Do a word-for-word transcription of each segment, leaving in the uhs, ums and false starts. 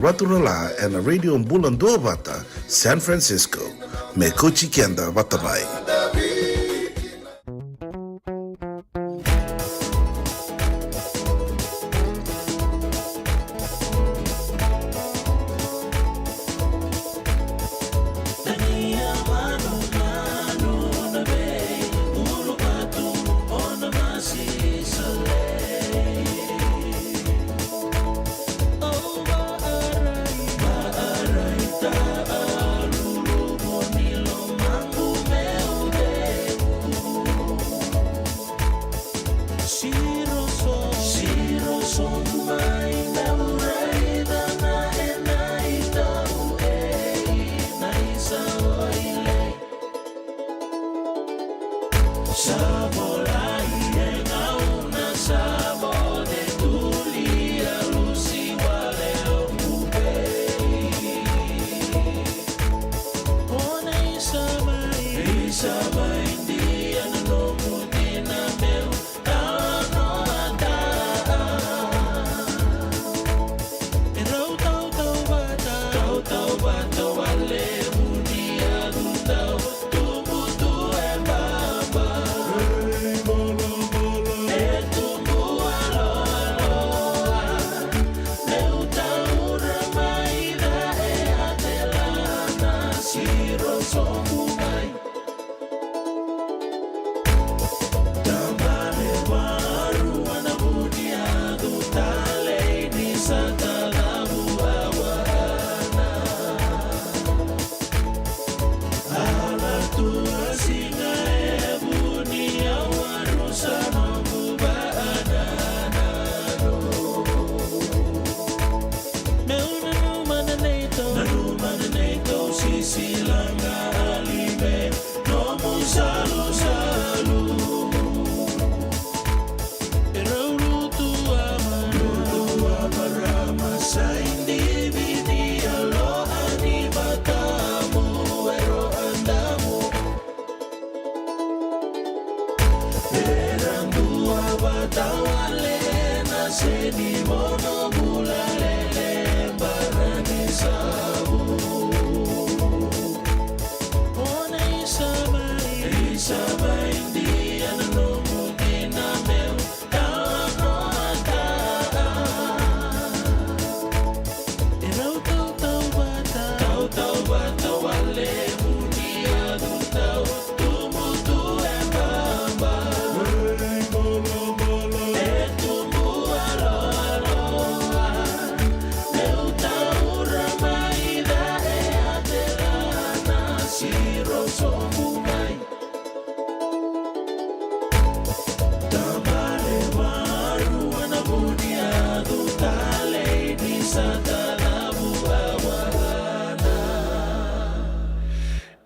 Vaturala ena Radio Bula Duavata, San Francisco. Me kauti keda vata mai.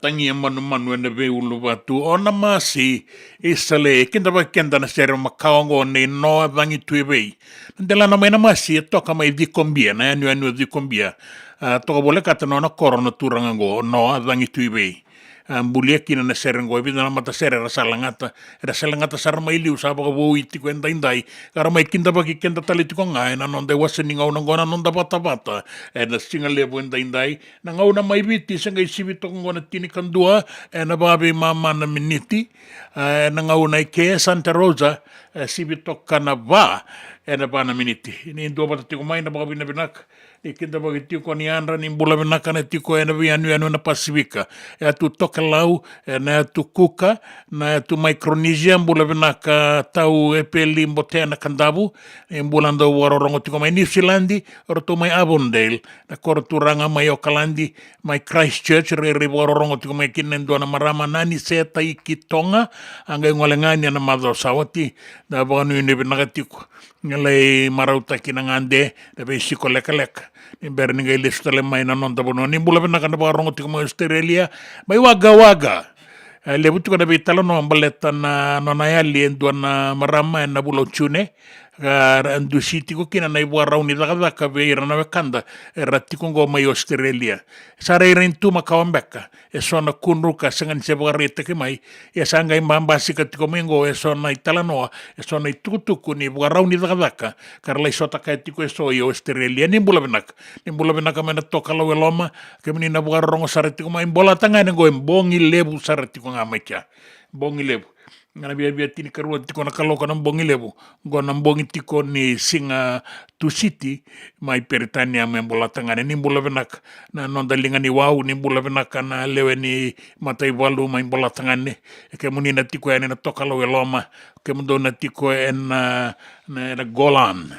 Tagia manumanu ena veiuluvatu o Namasi Isale. E kidavaki keda na sere makawa oqo nei Noa Cagituivei. Na delana mai Namasi e toka mai Cikobia, na yanuyanu o Cikobia. A, toka volekata na nona koro na turaga oqo, Noa Cagituivei. A, bulia kina na sere oqo, e vica na matasere era sa lagata, era sa lagata sara mai liu, sa vakavoui tiko edaidai, ka ra mai kidavaki keda tale tiko ga ena noda iwase ni gauna oqo na noda vatavata ena sigalevu edaidai. Na gauna mai Viti se qai sivi toka oqo na tinikadua ena vakaveimama na miniti. A, ena gauna i ke Santa Rosa, e sivi toka na va ena va na miniti. Ni duavata tiko mai na vakavinavinaka. Ni kidavaki tiko ni yadra ni bula vinaka na tiko ena veiyanuyanu ena Pasifika. E yatu Tokelau, ena yatu Kuka, na yatu Micronesia, bula vinaka Tau Epeli Botea na Kadavu, ni bula dau vakarorogo tiko mai Niusiladi, o ratou mai Avondale, na koro turaga mai Okaladi, mai Christchurch, rairai vakarorogo tiko mai kina e dua na marama Nani Seta i Kitoga, a qai gole ga ni ena macawa sa oti, da vakanuinui vinaka tiko. Ni lai marautaki na gade, na veisiko lekaleka. Ni bera ni qai lesu tale mai na noda vanua. Ni bula vinaka na vakarorogo tiko mai Australia, mai Wagga Wagga. E levu tiko na veitalanoa baleta na nona yali e dua na marama ena vula o June. ka ra dusi tiko kina na ivakarau ni cakacaka vei ira na wekada era tiko qo mai Australia. Sa rairai tu makawa beka eso na kudru ka sega ni se vakaraitaki mai, ia sa qai babasika tiko mai qo eso na italanoa, eso na itukutuku ni vakarau ni cakacaka ka ra lai sota kaya tiko eso i Australia. Ni bula vinaka, ni bula vinaka mai na Tokalau e Loma. Kemuni na vakarorogo sara tiko mai, Bolatagane qo e bogi levu sara tiko ga mai kea. Bogi levu. Ga na viavia tinikarua tiko na kaloko na bogi levu. Qo na bogi tiko ni siga Tusiti mai Peritania mai Bolatagane. Ni bula vinaka na noda liga ni wau, ni bula vinaka na lewe ni mataivalu mai Bolatagane. E kemuni na tiko yani na Tokalau e Loma, kemudou na tiko ena, na, na Golan,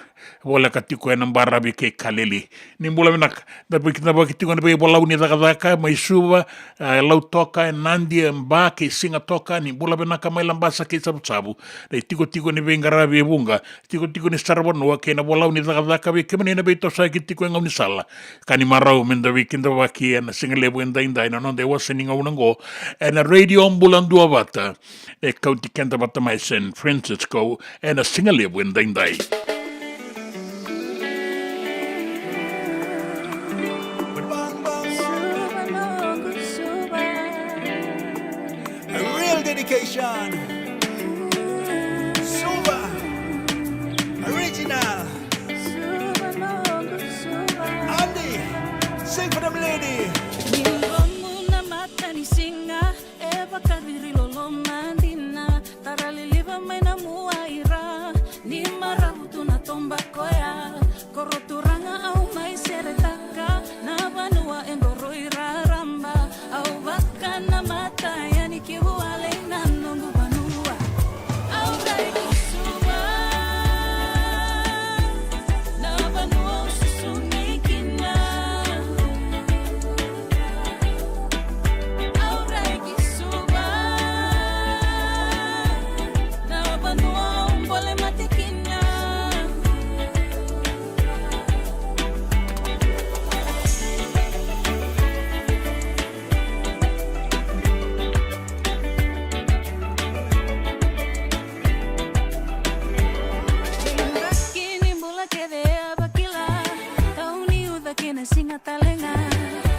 voleka tiko ena Baravi kei Kalili. Ni bula vinaka. Da vei, da vaki tiko na veivalau ni cakacaka mai Suva, e, Lautoka, e Nadi, e Ba kei Sigatoka, ni bula vinaka mai Labasa kei Savusavu. Na itikotiko ni veiqaravi e vuqa, tikotiko ni saravanua kei na valau ni cakacaka vei kemuni na veitosoyaki tiko e gaunisala. Ka ni marau me da veikidavaki ena sigalevu edaidai na noda iwase ni gauna oqo ena Radio Bula Duavata. E kauti keda vata mai San Francisco ena sigalevu edaidai. A real dedication. Suva. Original. Andy, sing for them lady. Ni lomu na mata ni siga, e vakaciri loloma dina, tara liliva mai na mua ira, ni maravu tu na toba koya, koro turaga au mai seretaka, na vanua e qoro i raraba, au vaka na mata yani ki vua lei na noqu vanua. Au rai ki Suva, na vanua au susu ni kina. Au rai ki Suva, na vanua au bole mate kina. Kini bula kece a vakila, tau ni uca kina siga talega.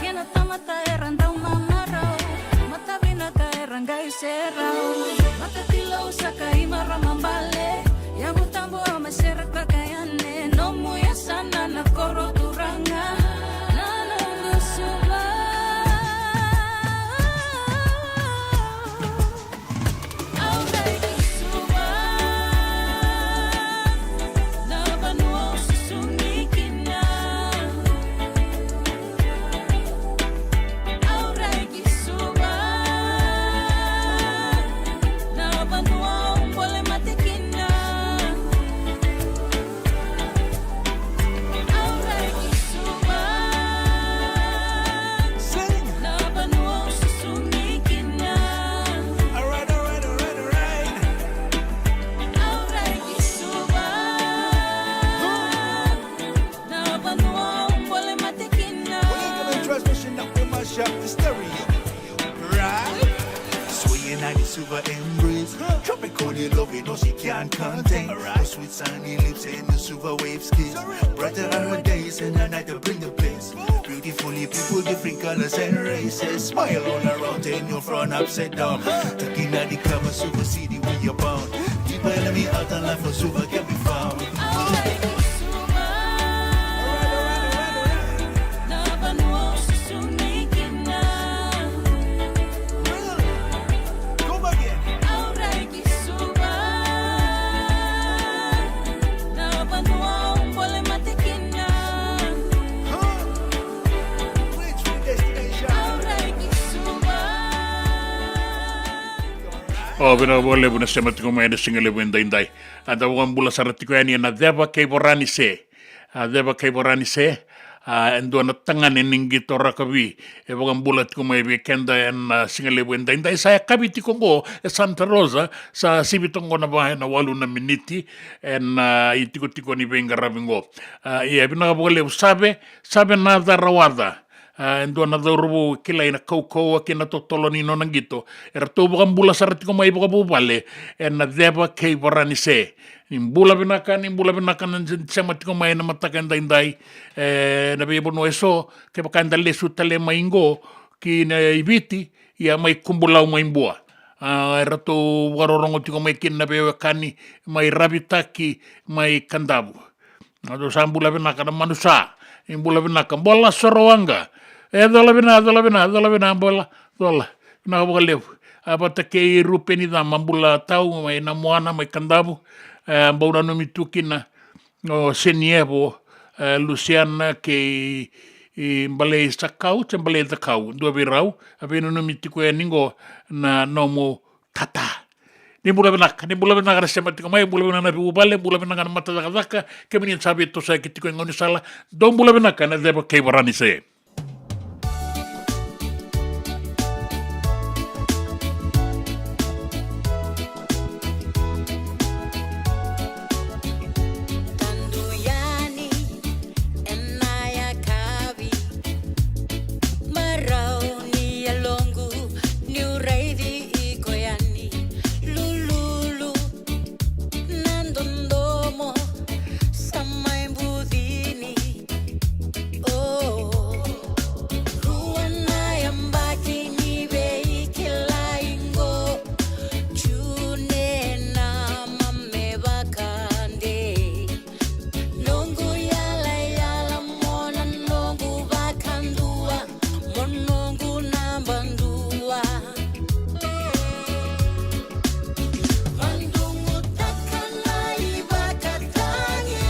Kena tamata era dau mamarau, mata vinaka era qai serau. Mata tilou saka i marama bale, yavu tabu au mai seretaka yani, nomu yasana na koro turaga, na noqu Suva. Au rai ki Suva, na vanua au susu ni kina. Au rai ki Suva, na vanua au bole mate kina. Au rai ki Suva. Sing. Na vanua au susu ni kina. Alright, alright, alright, alright. Au rai ki Suva. Na vanua au bole mate kina. We're gonna transmission up the mash up the stereo. Right? Swaying on the Suva embrace. Tropical in love, you know she can't contain. Alright. Her sweet sunny lips and the Suva wave skis. Brighter are her days and her night to bring the bliss. Beautifully people, different colors and races. Smile all around and your front upside down. Taking out the cover, Suva city we abound. Deeper enemy out and life for Suva can be found. Au rai ki Suva. Na vanua au susu ni kina. Come again. Au rai ki Suva. Na vanua au bole mate kina. Which destination? Au rai ki Suva. O, vinaka vakalevu na sema tiko mai ena siga levu edaidai. A da vakabula sara tiko yani ena Ceva kei Voranise. A, Ceva kei Voranise, a, e dua na tagane ni qito rakavi e vakabula tiko mai vei keda ena, a, siga levu edaidai. Sa yakavi tiko qo e Santa Rosa, sa sivi toka qo na va ena walu na miniti ena, a, itikotiko ni veiqaravi qo. A, ia, vinaka vakalevu. Save, Save Naca Rawaca. A, e dua na cauravou kilai na kaukauwa kei na totolo ni nona qito. Eratou vakabula sara tiko mai vakavuvale ena ceva kei Varanise. Ni bula vinaka, ni bula vinaka na sema tiko mai na mataka edaidai. E, na veivanua eso, kevaka eda lesu tale mai qo ki na i Viti, ia mai Kubulau mai Bua. A, eratou vakarorogo tiko mai kina na veiwekani mai Ravitaki, mai Kadavu. Eratou sa bula vinaka na Manusa, ni bula vinaka. Bola Sorowaqa. E, cola vina, cola vina, cola vina, bola, cola. Vinaka vakalevu. A, vata kei Rupeni Cama, bula tau mai Namoana, mai Kadavu. E, bau nanumi tu kina o Senievo, e, Lusiana kei, i, Balei Sakau, se Balei Cakau, dua vei rau, a veinanumi tiko yani qo na nomu tata. Ni bula vinaka, ni bula vinaka na sema tiko mai, bula vinaka na vuvale, bula vinaka na mata cakacaka, kemuni sa veitosoyaki tiko e gaunisala, dou bula vinaka na ceva kei Varanise. Tadu yani ena yakavi, marau ni yaloqu niu raici iko yani. Lululu na dodomo sa mai bucini. O, rua na yabaki ni veikilai qo. June na mame vakadei. Noqu yalayala mo na noqu vakadua, mo noqu naba dua. Vadugutaka na ivakatagi.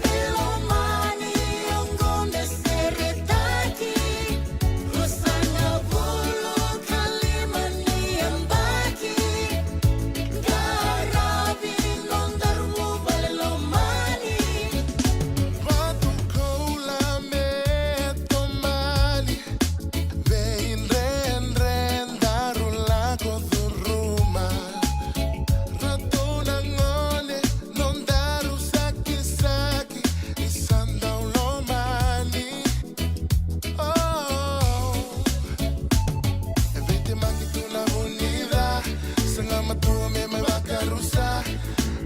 Veilomani, oqo me seretaki. Ruasagavulu ka lima ni yabaki. Qaravi noda rua veilomani. Vatu koula me tomani. Veidredre daru lako curuma. Ratou na gone, nodaru sakisaki, ni sa dau lomani. Oh. E veitemaki tu na vu ni ca, sega matua me mai vakarusa.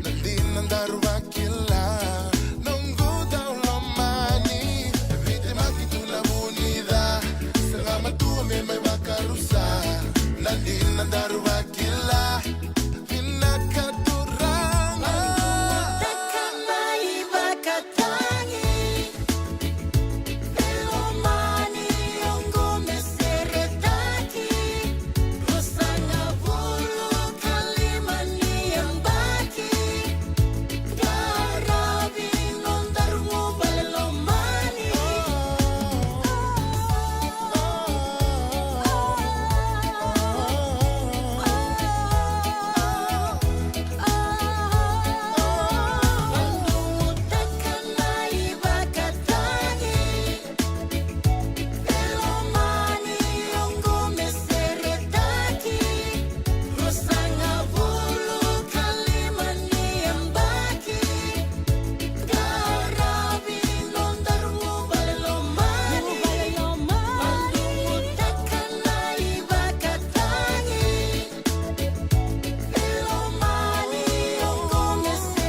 Na dina daru vakila, noqu dau lomani. E veitemaki tu na vu ni ca, sega matua me mai vakarusa. Na dina daru vakila, vinaka turaga. Vakatagi. Veilomani, oqo me seretaki. Ruasagavulu ka lima ni yabaki. Qaravi nodaru veilomani. Vadugutaka na ivakatagi. Veilomani, oqo me seretaki. Ruasagavulu ka lima ni yabaki. Qaravi nodaru veilomani. Vadugutaka na ivakatagi.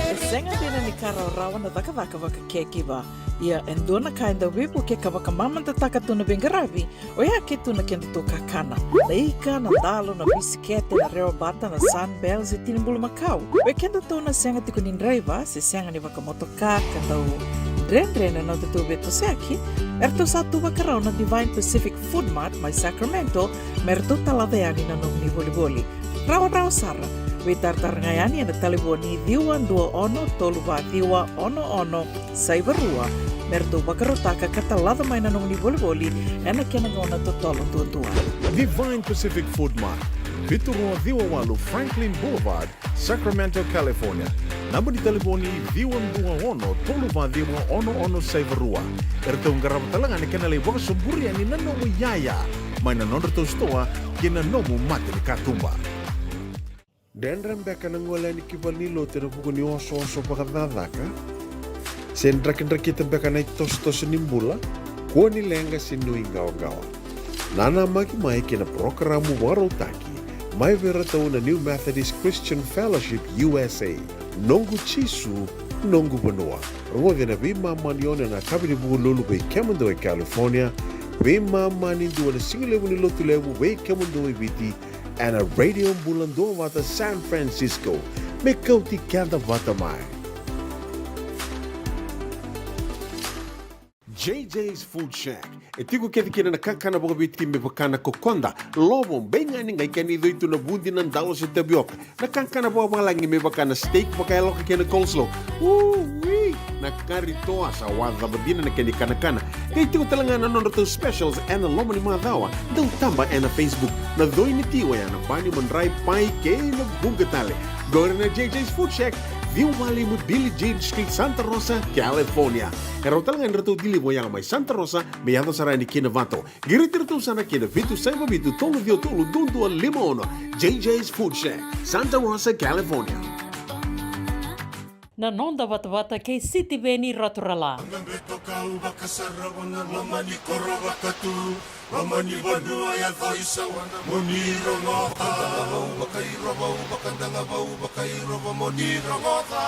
E sega dina ni ka rawarawa na cakacaka vaka caregiver. Ia e dua na ka e dau veivukea ka vakamamadataka tu na veiqaravi, oya ke tu na kedatou kakana. Na ika, na dalo, na bisikete, na rewa bata, na Sunbell, se tini bulumakau. Vei kedatou na sega tiko ni draiva, se sega ni vakamotoka, ka dau dredre na nodatou veitosoyaki, eratou sa tu vakarau na Divine Pacific Food Mart mai Sacramento, me ratou talaca yani na nomuni volivoli. Rawarawa sara, veitaratara ga yani ena talevoni ciwa dua ono tolu va ciwa ono ono saiva rua, me ratou vakarautaka ka talaca mai na nomuni volivoli ena kena gauna totolo duadua. Divine Pacific Food Mart, vitu rua ciwa walu Franklin Boulevard, Sacramento, California. Naba ni talevoni ciwa dua ono tolu va ciwa ono ono saiva rua. Eratou qarava tale ga na kena lai vakasoburi yani na nomu iyaya mai na nodratou sitoa kei na nomu mata ni katuba. Dredre beka na gole yani ki valenilotu ena vuku ni osooso vakacakacaka? Se drakidrakita beka na itosotoso ni bula? Kua ni leqa se nuiqawaqawa. Nanamaki mai kei na parokaramu vakarautaki mai vei iratou na New Methodist Christian Fellowship U S A. Noqu Jisu, noqu vanua. Rogoci ena veimama ni ono ena yakavi ni Vukelulu vei kemudou e California, veimama ni dua ena sigalevu ni Lotulevu vei kemudou e Viti, ena Radio Bula Duavata San Francisco. Me kauti keda vata mai. J J's Food Shack. E tiko kece kina na kakana vakaviti me vaka na kokoda, lovo, beigani, qai kena icoi tu na vudi, na dalo se tavioka. Na kakana vakavalagi me vaka na steak vakayaloka kei na coleslaw. Ui! Na kari toa sa wacava dina na kena ikanakana. Qai tiko tale ga na nodratou specials ena loma ni macawa. Dau taba ena Facebook. Na coi ni tiko ya na bani, madrai, pai kei na vuqa tale. Qori na J J's Food Shack, ciwa walu lima Billie Jean Street, Santa Rosa, California. E rawa tale ga ni ratou deliver yaga mai Santa Rosa me yaco sara yani ki Novato. Qiriti iratou sara ki na vitu saiva vitu tolu ciwa tolu dua dua lima ono. J J's Food Shack, Santa Rosa, California. Na noda vatavata kei Sitiveni Raturala. Beto kau vakasarava na loma ni koro vakatu. Loma ni vanua yaco i Sawana mo ni rogoca. Vakadagavau vakairova, vakadagavau vakairova mo ni rogoca.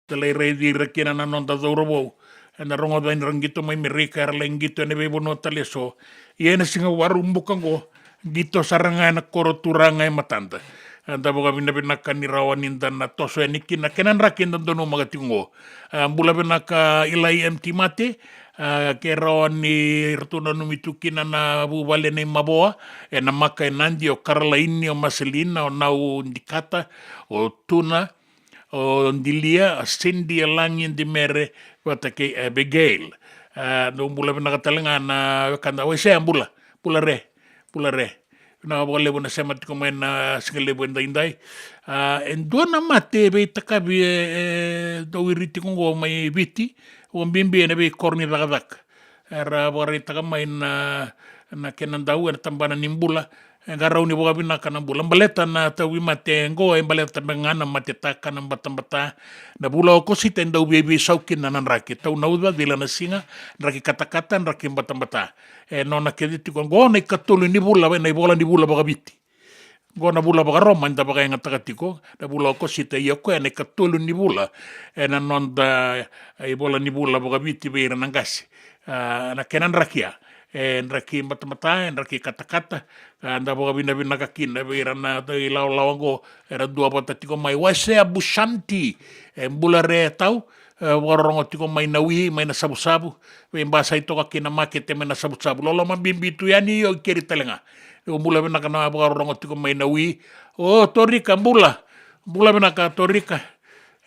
Talai raici ira kina na noda cauravou. Ena rogoca ni ra qito mai Merika, era lai qito ena veivanua tale eso. Ia ena siga Vakaraubuka oqo, qito sara ga ena koro turaga e matada. Eda vakavinavinaka ni rawa ni da na toso yani kina kena draki eda donumaka tiko oqo. A, bula vinaka Ilai M T Mate, A, ke rawa ni ratou nanumi tu kina na vuvale nei Mavoa, e Namaka, e Nadi, o Karalaini, o Maselina, o Nau Dikata, o Tuna, o Dilia, o Cindy, o Lagi, Dimere, vata kei Abigail. A, dou bula vinaka tale ga na wekada. Waisea, bula, bula re, bula re. Vinaka vakalevu na sema tiko mai na siga levu edaidai. A, e dua na mate veitakavi e, e dau iri tiko oqo mai Viti, vakabibi ena veikoro ni cakacaka. Era vakaraitaka mai na, na kena dau ena tabana ni bula, e qarauni vakavinaka na bula. Baleta na tauvimate oqo, e baleta beka ga na matetaka, na batabata. Na vula Okosita e dau veiveisau kina na draki. Tau na uca, cila na siga, draki katakata, draki batabata. E nona kece tiko oqo na ikatolu ni vula, na ivola ni vula vakaviti. Oqo na vula vakaRoma eda vakayagataka tiko, na vula Okosita, ia o koya na ikatolu ni vula ena noda, e, ivola ni vula vakaviti vei ira na qase. A, na kena draki ya, e draki batabata, e draki katakata. A, da vakavinavinaka kina vei ira na ilawalawa oqo era duavata tiko mai. Waisea Bushanti, e bula re tau, e vakarorogo tiko mai Nawi, mai Nasavusavu, veibasai toka kina makete mai Nasavusavu. Loloma bibi tu yani, io, keri tale ga. Io, bula vinaka na vakarorogo tiko mai Nawi. O Torika, bula. Bula vinaka Torika.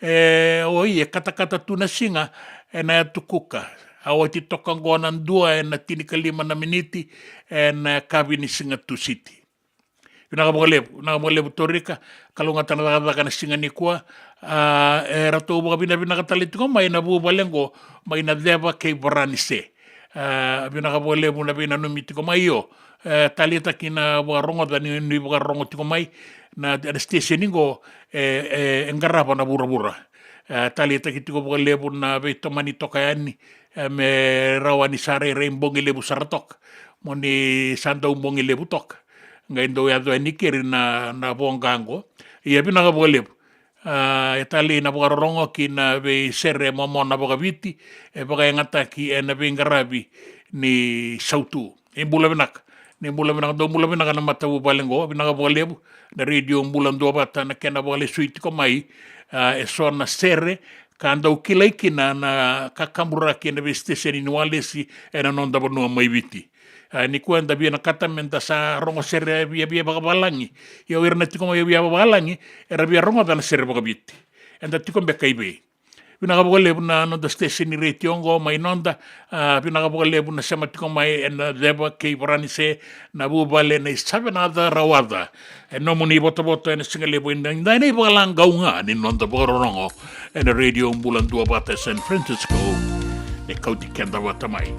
E, oi, e katakata tu na siga ena yatu Kuka. A oti toka oqo na dua ena tinikalima na miniti ena yakavi ni siga Tusiti. Vinaka vakalevu, vinaka vakalevu Torika, kalougata na cakacaka na siga nikua. A, e ratou vakavinavinaka tale tiko mai na vuvale oqo, mai Naceva kei Varanise. A, vinaka vakalevu na veinanumi tiko mai, io. E, taleitaki na vakarogoca ni, ni vakarorogo tiko mai, na, na station oqo, e, e, e qarava na vuravura. E, taleitaki tiko vakalevu na veitomani toka yani, e, me rawa ni sa rairai bogi levu sara toka. Mo ni sa dau bogi levu toka. Qai dau yaco yani keri na, na voqa oqo. Ia vinaka vakalevu. A, e talei na vakarorogo ki na veisere momona vakaviti, e vakayagataki ena veiqaravi ni sautu. Ni bula vinaka. Ni bula vinaka, dou bula vinaka na matavuvale oqo, vinaka vakalevu. Na Radio Bula Duavata na kena vakalesui tiko mai, a, eso na sere, ka dau kilai kina na kakaburaki ena veisiteseni ni walesi ena noda vanua mai Viti. A, nikua eda vinakata meda sa rogo sere viavia vakavalagi. Ia o ira na tiko mai viavia vakavalagi, era via rogoca na sere vakaviti. Eda tiko beka i vei? Vinaka vakalevu na noda station ni retio oqo mai noda, a, vinaka vakalevu na sema tiko mai ena Naceva kei Varanise, na vuvale nei Savenaca Rawaca. E nomuni ivotavota ena siga levu edaidai, na ivakalagau ga ni noda vakarorogo ena Radio Bula Duavata e San Francisco, me kauti keda vata mai.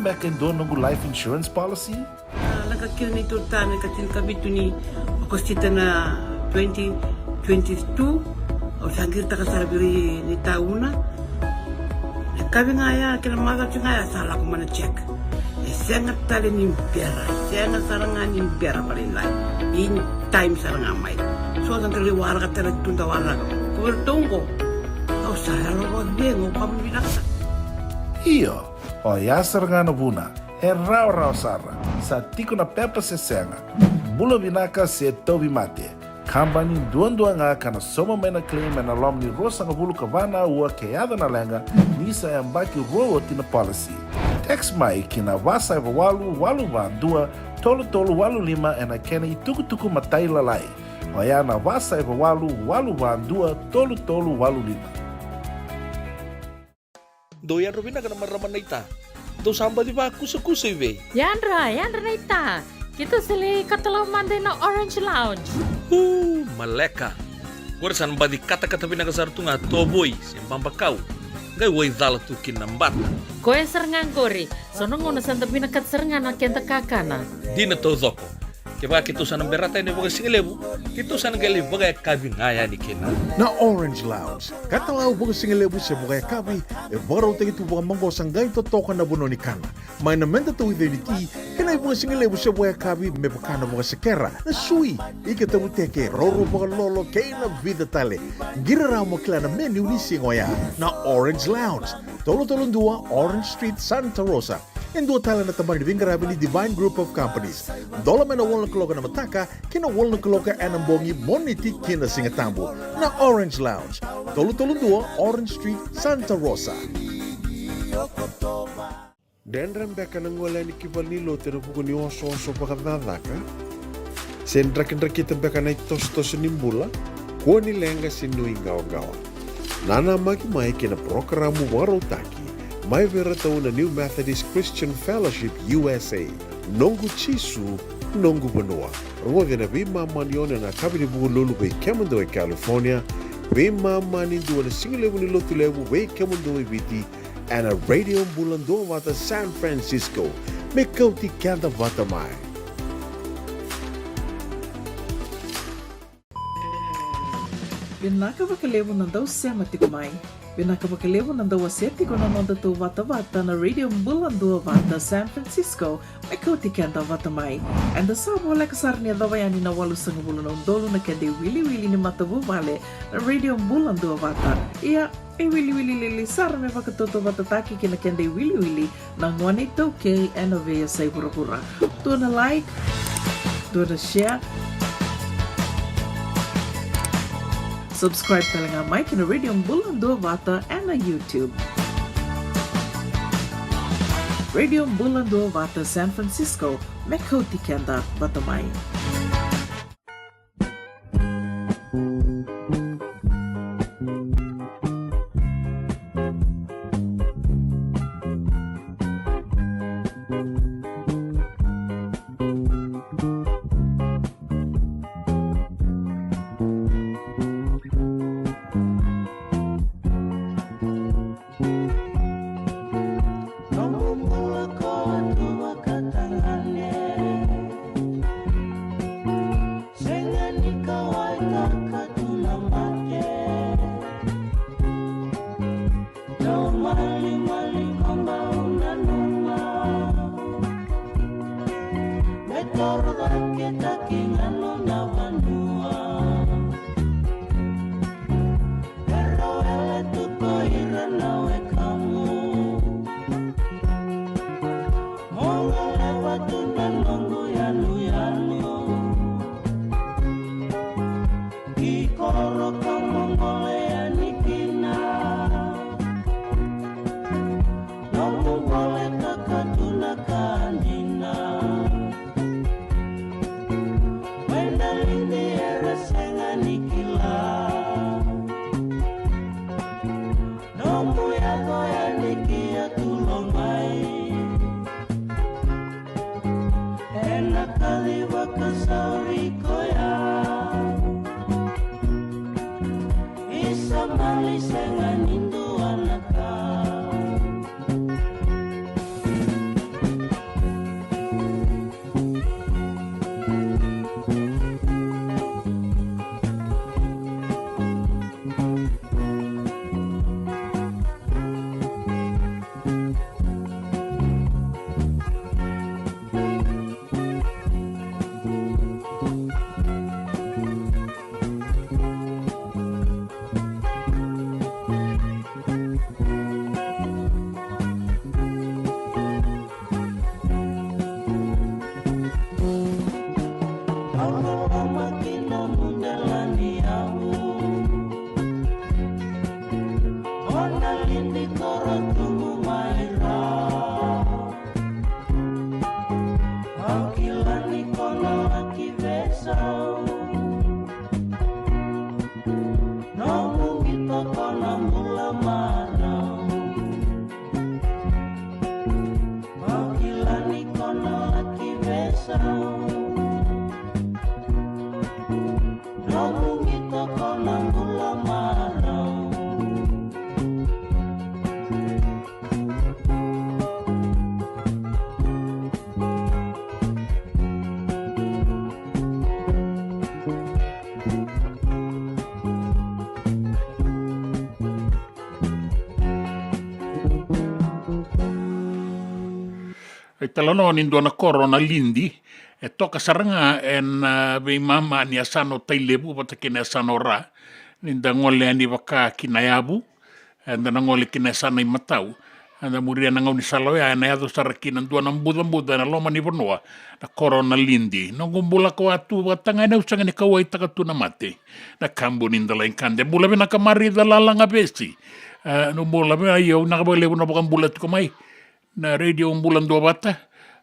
beka e dua noqu life insurance policy? A, lako kina neitou tane ka tinikavitu ni Okosita na twenty twenty-two. Au sa qiritaka sara vei ira ni tauna. Na kavi ga ya kei na macawa ga ya sa lako mai na check. E sega tale ni bera, e sega sara ga ni bera vakalailai. In time sara ga mai. So da qai waraka tale tu da waraka. Ko vei ratou oqo, au sa yalo vakacegu, au vakavinavinaka sara. Io, oya sara ga na vuna. E rawarawa sara, sa tiko na pepa se sega, bula vinaka se tauvimate. Kabani duadua ga ka na sauma mai na claim ena loma ni ruasagavulu ka va na aua ke yaco na leqa, ni sa yabaki rua oti na policy. Text mai ki na va saiva walu walu va dua tolu tolu walu lima ena kena itukutuku matailalai. Oya na va saiva walu walu va dua tolu tolu walu lima. Dou yadra vinaka na marama naita. Dou sa baci vakusakusa i vei? Yadra, yadra naita. Keitou sa lai katalau mada ina Orange Lounge. Uu, maleka. Qori sa na baci katakata vinaka sara tu ga tovoi se babakau. Qai wai cala tu kina na bata. Koya sara ga qori. So na gauna sa da vinakata sara ga na keda kakana. Dina taucoko. Kevaka keitou sa na berata yani vakasigalevu, keitou sa na qai lai vakayakavi ga yani kina. Na Orange Lounge, katalau vakasigalevu se vakayakavi, e vakarautaki tu vakamaqosa qai totoka na vanua ni kana. Mai na meda tauica ni ti, kei na ivakasigalevu se vakayakavi me vaka na vakasekera, na sui, ika tavuteke, roro vakalolo, kei na vica tale. Qiri rawa mo kila na menu ni siga oya. Na Orange Lounge, tolu tolu dua Orange Street, Santa Rosa. E dua tale na tabana ni veiqaravi ni Divine Group of Companies. Dola mai na walu na kaloko ena mataka ki na walu na kaloko ena bogi, Moniti ki na Sigatabu. Na Orange Lounge, tolu tolu dua Orange Street, Santa Rosa. Dredre beka na gole yani ki valenilotu ena vuku ni osooso vakacakacaka? Se drakidrakita beka na itosotoso ni bula? Kua ni leqa se nuiqawaqawa. Nanamaki mai ki na parokaramu vakarautaki mai vei iratou na New Methodist Christian Fellowship U S A, Noqu Jisu, Noqu Vanua. Rogoci ena veimama ni ono ena yakavi ni Vukelulu vei kemudou e California, veimama ni dua ena sigalevu ni Lotulevu vei kemudou e Viti, ena Radio Bula Duavata San Francisco. Me kauti keda vata mai. Vinaka vakalevu na dau sema tiko mai. Vinaka vakalevu na dau wasea tiko na nodatou vatavata na Radio Bula Duavata San Francisco. Me kauti keda vata mai. Eda sa voleka sara ni yacova yani na walusagavulu na udolu na keda iwiliwili ni matavuvale na Radio Bula Duavata. Ia, e wiliwili lili sara me vakatautauvatataki kei na keda iwiliwili na gone iTaukei ena veiyasai vuravura. Dua na like, dua na share. Subscribe tale ga mai ki na Radio Bula Duavata ena YouTube. Radio Bula Duavata San Francisco, me kauti keda vata mai. Noqu bula ko Atu vakatagane. Sega ni kauwaitaka tu na mate. Dau malimali ko bau nanuma. Me toro cake taki ga nona vanua. Pero ele tu ko ira na wekamu. Mo gole vatu na noqu yanuyanu. Ki koro ka mo gole yani kina. Noqu gole ka katu na ka dina. Mai na lidi era sega ni kila. Nomu yaco yani ki Atu Lomai. Ena kaci vakasauri koya. Isa mali sega ni dua na ka. E talanoa ni dua na koro na Lidi, e toka sara ga ena veimama ni yasana o Tailevu vata kei na yasana o Ra, ni da gole yani vaka ki na yavu, eda na gole ki na yasana i matau, eda muria na gaunisala oya, ena yaco sara ki na dua na bucabuca ena loma ni vanua, na koro na Lidi. Noqu bula ko a tu vata ga ena, au sega ni kauaitaka tu na mate. Na kabu ni dala i kade. Bula vinaka Mari Calala Gavesi. E, noqu bula vinaka, io, vinaka vakalevu na vakabula tiko mai na Radio Bula Duavata.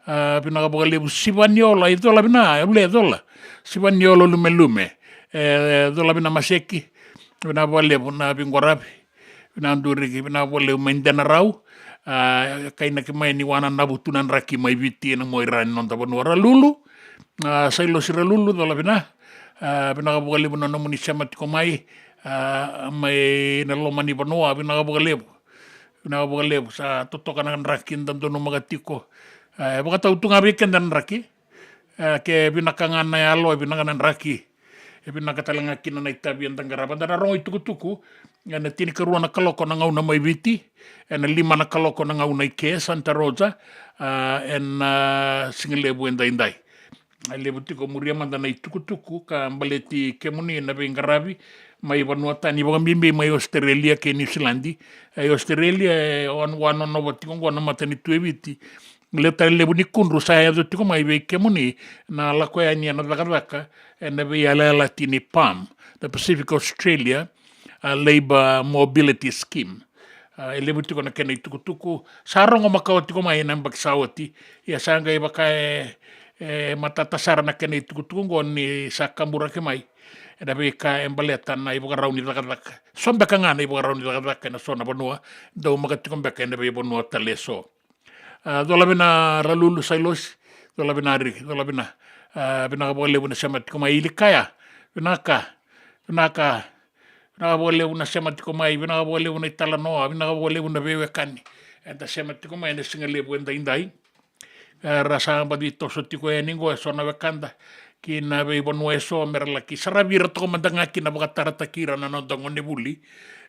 A, vinaka vakalevu Sivaniola, i Cola vina, e ule Cola. Sivaniola Lumelume. E, Cola vina Maseki. Vinaka vakalevu na veiqaravi. Vinaka Duriki, vinaka vakalevu mai Denarau. A, kainaki mai ni wananavu tu na draki mai Viti ena mua i ra ni noda vanua Ralulu. A, Sailosi Ralulu, Cola vina. A, vinaka vakalevu na nomuni sema tiko mai. A, mai na loma ni vanua, vinaka vakalevu. Vinaka vakalevu, sa totoka na draki da donumaka tiko. E, vakatau tu ga vei keda na draki. E, ke vinaka ga na yalo, e vinaka na draki. E vinaka tale ga kina na itavi eda qarava. Da na rogo i tukutuku ena tinikarua na kaloko na gauna mai Viti, ena lima na kaloko na gauna i ke Santa Rosa, a, ena, a, sigalevu edaidai. E levu tiko, muria mada na itukutuku ka baleti kemuni na veiqaravi mai vanua tani, vakabibi mai Australia kei Niusiladi. E, Australia, e, wan-, wanonova tiko oqo na matanitu e Viti. Le tale levu ni kudru sa yaco tiko mai vei kemuni na lako yani ena cakacaka ena veiyalayalati ni PALM, the Pacific Australia, a, Labour Mobility Scheme. A, e levu tiko na kena itukutuku. Sa rogo makawa tiko mai ena yabaki sa oti. Ia sa qai vaka e, e matata sara na kena itukutuku oqo ni sa kaburaki mai ena veika e baleta na ivakarau ni cakacaka. So beka ga na ivakarau ni cakacaka ena so na vanua, daumaka tiko beka ena veivanua tale e so. A, Cola vina Ralulu Sailosi, Cola vina Riki, Cola vina. A, vinaka vakalevu na sema tiko mai Ilikaya. Vinaka, vinaka. Vinaka vakalevu na sema tiko mai, vinaka vakalevu na italanoa, vinaka vakalevu na veiwekani. Eda sema tiko mai ena sigalevu edaidai. Era sa baci toso tiko yani oqo e so na wekada ki na veivanua e so, mera laki saravi ira toka mada ga kina, vakatarataki ira na noda gonevuli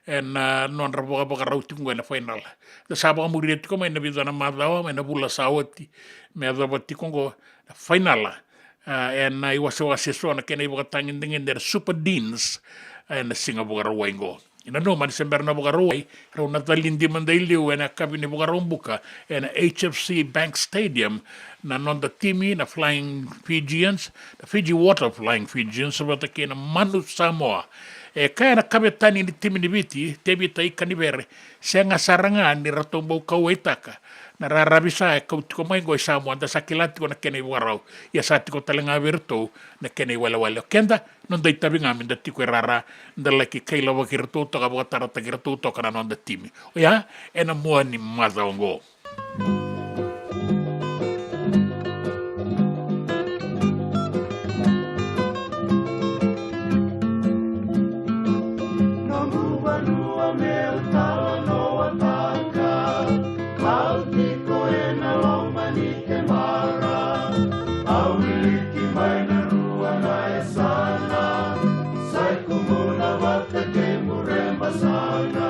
ena, a, nodra vakavakarau tiko oqo ena fainala. Da sa vakamuria tiko mai na vica na macawa mai na vula sa oti me yacova tiko oqo na fainala. A, ena iwasewase e so na kena ivakatagedegede era Super Deans, a, ena siga Vakarauwai oqo. Ena nomu ni se bera na Vakarauwai, rau na calidi mada i liu ena yakavi ni Vakaraubuka ena H F C Bank Stadium na noda timi na Flying Fijians, na Fiji Water Flying Fijians vata kei na Manu Samoa. E kaya na kavetani ni timi ni Viti, Tevita Ikanivere, sega sara ga ni ratou bau kauaitaka na raravi sa e kau tiko mai oqo i Samoa, da sa kila tiko na kena ivakarau. Ia sa tiko tale ga vei iratou na kena iwalewale. O keda, noda itavi ga meda tiko e rara, da laki kailavaki iratou toka, vakatarataki iratou toka na noda timi. Oya ena mua ni macawa oqo. Noqu vanua meu talanoataka, au tiko ena loma ni kemara. Au wiliki mai na rua na yasana, Saikumuna vata kei Mureba sara.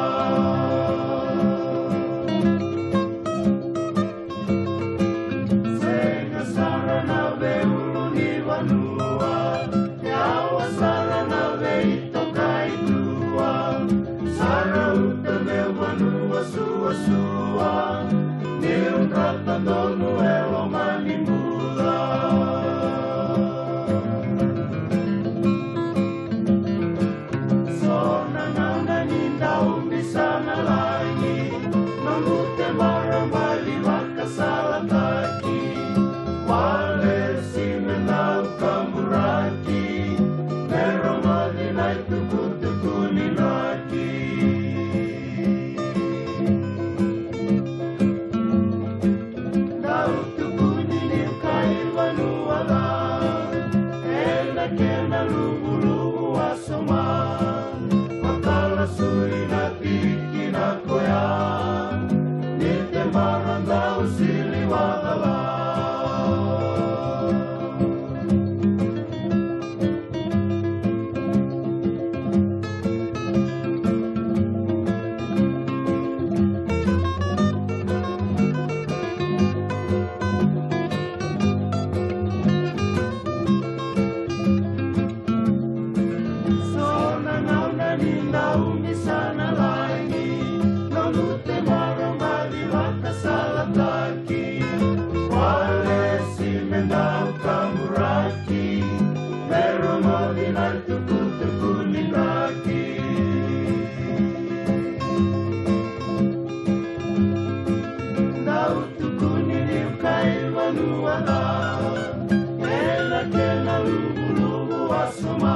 Ena kena luvuluvu wasoma,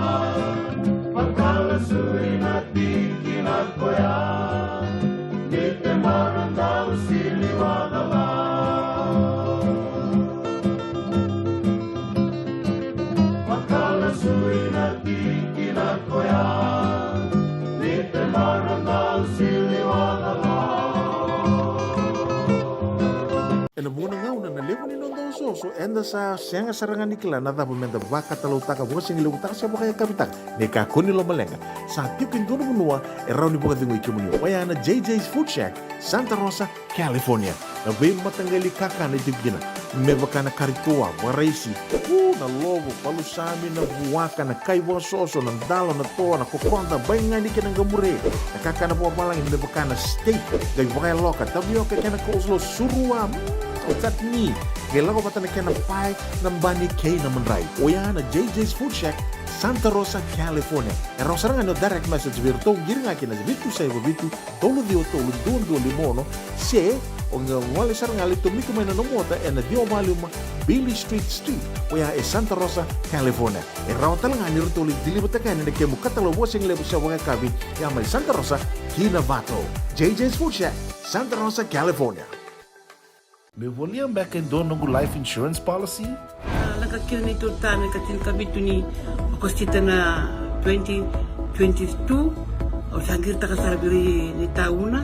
vakalasui na tikina koya, ni te marautaka sili vakacala. Vakalasui na tikina koya, ni te marautaka sili vakacala. Ena vuqa na gauna na levu ni noda osooso, eda sa sega sara ga ni kila na cava meda vakatalautaka, vakasigilevutaka se vakayakavitaka. Ni kakua ni lomaleqa, sa tiko e dua na vanua e rawa ni vakacegui kemuni. Oya na J J's Food Shack, Santa Rosa, California. Na veimataqali kakana e tiko kina, me vaka na kari toa, vakaraisi, u, na lovo, palusami, na vuaka, na kai vakasoso, na dalo, na toa, na kokoda, baigani kei na qamure. Na kakana vakavalagi me vaka na steak, qai vakayaloka, tavioka kei na coleslaw, surua, mm, chutney. Qai lako vata na kena pae, na bani kei na madrai. Oya na J J's Food Shack, Santa Rosa, California. E rawa sara ga ni o direct message vei iratou, qiri ga kina vitu saiva vitu, tolu ciwa tolu, dua dua lima ono, se o qai gole sara ga, lai tomika mai na nomu ota ena ciwa walu lima Beale Street Suite, oya e Santa Rosa, California. E rawa tale ga ni ratou lai deliver-taka yani na kemu katalau vakasigalevu se vakayakavi, ya mai Santa Rosa ki Novato. J J's Food Shack, Santa Rosa, California. Meu volia beka e dua noqu life insurance policy? A, lako kina neitou ta na ika tinikavitu ni Okosita na twenty twenty-two, au sa qiritaka sara vei ira na itaukei. Na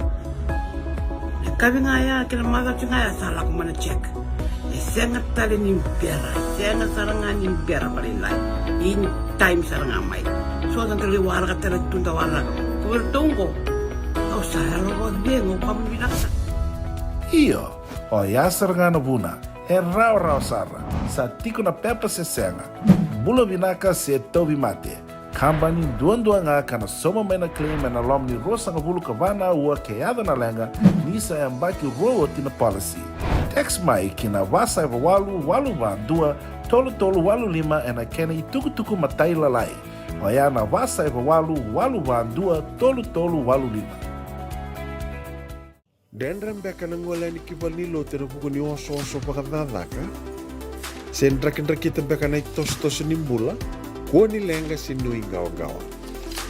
yakavi ga ya kei na macawa ga ya sa lako mai na check. E sega tale ni bera, e sega sara ga ni bera vakalailai. Ini time sara ga mai. So da qai waraka tale tu da waraka. Ko iratou qo, au sa yalo vakacegu, au vakavinavinaka sara. Io. Oya sara ga na vuna, e rawarawa sara, sa tiko na pepa se sega, bula vinaka se tauvimate. Kabani duadua ga ka na sauma mai na claim ena loma ni ruasagavulu ka va na aua ke yaco na leqa, ni sa yabaki rua oti na policy. Text mai ki na va saiva walu walu va dua tolu tolu walu lima ena kena itukutuku matailalai. Oya na va saiva walu walu va dua tolu tolu walu lima. Dredre beka na gole yani ki valenilotu ena vuku ni osooso vakacakacaka? Se drakidrakita beka na itosotoso ni bula? Kua ni leqa se nuiqawaqawa.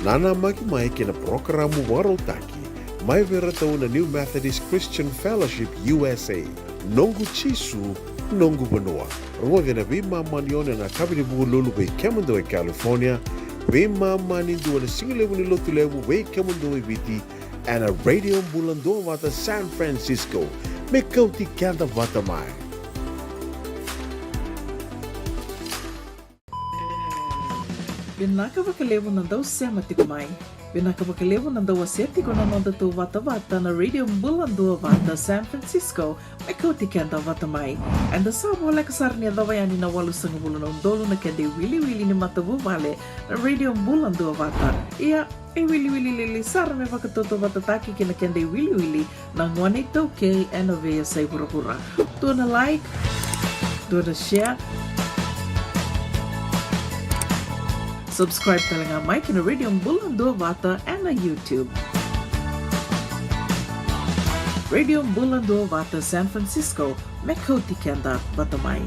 Nanamaki mai ki na parokaramu vakarautaki mai vei iratou na New Methodist Christian Fellowship U S A. Noqu Jisu, noqu vanua. Rogoci ena veimama ni ono ena yakavi ni Vukelulu vei kemudou e California, veimama ni dua na sigalevu ni Lotulevu vei kemudou e Viti, ena Radio Bula Duavata San Francisco, me kauti keda vata mai. Vinaka vakalevu na dau sema tiko mai. Vinaka vakalevu na dau wasea tiko na nodatou vatavata na Radio Bula Duavata San Francisco, me kauti keda vata mai. Eda sa voleka sara ni yacova yani na walusagavulu na udolu na keda iwiliwili ni matavuvale na Radio Bula Duavata. Ia, e wiliwili lili sara me vakatautauvatataki kei na keda iwiliwili na gone iTaukei ena veiyasai vuravura. Dua na like, dua na share. Subscribe tale ga mai ki na Radio Bula Duavata ena YouTube. Radio Bula Duavata San Francisco, me kauti keda vata mai.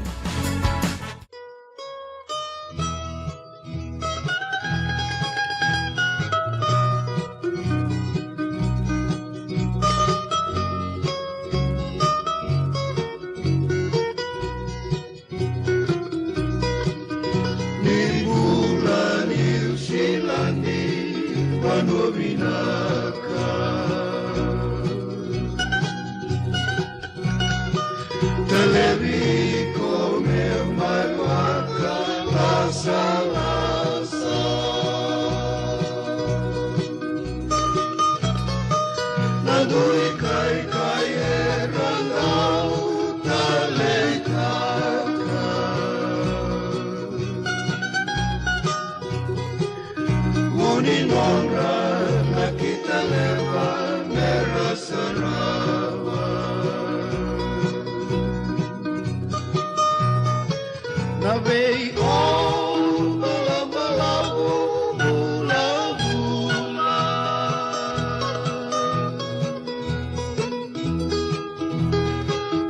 Ni bula Niu Siladi, vanua vinaka. Talevi ko me mai vakalasalasa. Na dui kaikai era dau taleitaka. Vu ni nodra na kita leva mera sarava. Na vei o valavala vulavula.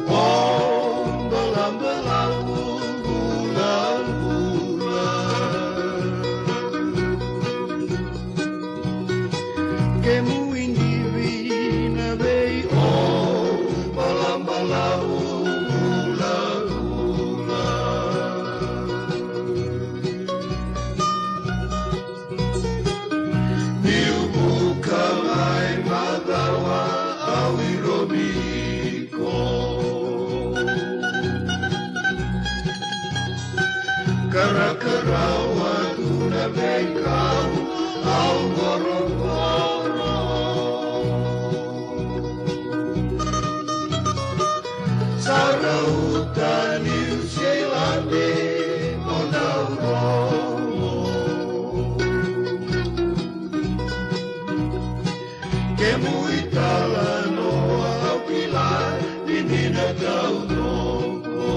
O bala Balavu vulavula. Kemu indivi na vei o balabalavu vulavula. Niu vuka mai macawa au i rovi iko. Karakarawa tu na veikau au qorogoro. Sa rauta Niu Siladi o dau rogo. Kemu italanoa au kila ni dina taucoko.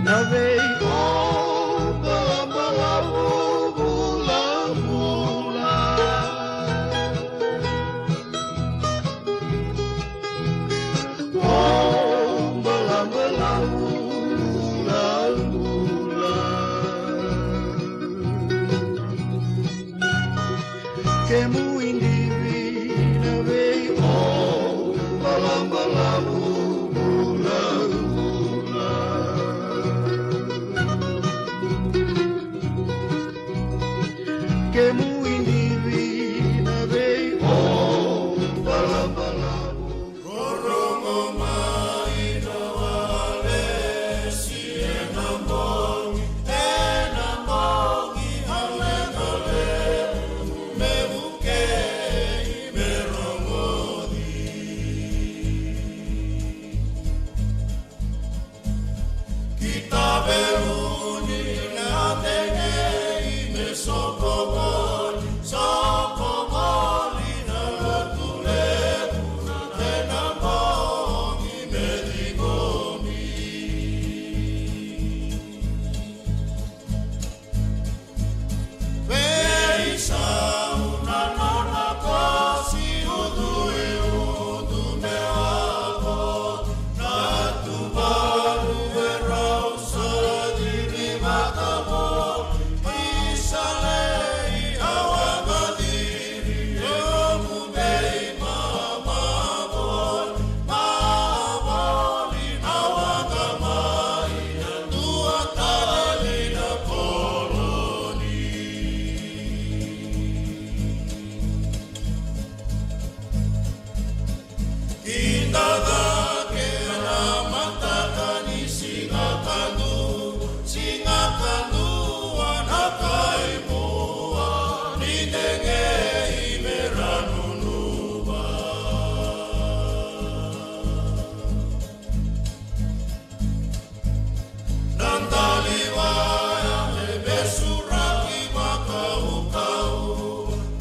Na vei o balabalavu vulavula. O balabalavu vulavula. Kemu indivi na vei o balabalavu vulavula. Kemu indivi na vei o balabalavu. Rorogo mai na walesi ena bogi, ena bogi, a lekaleka me vukei me rogoci. Ki Taveuni na tegei me soko voli, soko voli na lotu levu na tena bogi me ciqomi. Veisau na nona kosi ucui ucu me wavo, na tuvalu e rau sa ciri vakavo, isa lei a waqa ciri e omu vei mama voli, mama voli na waqa mai na dua tale na koloni. Kida cake na mataka ni siga kadua, siga kadua na kaimua ni degei me ra nunuva. Na daliwaya e vesuraki vakaukau,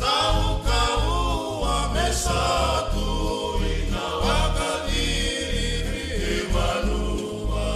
kaukauwa me sa tu ina vakaciri e vanua.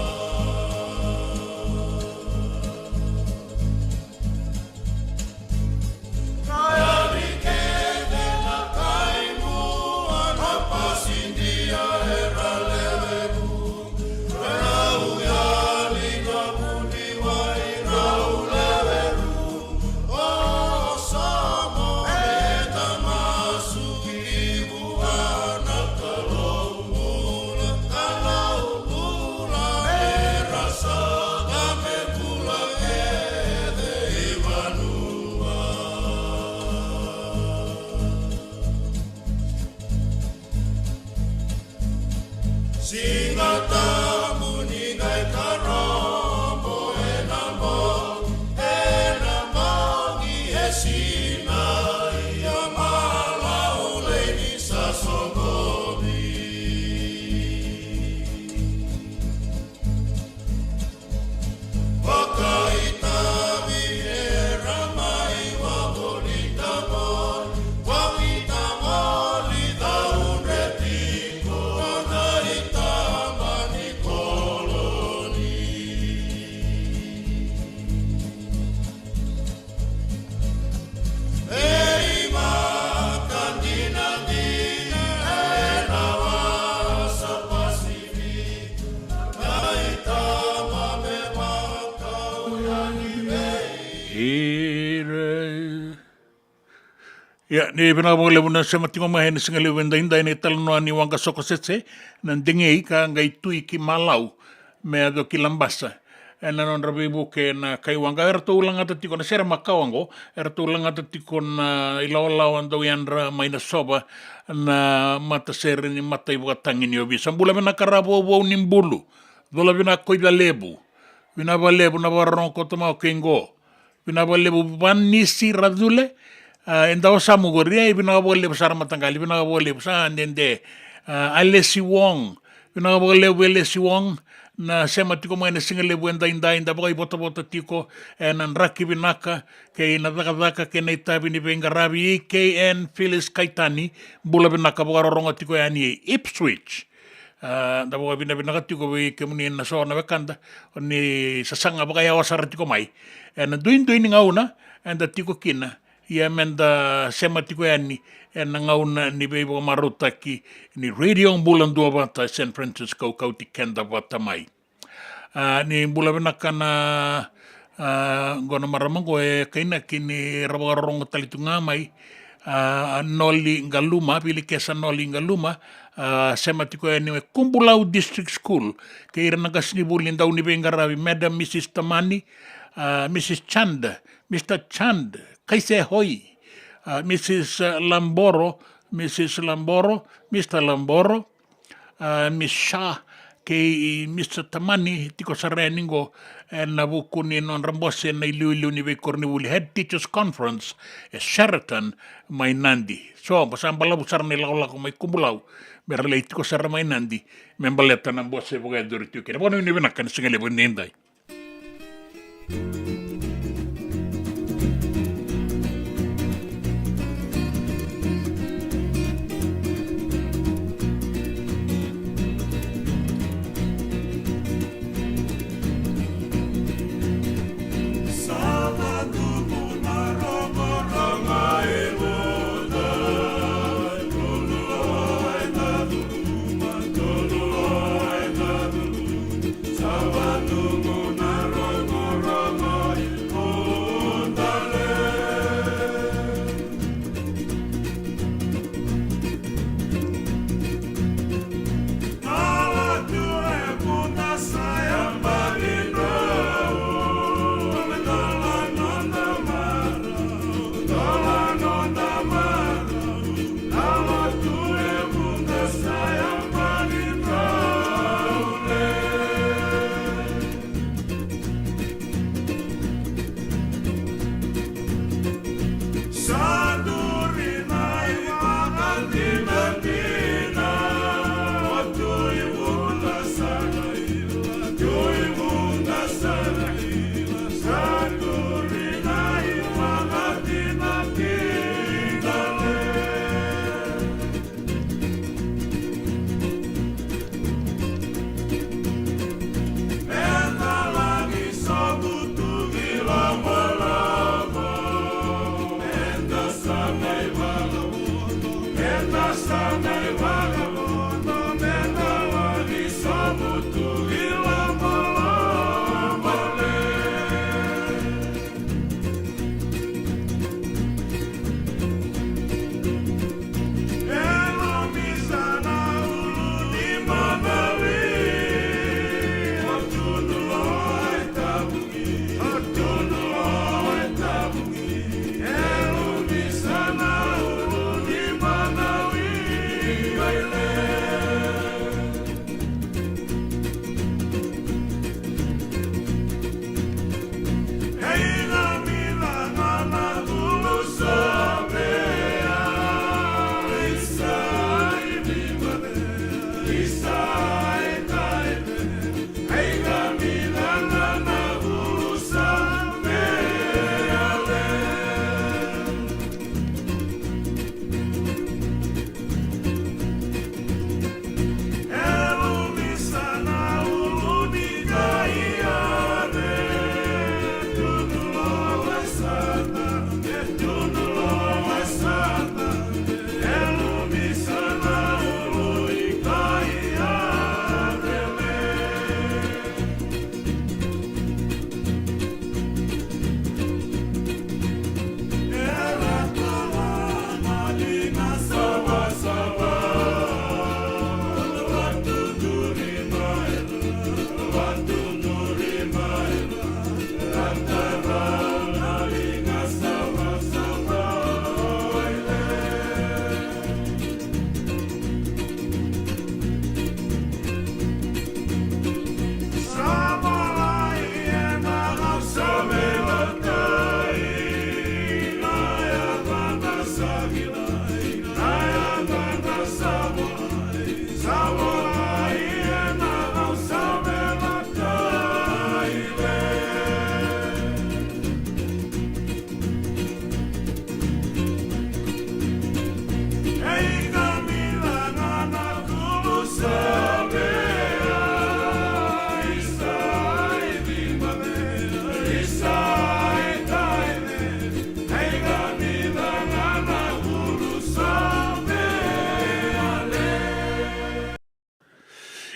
Siga Tabu ni qai karobo ena bogi, ena bogi e sinai, a malaulai ni sa soqoni. Ia, ni vinaka vakalevu na sema tiko mai ena siga levu edaidai, na italanoa ni Waqa Sokosese, na Degei ka qai Tui ki Malau me yaco ki Labasa. Ena nodra veivuke na kai waqa, eratou lagata tiko na sere makawa oqo, eratou lagata tiko na ilawalawa dau yadra mai Nasova, na matasere ni mata ivakatagi ni ovisa. Bula vinaka Ravouvou ni Bulu, cula vinaka ko Icalevu, vinaka vakalevu na vakarorogo koto mai o kei qo. Vinaka vakalevu Vanisi Racule. A, eda osamu qori, e, vinaka vakalevu sara mataqali, vinaka vakalevu sa dede. A, Alesi Wong, vinaka vakalevu Alesi Wong. Na sema tiko mai na siga levu edaidai, da vakaivotavota tiko ena draki vinaka kei na cakacaka kei na itavi ni veiqaravi. K N Phyllis Kaitani, bula vinaka, vakarorogo tiko yani e Ipswich. A, da vakavinavinaka tiko vei kemuni na so na wekada, o ni sasaga vakayawa sara tiko mai ena duidui ni gauna eda tiko kina. Ia meda sema tiko yani ena gauna ni veivakamarautaki ni Radio Bula Duavata e San Francisco, kauti keda vata mai. A, ni bula vinaka na, a, qo na marama qo e kainaki ni ra vakarorogo tale tu ga mai. A, Noli Qaluma, Vilikesa Noli Qaluma, a, sema tiko yani e Kubulau District School, kei ira na qasenivuli dau ni veiqaravi, Madam Mrs Tamani, a, Mrs Chand, Mr Chand, Kaisehoi, a, Mrs Lamboro, Mrs Lamboro, Mr Lamboro, a, Miss Shah kei Mr Tamani, tiko sara yani qo ena vuku ni nodra bose na iliuliu ni veikoronivuli, Head Teachers Conference e Sheraton mai Nadi. So, ba sa balavu sara na ilakolako mai Kubulau me ra lai tiko sara mai Nadi me baleta na bose vakayacori tiko kina. Vakanuinui vinaka ena siga levu edaidai.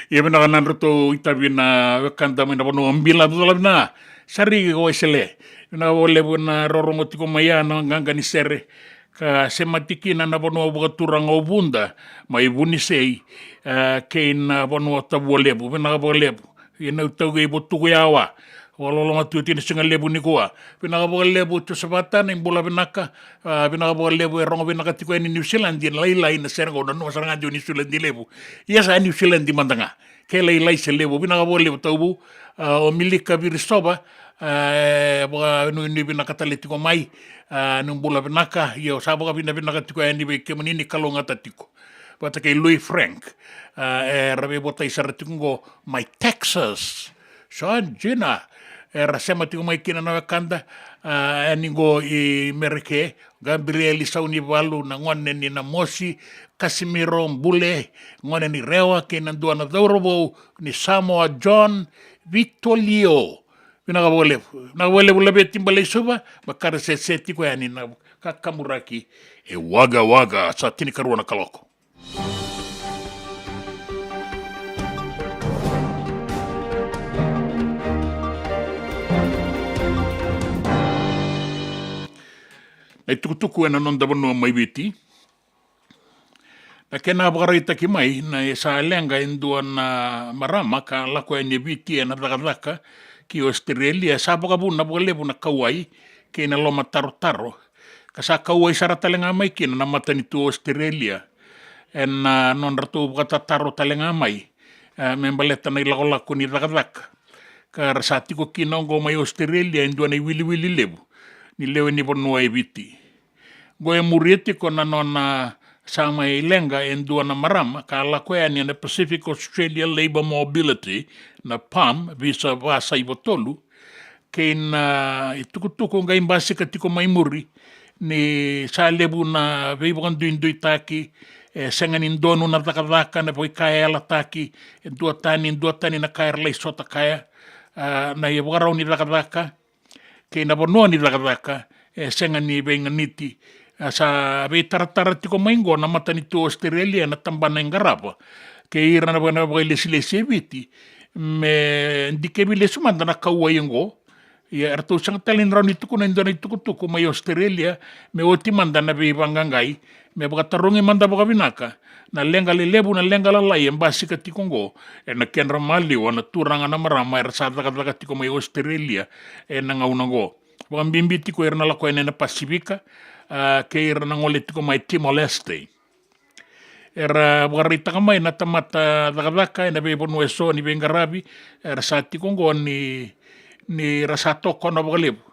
Ia vinaka na nodratou itavi na wekada mai na vanua o Bila, Cudolavi na Sariki ko Waisele. Vinaka vakalevu na rorogo tiko mai ya na qaqa ni sere ka semati kina na vanua vakaturaga o Vuda mai Vunisei, e, kei na vanua o Tavualevu. Vinaka vakalevu. Ia na iTaukei Votuku Yawa, vakaloloma tu oti na siga levu nikua. Vinaka vakalevu Josevata, na ibula vinaka. A, vinaka vakalevu e rogo vinaka tiko yani Niusiladi, na lailai na sere qo, nanuma sara ga de o Niusiladi levu. Ia sa Niusiladi mada ga, ke lailai se levu. Vinaka vakalevu Tauvu. A, o Milika Virisova, a, e vakanuinui vinaka tale tiko mai. A, ni bula vinaka. Io, sa vakavinavinaka tiko yani vei kemuni, ni kalougata tiko. Vata kei Louis Frank, a, era veivotai sara tiko qo mai Texas. Sa dina, era sema tiko mai kina na wekada, a, yani qo i Mereke, Gabrieli Saunivalu, na gone ni Namosi, Kasimiro Bule, gone ni Rewa, kei na dua na cauravou ni Samoa, John Vitolio. Vinaka vakalevu. Vinaka vakalevu Laveti Baleisuva, makare sese tiko yani na kakaburaki e Wagga Wagga, sa tinikarua na kaloko. Na itukutuku ena noda vanua mai Viti. Na kena vakaraitaki mai, na sa leqa e dua na marama ka lako yani e Viti ena cakacaka ki Ositerelia, sa vakavuna vakalevu na kauwai kei na lomatarotaro. Ka sa kauwai sara tale ga mai kina na matanitu Ositerelia ena nodratou vakatataro tale ga mai, e, me baleta na ilakolako ni cakacaka. Ka ra sa tiko kina oqo mai Ositerelia e dua na iwiliwili levu ni lewe ni vanua e Viti. Qo e muria tiko na nona sa mai leqa e dua na marama ka lako yani ena Pacific Australia Labour Mobility, na PALM, visa va saiva tolu, kei na itukutuku qai basika tiko mai muri ni sa levu na veivakaduiduitaki, e sega ni donu na cakacaka, na veika e yalataki, e duatani, duatani na ka era lai sota kaya, a, na ivakarau ni cakacaka kei na vanua ni cakacaka e sega ni veiganiti. A, sa veitaratara tiko mai qo na matanitu Ositerelia, na tabana e qarava, kei ira na vaka-, na vakailesilesi e Viti, me dikevi lesu mada na kauwai oqo. Ia, eratou sega tale ni rawa ni tukuna e dua na itukutuku mai Ositerelia me oti mada na veivaqaqai, me vakatarogi mada vakavinaka na leqa lelevu, na leqa lalai e basika tiko oqo ena kedra maliwa na turaga na marama era sa cakacaka tiko mai Ositerelia ena gauna oqo. Vakabibi tiko ira na lako yani ena Pasifika, a, kei ira na gole tiko mai Timor-Leste. Era vakaraitaka mai na tamata cakacaka ena veivanua eso ni veiqaravi era sa tiko oqo ni, ni ra sa tokona vakalevu.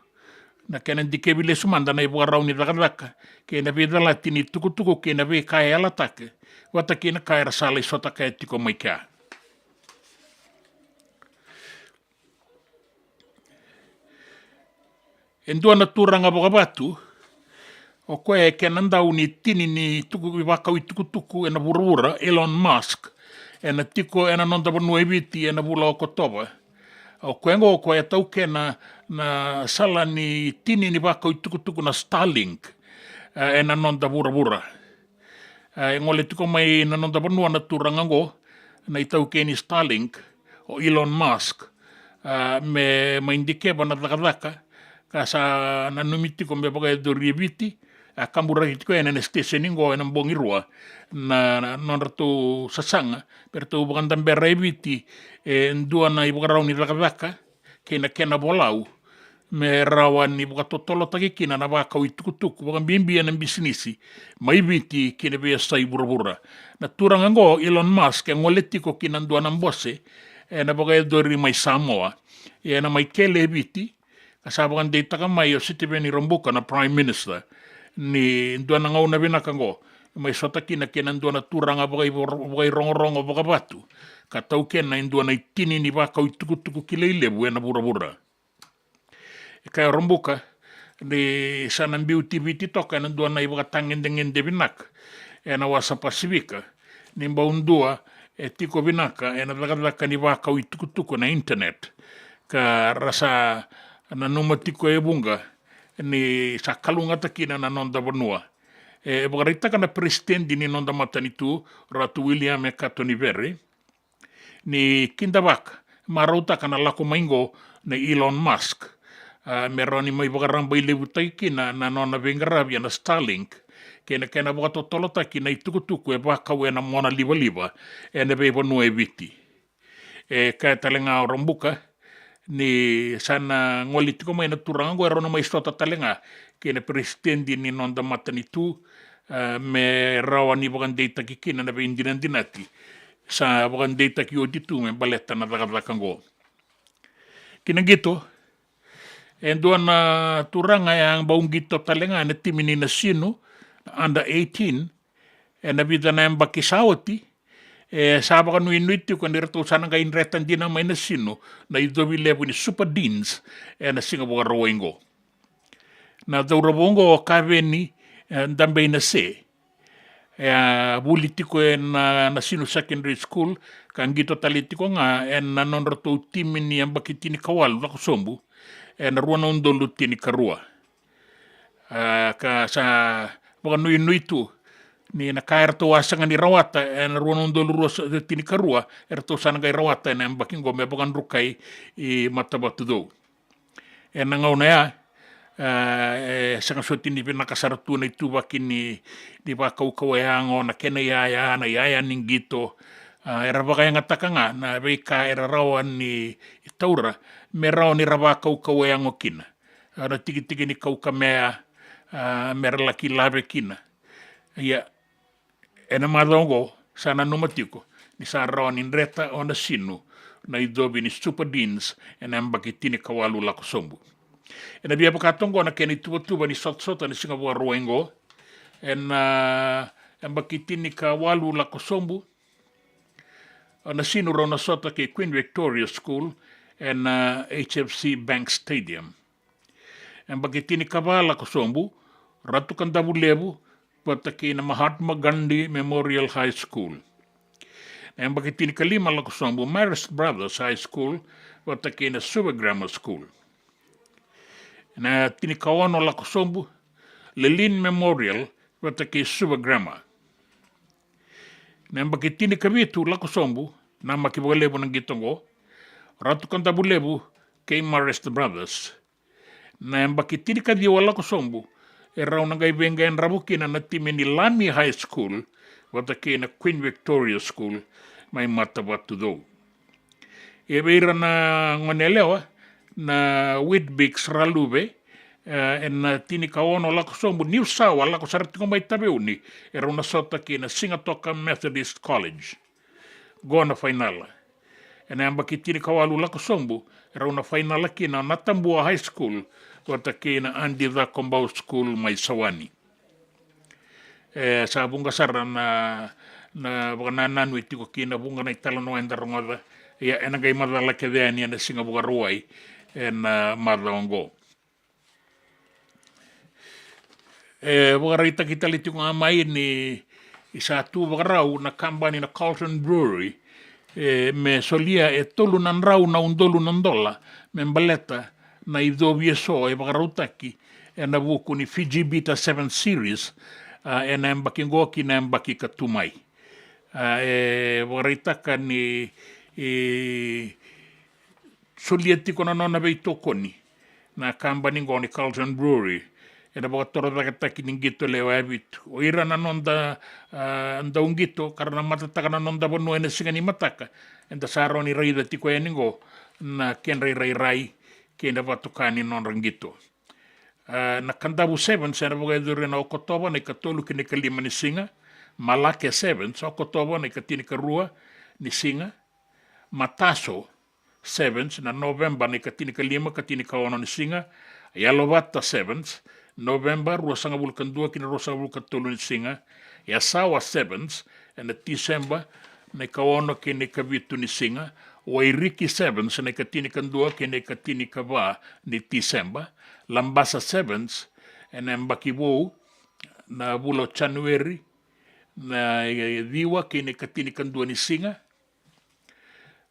Na kena dikevi lesu mada na ivakarau ni cakacaka kei na veicalati ni tukutuku kei na veika e yalataki, vata kei na ka era sa lai sota kaya tiko mai kea. E dua na turaga vakavatu, o koya e kena dau ni tini ni tuku, vakau itukutuku ena vuravura, Elon Musk, ena tiko ena noda vanua e Viti ena vula o Okotova. O koya oqo, o koya e taukena na sala ni tini ni vakau itukutuku na Starlink, e, ena noda vuravura. A, e gole tiko mai na noda vanua na turaga oqo, na itaukei ni Starlink, o Elon Musk, a, me mai dikeva na cakacaka ka sa nanumi tiko me vakayacori e Viti. A kaburaki tiko yani ena siteseni oqo ena bogi rua na, na nodratou sasaga me ratou vakadabera e Viti e dua na ivakarau ni cakacaka kei na kena volau me rawa ni vakatotolotaki kina na vakau itukutuku, vakabibi ena bisinisi mai Viti ki na veiyasai vuravura. Na turaga oqo, Elon Musk, e gole tiko ki na dua na bose ena vakayacori mai Samoa, ia ena mai kele e Viti, ka sa vakadeitaka mai o Sitiveni Rabuka, na Prime Minister, ni dua na gauna vinaka oqo mai sota kina kei na dua na turaga vakaivor-, vakairogorogo vakavatu ka taukena e dua na itini ni vakau itukutuku kilai levu ena vuravura. E kaya o Rabuka ni sa na biuti Viti toka ena dua na ivakatagedegede vinaka ena wasa Pasifika, ni bau dua e tiko vinaka ena cakacaka ni vakau itukutuku na internet, ka ra sa nanuma tiko e vuqa ni sa kalougata kina na noda vanua. E vakaraitaka na peresitedi ni noda matanitu, Ratu William Kato Niveri, ni kidavaka, marautaka na lako mai qo nei Elon Musk, a, me rawa ni mai vakarabailevutaki kina na nona veiqaravi ena Starlink kei na kena vakatotolotaki na itukutuku e vakau ena mona livaliva ena veivanua e Viti. E kaya tale ga o Rabuka ni sa na gole tiko mai na turaga qo, e rawa na mai sota tale ga kei na peresitedi ni noda matanitu, a, me rawa ni vakadeitaki kina na veidinadinati sa vakadeitaki oti tu me baleta na cakacaka qo. Ki na qito, e dua na turaga e a bau qito tale ga ena timi ni Nasinu, na under eighteen, ena vica na yabaki sa oti, e sa vakanuinui tiko ni ratou sa na qai dreta dina mai Nasinu na icovi levu ni Super Deans ena Siga Vakarauwai qo. Na cauravou oqo o Kaveni, e, Dabeinase. E a vuli tiko ena, na Sinu Secondary School, ka qito tale tiko ga ena nodratou timi ni yabaki tinikawalu lako sobu ena rua na udolu tinikarua. A, ka sa vakanuinui tu ni na ka eratou a sega ni rawata ena rua na udolu rua sa, tinikarua, eratou sa na qai rawata ena yabaki qo me vakadrukai i Matavatucou. Ena gauna ya, e, e sega soti ni vinaka sara tu na ituvaki ni, ni vakaukauwa yago, na kena iyaya, na iyaya ni qito. A, era vakayagataka ga na veika era rawa ni taura me rawa ni ra vakaukauwa yago kina. A, na tikitiki ni kaukamea, a, me ra laki lave kina. Ia, ena macawa oqo, sa nanuma tiko ni sa rawa ni dreta o Nasinu na icovi ni Super Deans ena yabaki tinikawalu lako sobu. Ena via vaka toka oqo na kena ituvatuva ni sotasota ni Siga Vakarauwai qo. Ena, a, yabaki tinikawalu lako sobu, o Nasinu rau na sota kei Queen Victoria School ena, a, H F C Bank Stadium. Yabaki tinikava lako sobu, Ratu Kadavulevu vata kei na Mahatma Gandhi Memorial High School. Na yabaki tinikalima lako sobu, Marist Brothers High School vata kei na Suva Grammar School. Na tinikaono lako sobu, Lelean Memorial vata kei Suva Grammar. Na yabaki tinikavitu lako sobu, namaki vakalevu na qito oqo, Ratu Kadavulevu kei Marist Brothers. Na yabaki tinikaciwa lako sobu, e rau na qai veiqaravi kina na timi ni Lami High School vata kei na Queen Victoria School mai Matavatucou. E vei ira na gone yalewa, na Weet-Bix Raluve, e, ena tinikaono lako sobu, Niu Sawa, lako sara tiko mai Taveuni, e rau na sota kei na Sigatoka Methodist College. Qo na fainala. Ena yabaki tinikawalu lako sobu, e rau na fainala kina na Tabua High School vata kei na Adi Cakobau School mai Sawani. E sa vuqa sara na, na vakanananu e tiko kina, vuqa na italanoa eda rogoca. Ia, ena qai macala kece yani ena Siga Vakarauwai ena, a, macawa oqo. E vakaraitaki tale tiko ga mai ni sa tu vakarau na kabani na Carlton Brewery, e, me solia e tolu na drau na udolu na dola me baleta na icovi eso e vakarautaki ena vuku ni Fiji Bitter Seven Series, a, ena yabaki qo ki na yabaki ka tu mai. A, e vakaraitaka ni, e, solia tiko na nona veitokoni na kabani qo ni Carlton Brewery ena vakatorocaketaki ni qito lewe vitu. O ira na noda, a, dauqito ka ra na matataka na noda vanua ena siga ni mataka, eda sa rawa ni raica tiko yani qo na kedra irairai kei na vatuka ni nodra qito. A, na Kadavu Sevens ena vakayacori ena Okotova na ikatolu ki na ikalima ni siga. Malake Sevens, Okotova na ikatinikarua ni siga. Mataso Sevens na Noveba na ikatinikalima ka tinikaono ni siga. Yalovata Sevens, Noveba ruasagavulu ka dua ki na ruasagavulu ka tolu ni siga. Yasawa Sevens ena Tiseba na ikaono ki na ikavitu ni siga. Wairiki Sevens na ikatinikadua ki na ikatinikava ni Tiseba. Labasa Sevens ena yabaki vou na vula o Janueri na ciwa ki na ikatinikadua ni siga.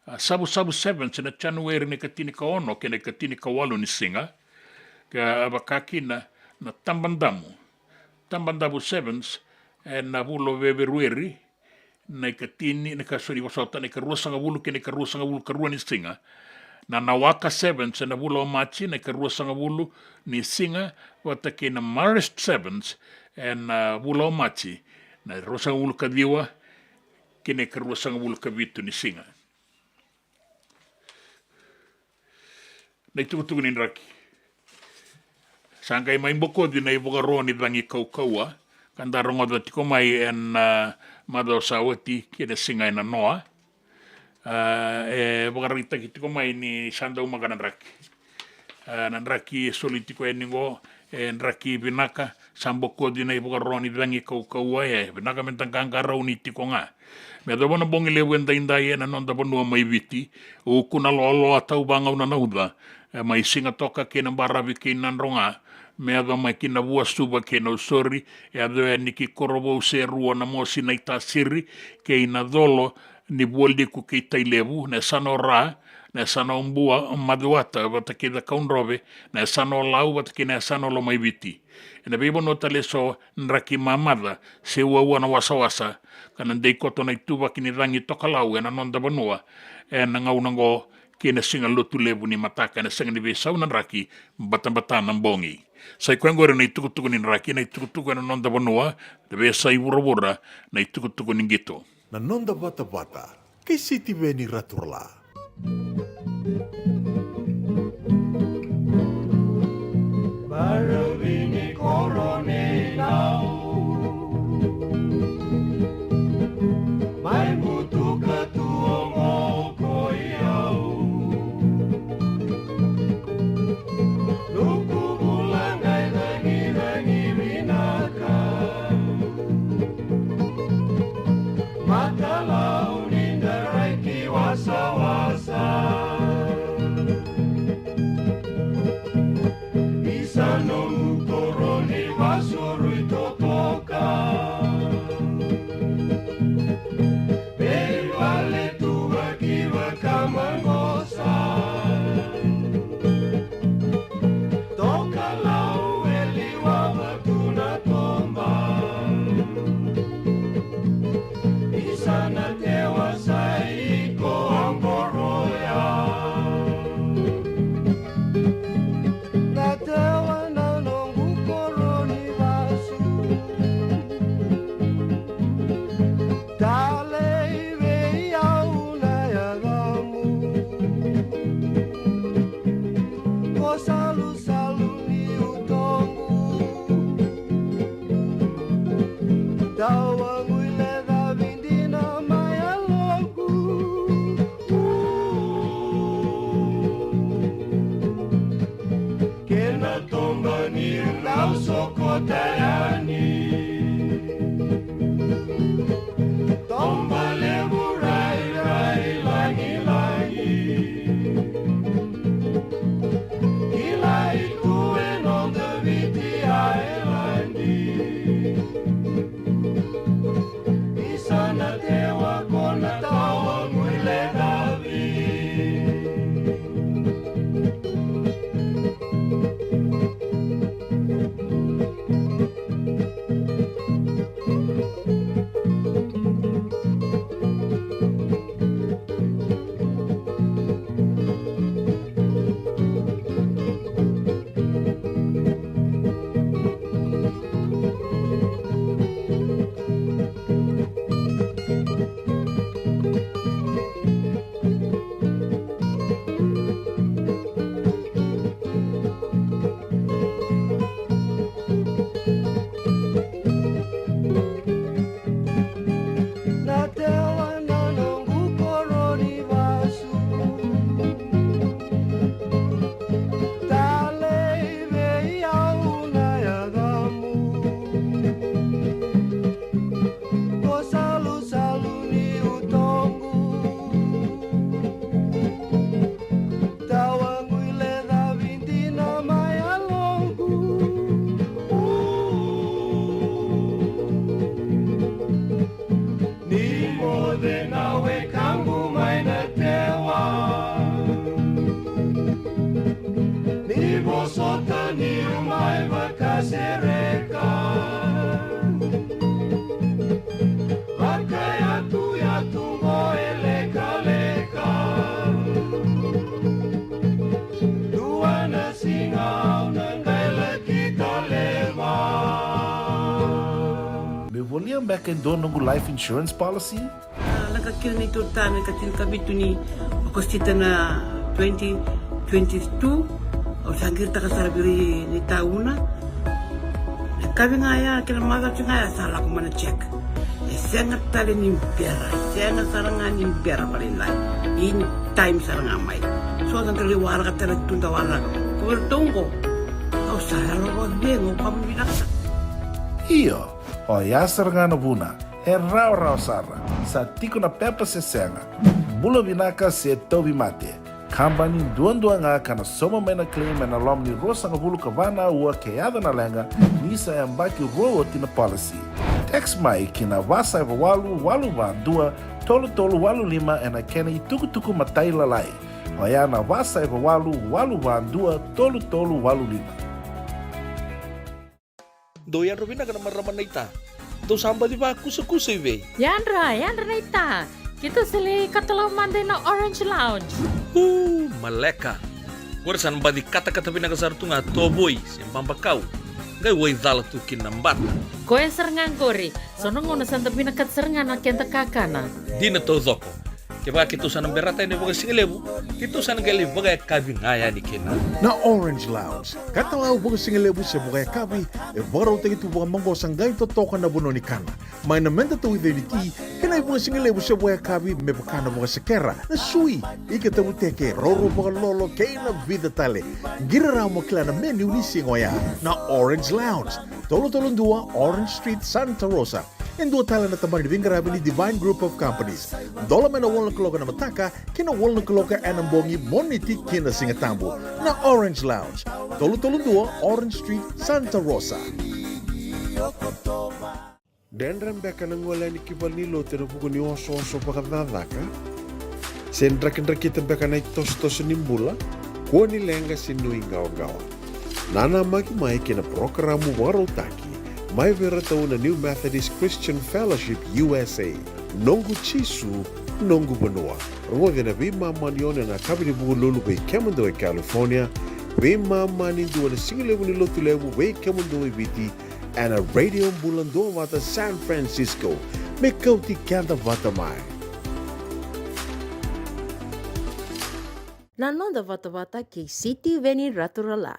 A, Savusavu Sevens ena Janueri na ikatini ka ono kei na ikatini ka walu ni siga. Ka vaka kina na Tabadamu, Tabadamu Sevens ena vula o Feperueri na ikatini, na ka, sorry, vosota, na ikaruasagavulu kei na ikaruasagavulu ka rua ni siga. Na Nawaka Sevens ena vula o Maji na ikaruasagavulu ni siga, vata kei na Marist Sevens ena vula o Maji na ruasagavulu ka ciwa kei na ikaruasagavulu ka vitu ni siga. Na itukutuku ni draki. Sa qai mai bokoci na ivakaro ni cagi kaukauwa ka da rogoca tiko mai ena, ah, macawa sa oti kei na siga ena noa. Ah, e vakaraitaki tiko mai ni sa daumaka na draki. Ah, na draki e soli tiko yani qo, e draki vinaka, sa bokoci na ivakaro ni cagi kaukauwa, e vinaka me da qaqarauni tiko ga. Me yacova na bogi levu edaidai ena noda vanua mai Viti, o ukuna loaloa, tauvagauna na uca, e mai Sigatoka kei Nabaravi kei Nadroga, me yaco mai ki Navua, Suva kei Nausori, e yaco yani ki Korovou, Serua, Namosi, Naitasiri kei Nacolo, Nivualiku kei Tailevu, na yasana o Ra, na yasana o Bua, o Macuata vata kei Cakaudrove, na yasana o Lau vata kei na yasana o Lomaiviti. Ena veivanua tale eso, draki mamaca se uaua na wasawasa, ka na dei koto na ituvaki ni cagi tokalau ena noda vanua ena gauna oqo, kei na siga Lotulevu ni mataka, ena sega ni veisau na draki, batabata na bogi. Sa i koya oqori na itukutuku ni draki, na itukutuku ena noda vanua, na veiyasai vuravura, na itukutuku ni qito. Na noda vatavata kei Sitiveni Raturala. Baravi ni koro ni nau, mai butuka tu o moko i au. Nuku bula qai cagicagi vinaka. Matalau ni draki wasawasa. Beka e dua noqu life insurance policy? A, lako kina na neitou ritaya na ika tinikavitu ni Okosita na twenty twenty-two. Au sa qiritaka sara vei ira na itauna. Na yakavi ga ya kei na macawa ga ya sa lako mai na check. E sega tale ni bera, e sega sara ga ni bera vakalailai. Ini time sara ga mai. So da qai waraka tale tu da waraka. Ko iratou qo, au sa yalo vakacegu, au vakavinavinaka sara. Io, oya sara ga na vuna. E rawarawa sara, sa tiko na pepa se sega, bula vinaka se tauvimate. Kabani duadua ga ka na sauma mai na claim ena loma ni ruasagavulu ka va na aua ke yaco na leqa, ni sa yabaki rua oti na policy. Text mai ki na va saiva walu walu va dua tolu tolu walu lima ena kena itukutuku matailalai. Oya na va saiva walu walu va dua tolu tolu walu lima. Dou yadra vinaka na marama naita. Dou sa baci vakusakusa i vei? Yadra, yadra naita. Keitou sa lai katalau mada ina Orange Lounge. Uu, maleka. Qori sa na baci katakata vinaka sara tu ga tovoi se babakau. Qai waicala tu kina na bata. Koya sara ga qori. So na gauna sa da vinakata sara ga na keda kakana. Dina taucoko. Kevaka keitou sa na berata yani vakasigalevu, keitou sa na qai lai vakayakavi ga yani kina. Na Orange Lounge, katalau vakasigalevu se vakayakavi, e vakarautaki tu vakamaqosa qai totoka na vanua ni kana. Mai na meda tauica ni ti, kei na ivakasigalevu se vakayakavi me vaka na vakasekera, na sui, ika tavuteke, roro vakalolo, kei na vica tale. Qiri rawa mo kila na menu ni siga oya. Na Orange Lounge, tolu tolu dua Orange Street, Santa Rosa. E dua tale na tabana ni veiqaravi ni Divine Group of Companies. Dola mai na walu na kaloko ena mataka ki na walu na kaloko ena bogi, Moniti ki na Sigatabu. Na Orange Lounge, tolu tolu dua Orange Street, Santa Rosa. Dredre beka na gole yani ki valenilotu ena vuku ni osooso vakacakacaka? Se drakidrakita beka na itosotoso ni bula? Kua ni leqa se nuiqawaqawa. Nanamaki mai ki na parokaramu vakarautaki mai vei iratou na New Methodist Christian Fellowship U S A, Noqu Jisu, Noqu Vanua. Rogoci ena veimama ni ono ena yakavi ni Vukelulu vei kemudou e California, veimama ni dua ena sigalevu ni Lotulevu vei kemudou e Viti, ena Radio Bula Duavata San Francisco, me kauti keda vata mai. Na noda vatavata kei Sitiveni Raturala.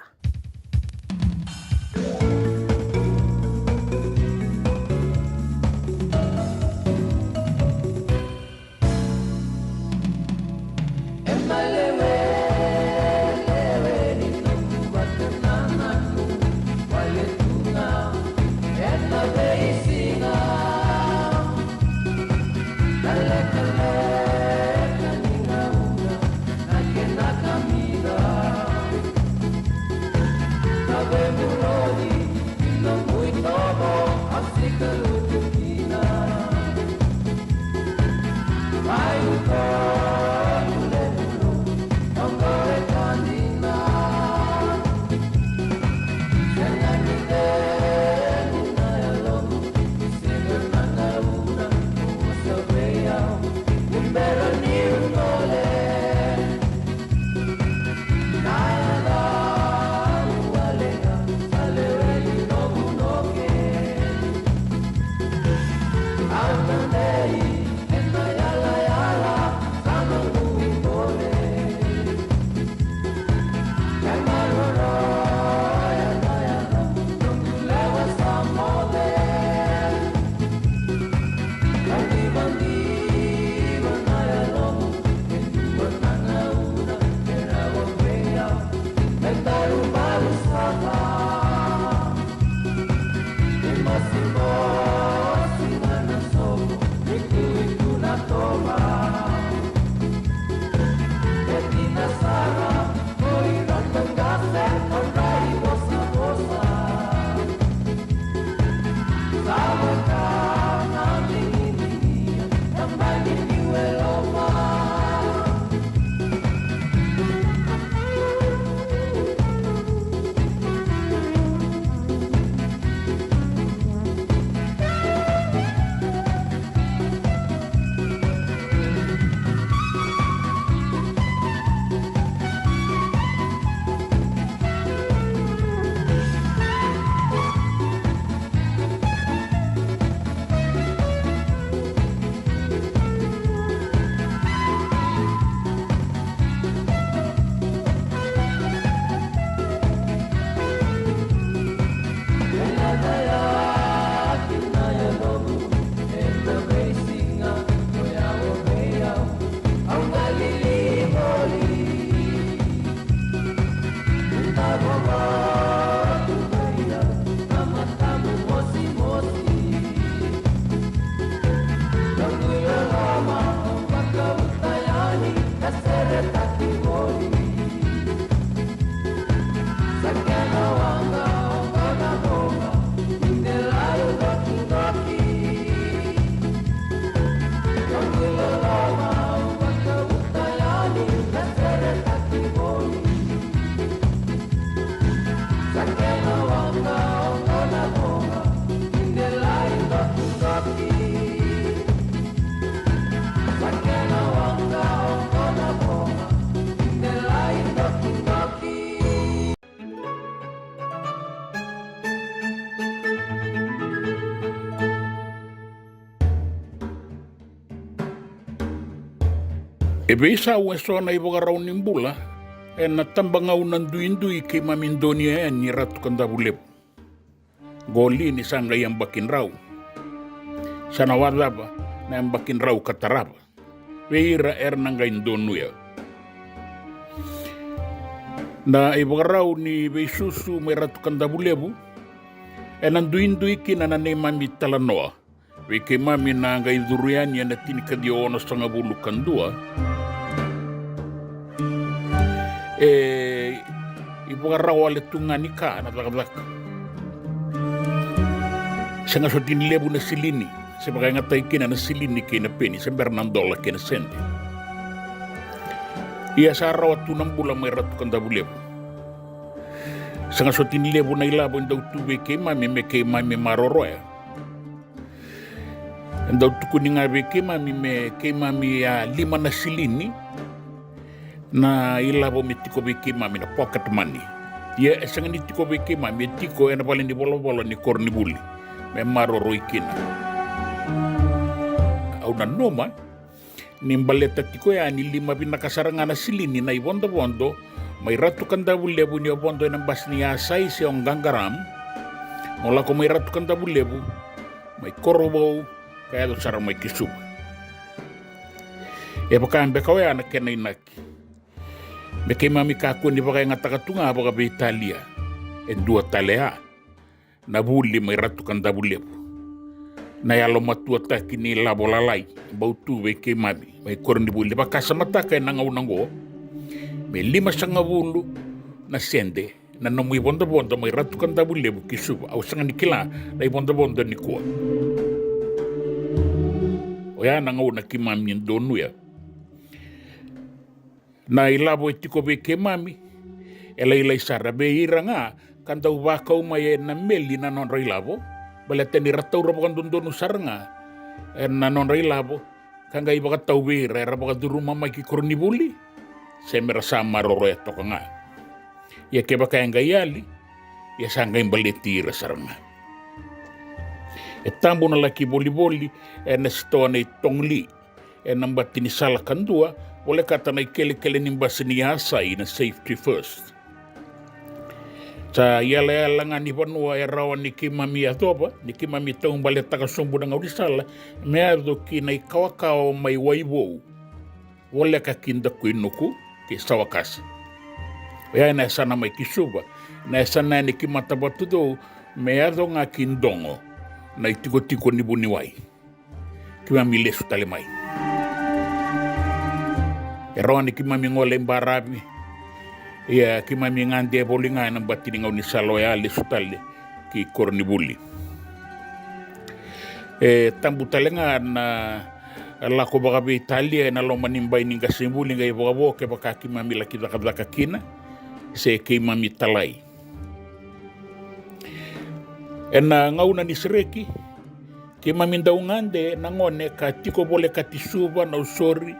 E veisau eso na ivakarau ni bula ena tabagauna duidui keimami donuya yani e Ratu Kadavulevu. Qo li ni sa qai yabaki drau. Sa na wacava na yabaki drau ka tarava vei ira era na qai donuya. Na ivakarau ni veisusu mai Ratu Kadavulevu ena duidui kina na neimami talanoa vei keimami na qai curu yani ena tinikaciwa onosagavulu ka dua. E ivakarau wale tu ga ni ka na cakacaka. Sega soti ni levu na silini, se vakayagataki kina na silini kei na peni, se bera na dola kei na sede. Ia sa rawa tu na bula mai Ratu Kadavulevu. Sega soti ni levu na ilavo e dau tu vei keimami me keimami maroroya. E dau tukuni ga vei keimami me keimami a lima na silini na ilavo me tiko vei keimami, na pocket money. Ia e sega ni tiko vei keimami, e tiko ena vale ni volavola ni koronivuli me maroroi kina. Au nanuma ni baleta tiko ya ni lima vinaka sara ga na silini na ivodovodo mai Ratu Kadavulevu ni o vodo ena basi ni yasai se o qaqaram, mo lako mai Ratu Kadavulevu, mai Korovou, ka yaco sara mai ki Suva. E vaka beka oya na kena inaki. Me keimami kakua ni vakayagataka tu ga vakaveitalia e dua tale ya na vuli mai Ratu Kadavulevu. Na yalomatuataki ni lavo lalai e bau tu vei keimami mai koronivuli, vakasamataka ena gauna oqo me limasagavulu na sede na nomu ivodovodo mai Ratu Kadavulevu ki Suva. Au sega ni kila na ivodovodo nikua. Oya na gauna keimami donuya. Na ilavo e tiko vei keimami e lailai sara vei ira ga ka dau vakau mai ena meli na nodra ilavo, baleta ni ra taura vakadodonu sara ga ena nodra ilavo, ka qai vakatau vei ira era vakacuruma mai ki koronivuli, se me ra sa maroroya toka ga. Ia kevaka e qai yali, ia sa qai baleti ira sara ga. E tabu na laki volivoli ena sitoa nei Tongli ena bati ni sala kadua, volekata na ikelekele ni basi ni yasai na Safety First. Sa iyalayala ga ni vanua e rawa ni keimami yacova ni keimami taubaletaka sobu na gaunisala me yaco ki na ikawakawa mai Waivou, voleka ki Dakuinuku kei Sawakasa. Oya ena yasana mai ki Suva, na yasana yani ki Matavatucou, me yaco ga ki Dogo, na itikotiko ni vuniwai. Keimami lesu tale mai. E rawa ni keimami gole i baravi. Ia keimami gade voli ga ena bati ni gaunisala oya lesu tale ki koronivuli. E tabu tale ga na lako vakaveitalia ena loma ni bai ni qasenivuli qai vakavo kevaka keimami laki cakacaka kina se keimami talai. Ena gauna ni sereki, keimami dau gade na gone ka tiko volekati Suva, Nausori,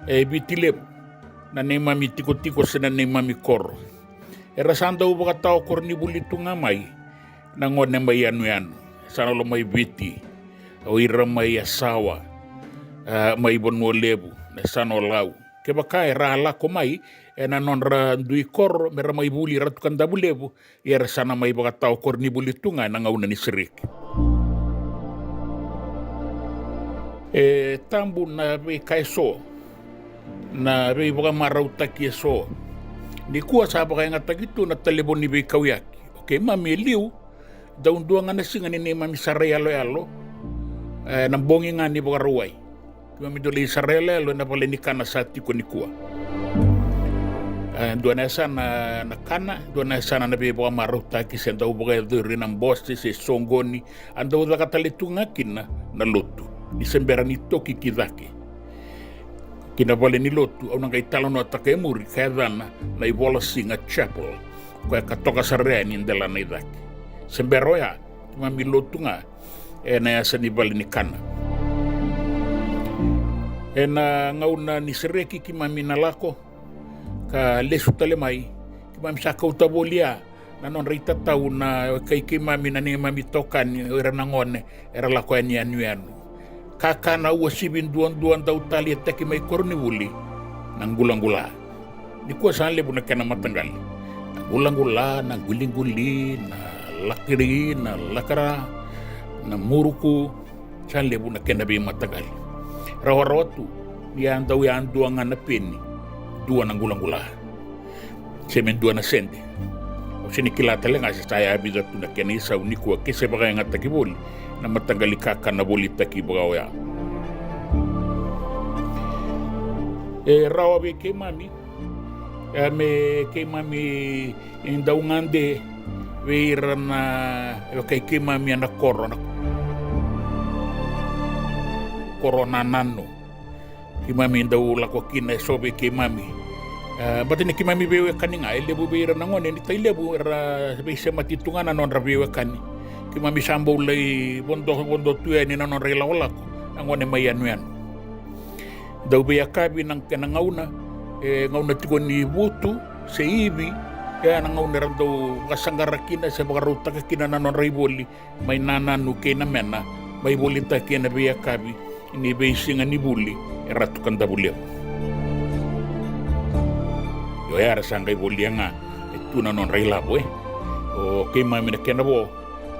e Viti Levu, na neimami tikotiko se na neimami koro. Era sa dau vakatawa koronivuli tu ga mai na gone mai yanuyanu, sa na lo mai Viti, o ira mai Yasawa, a, mai Vanua Levu, na Yasana o Lau. Kevaka era lako mai ena nodra dui koro me ra mai vuli Ratu Kadavulevu, ia era sa na mai vakatawa koronivuli tu ga ena gauna ni sereki. E tabu na veika eso, na veivakamarautaki eso. Nikua sa vakayagataki tu na talevoni veikauyaki. O keimami e liu, dau dua ga na siga ni neimami sara iyaloyalo, e, na bogi ga ni Vakarauwai. Keimami dau lai sara iyaloyalo ena vale ni kana sa tiko nikua. E, dua na yasana na kana, dua na yasana na veivakamarautaki, se dau vakayacori na bose se soqoni, a dau caka tale tu ga kina na lotu ni se bera ni toki ki cake ki na vale ni lotu. Au na qai talanoataka e muri ka yacana na iVolasiga Chapel, koya ka toka sara yani e delana i cake. Se bera oya, keimami lotu ga ena yasa ni vale ni kana. Ena gauna ni sereki keimami na lako ka lesu tale mai, keimami sa kauta voli ya na nodra itatau na kai keimami, na neimami itokani, o ira na gone era lako yani yanuyanu. kakana uasivi duadua dau taleitaki mai koronivuli, na qulaqula. Nikua sa levu na kena mataqali. Na qulaqula, na quiliquli, na lakiri, na lakara, na muruku, sa levu na kena veimataqali. Rawarawa tu ni a dau yadua ga na peni, dua na qulaqula. Se me dua na sede. Au sega ni kila tale ga se sa yavica tu na kena isau nikua ke se vakayagataki voli na mataqali kakana volitaki vakaoya. E rawa vei keimami, e, me keimami dau gade vei ira na, e, vaka i keimami ena koro na, koro na nanu. Keimami dau lako kina e so vei keimami. E, baleta ni keimami veiwekani ga, e levu vei ira na gone ni tai levu era veisemati tu ga na nodra veiwekani. Keimami sa bau lai vodo, vodo tu yani na nodra ilakolako na gone mai yanuyanu. Dau veiyakavi na kena gauna, e gauna tiko ni vutu se ivi, e na gauna era dau vakasaqara kina se vakarautaka kina na nodra ivoli mai Nananu kei Namena, mai volitaki ena veiyakavi ni veisiga ni vuli e Ratu Kadavulevu. Io, era sa qai volia ga e tu na nodra ilavo, e. O keimami na kena vo,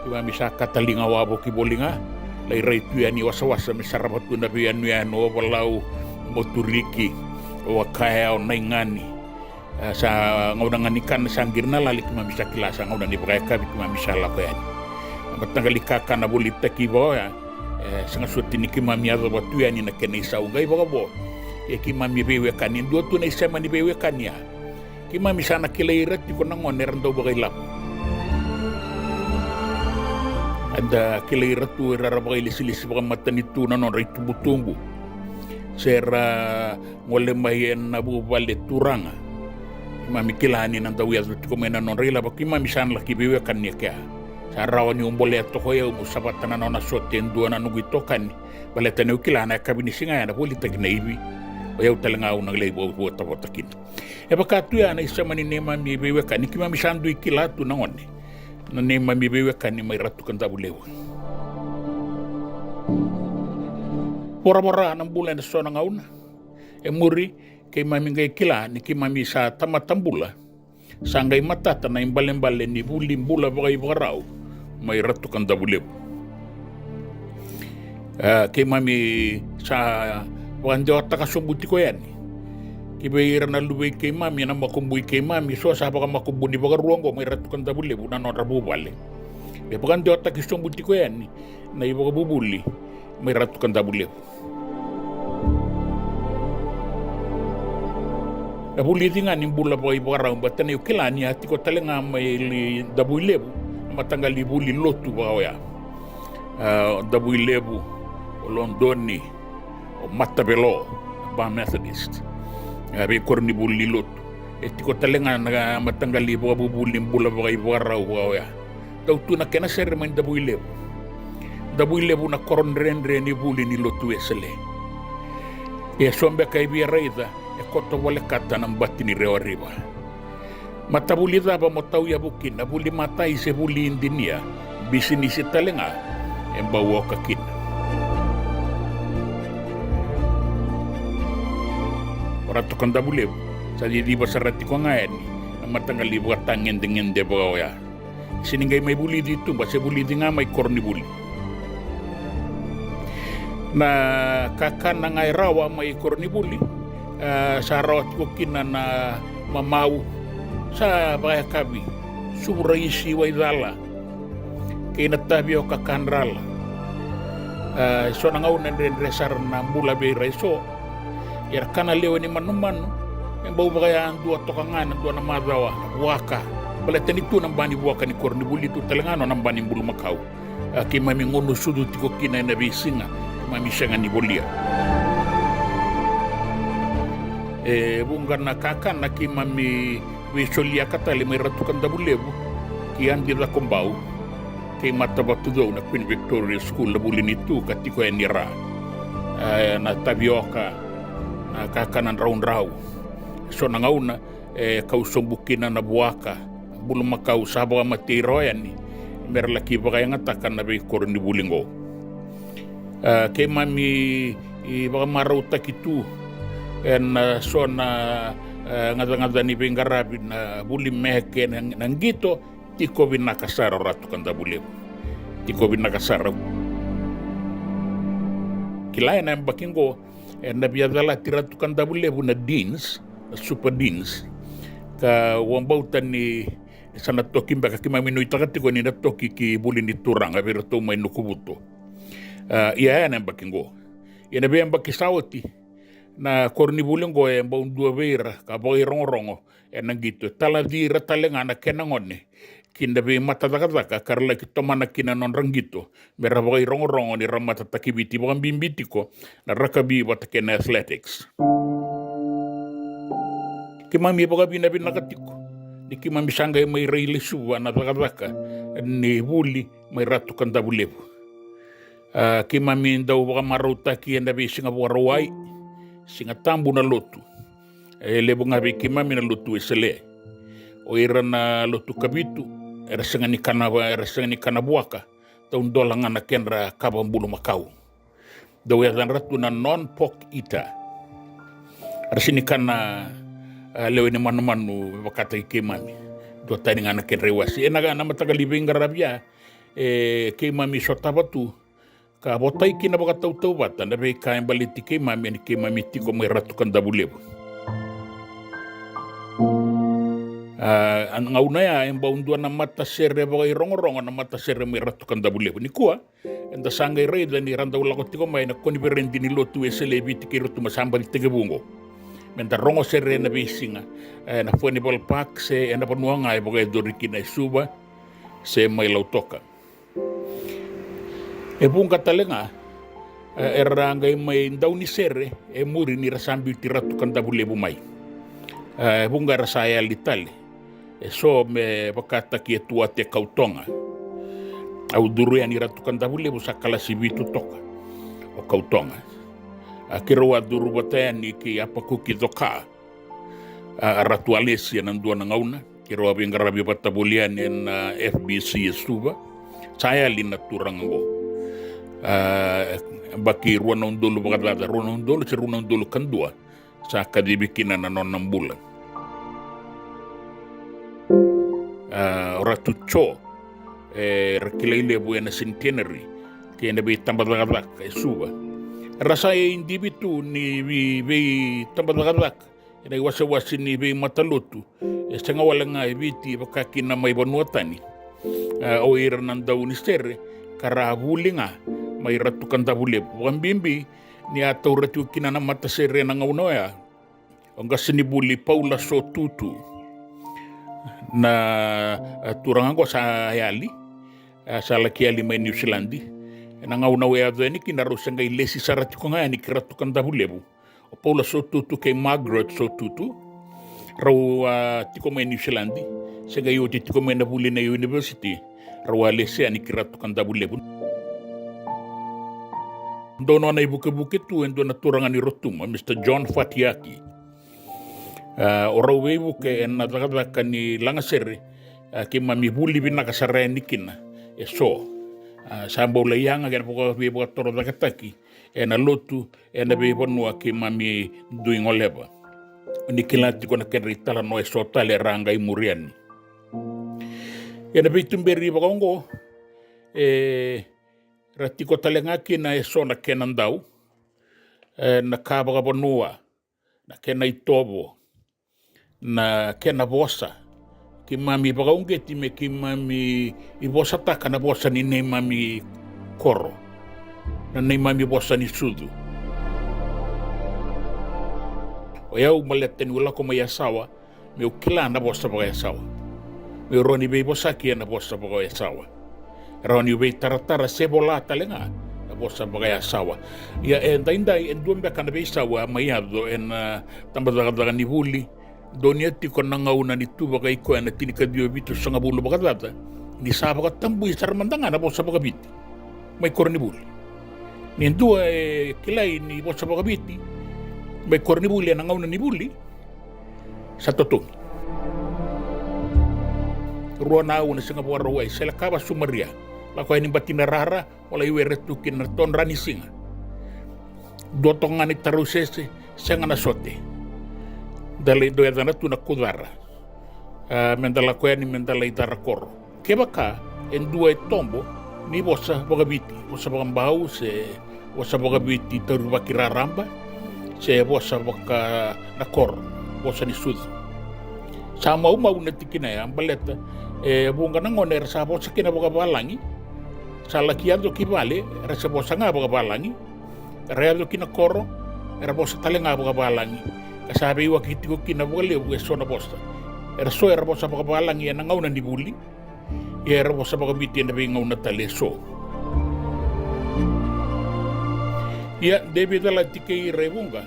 keimami sa kataliga wavoki voli ga, lai rai tu yani wasawasa me sarava tu na veiyanuyanu o Valau, Moturiki, o Wakaya, o Naigani. E, sa gauna ga ni kana sa qiri na lali keimami sa kila sa gauna ni vakayakavi keimami sa lako yani. Na mataqali kakana volitaki vakaoya, e, sega soti ni keimami yacova tu yani na kena isau qai vakavo. E keimami veiwekani, dua tu na isema ni veiwekani ya. Keimami sa na kilai ira tiko na gone era dau vakailavo. Eda kilai ira tu era ra vakailesilesi vakamatanitu na nodra itubutubu. Se ra gole mai ena vuvale turaga. Keimami kila ni na dau yaco tiko mai na nodra ilavo, keimami sa na laki veiwekani kea. Sa rawa niu bolea toka o yau meu savata na nona sote e dua na noqu itokani. Baleta niu kila na yakavi ni siga ya na volitaki na ivi. O yau tale ga au na lai votavota kina. E vaka tu ya na isema ni neimami veiwekani, keimami sa dui kila tu na gone. Na neimami veiwekani mai Ratu Kadavulevu. Voravora na bula ena so na gauna. E muri, keimami qai kila ni keimami sa tamata bula. Sa qai matata na ibalebale ni vuli bula vakaivakarau mai Ratu Kadavulevu. E, keimami sa vakadewataka sobu tiko yani. Ki vei ira na luvei keimami, na makubui keimami, so sa vakamakubuni vakarua oqo mai Ratu Kadavulevu na nodra vuvale. Me vakadewataki sobu tiko yani na ivakavuvuli mai Ratu Kadavulevu. Na vulici ga ni bula vakaivakarau, baleta niu kila ni a tiko tale ga mai Davuilevu na mataqali vuli lotu vakaoya. A, Davuilevu, o Lodoni, o Matavelo, Bar Methodist. A, veikoronivuli ni lotu. E tiko tale ga na mataqali vakavuvuli bula vakaivakarau vakaoya. Dau tu na kena sere mai Davuilevu. Davuilevu na koro dredre ni vuli ni lotu Wesele. E so beka e via raica, e koto volekata na bati ni Rewa River. Matavuli cava mo tauyavu kina, vuli matai se vuli idinia, bisinisi tale ga e bau oka kina. O Ratu Kadavulevu sa ciciva sara tiko ga yani na mataqali vakatagedegede vakaoya. Se ni qai mai vulici i tuba, se vulici ga mai koronivuli. Na kakana ga e rawa mai koronivuli, e, sa rawa tiko kina na mamau, sa vakayakavi, suvu raisi, waicala, kei na tavioka kadrala. E, so na gauna e dredre sara na bula vei ira e so. Era kana lewe ni manumanu, e bau vakayadua toka ga ena dua na macawa, vuaka. Baleta ni tu na ba ni vuaka ni koronivuli, tu tale ga na nona ba ni bulumakau. A, keimami gunu sucu tiko kina ena veisiga, keimami sega ni volia. E vuqa na kakana keimami veisoliaka tale mai Ratu Kadavulevu ki Adi Cakobau, kei Matavatucou na Queen Victoria School, na vuli ni tu ka tiko yani ra. E, na tavioka, na kakana draudrau. So na gauna e kau sobu kina na vuaka, bulumakau sa vakamatei rawa yani, me ra laki vakayagataka na veikoronivuli qo. A, keimami i vakamarautaki tu ena so na, a, gacagaca ni veiqaravi na vuli me kei na, na qito, tiko vinaka sara o Ratu Kadavulevu. Tiko vinaka sara. Kila ena yabaki qo, ena via calati Ratu Kadavulevu na Deans, na Super Deans. Ka au vakabauta ni sa na toki beka, keimami nuitaka tiko ni na toki ki vuli ni turaga vei iratou mai Nukuvuto. A, ia ena yabaki qo. Ia na veiyabaki sa oti, na koronivuli qo e bau dua vei ira ka vakairogorogo ena qito, e talaci ira tale ga na kena gone ki na veimatacakacaka ka ra laki tomana kina na nodra qito me ra vakairogorogo ni ra matataki Viti, vakabibi tiko na rakavi vata kei na athletics. Keimami vakavinavinaka tiko ni keimami sa qai mai rai lesuva na cakacaka ni vuli mai Ratu Kadavulevu. A, keimami dau vakamarautaki ena veisiga Vakarauwai, Siga Tabu na lotu. E levu ga vei keimami na lotu Wesele. O ira na lotu Kavitu era sega ni kana, era sega ni kana vuaka, taudola ga na kedra kava bulumakau. Dau yacadra tu na non-pork eater. Era sega ni kana, a, lewe ni manumanu me vakataki keimami. Duatani ga na kedra iwase. Ena, na mataqali veiqaravi ya, e, keimami sotava tu ka votai kina vakatautauvata na veika e baleti keimami ni keimami tiko mai Ratu Kadavulevu. A, a gauna ya e bau dua na matasere vakairogorogo na matasere mai Ratu Kadavulevu. Nikua eda sa qai raica ni ra dau lako tiko mai na koniferedi ni lotu Wesele e Viti kei Rotuma, sa baci tekivu qo. Meda rogo sere ena veisiga, e, na Furnival Park se ena vanua ga e vakayacori kina e Suva se mai Lautoka. E vuqa tale ga, e, era qai mai dau ni sere e muri ni ra sa biuti Ratu Kadavulevu mai. E, e vuqa era sa yali tale. E so me vakataki e Tuate Kautoga. Au curu yani Ratu Kadavulevu sa kalasi vitu toka o Kautoga. A, keirau a curu vata yani kei Apakuki Coka. A, Ratu Alesi ena dua na gauna, keirau a veiqaravi vata voli yani ena, a, F B C e Suva. Sa yali na turaga qo. A, baki rua na udolu vakacaca, rua na udolu se rua na udolu ka dua, sa kacivi kina na nona bula. A, o Ratu Jo, e, ra kilai levu ena Centenary kei na veitabacakacaka e Suva. Ra sa idivi tu ni vei, veitabacakacaka ena iwasewase ni veimatalotu e sega wale ga e Viti, vaka kina mai vanua tani. A, o ira na dau ni sere ka ra vuli ga mai Ratu Kadavulevu, vakabibi ni a taura tiko kina na matasere ena gauna oya o qasenivuli Paula Sotutu. Na, a, turaga qo sa yali, a, sa laki yali mai Niusiladi. Ena gauna au yaco yani kina rau se qai lesi sara tiko ga yani ki Ratu Kadavulevu. O Paula Sotutu kei Margaret Sotutu, rau a tiko mai Niusiladi, se qai oti tiko mai na vuli na university, rau a lesi yani ki Ratu Kadavulevu. Dua nona ivukevuke tu e dua na turaga ni Rotuma, Mister John Fatiaki. A, o rau veivuke ena cakacaka ni lagasere, a, keimami vuli vinaka sara yani kina e so. A, sa bau lai yaga kei na vaka, veivakatorocaketaki ena lotu ena veivanua keimami dui goleva. Ni kila tiko na kedra italanoa e so tale era a qai muri yani. Ena veituberi vakaoqo, e, ra tiko tale ga kina e so na kena dau, e, na ka vakavanua, na kena itovo, na kena vosa. Keimami vakauqeti me keimami ivosataka na vosa ni neimami koro, na neimami vosa ni sucu. O yau baleta niu lako mai Yasawa, meu kila na vosa vakayasawa. Meu rawa ni veivosaki ena vosa vakayasawa. Rawa niu veitaratara se vola tale ga na vosa vakayasawa. Ia e daidai e dua beka na veisau a mai yaco ena tabacakacaka ni vuli. Donuya tiko na gauna ni tu vakaikoya na tinikaciwa vitusagavulu vakacaca, ni sa vakatabui sara mada ga na vosa vakaviti mai koronivuli. Ni dua e kilai ni vosa vakaviti mai koronivuli ena gauna ni vuli, sa totogi. Rua na aua na siga Vakarauwai, Selekava, Sumaria. Lako yani batina rara, mo lai were tu kina na todra ni siga. Dua toka ga ni tarausese, sega na sote. Da lai dau yacana tu na kucara. A, meda lako yani meda lai cara koro. Kevaka e dua e tobo ni vosa vakaviti, vosa vakabau se vosa vakaviti taurivaki raraba, se vosa vaka na koro, vosa ni sucu. Sa maumau na tikina ya baleta e vuqa na gone era sa vosa kina vakavalagi, sa laki yaco ki vale era se vosa ga vakavalagi, era yaco ki na koro era vosa tale ga vakavalagi, ka sa veiwaki tiko kina vakalevu eso na vosa. Era so era vosa vakavalagi ena gauna ni vuli, ia era vosa vakaviti ena veigauna tale eso. Ia de veicalati kei ira e vuqa,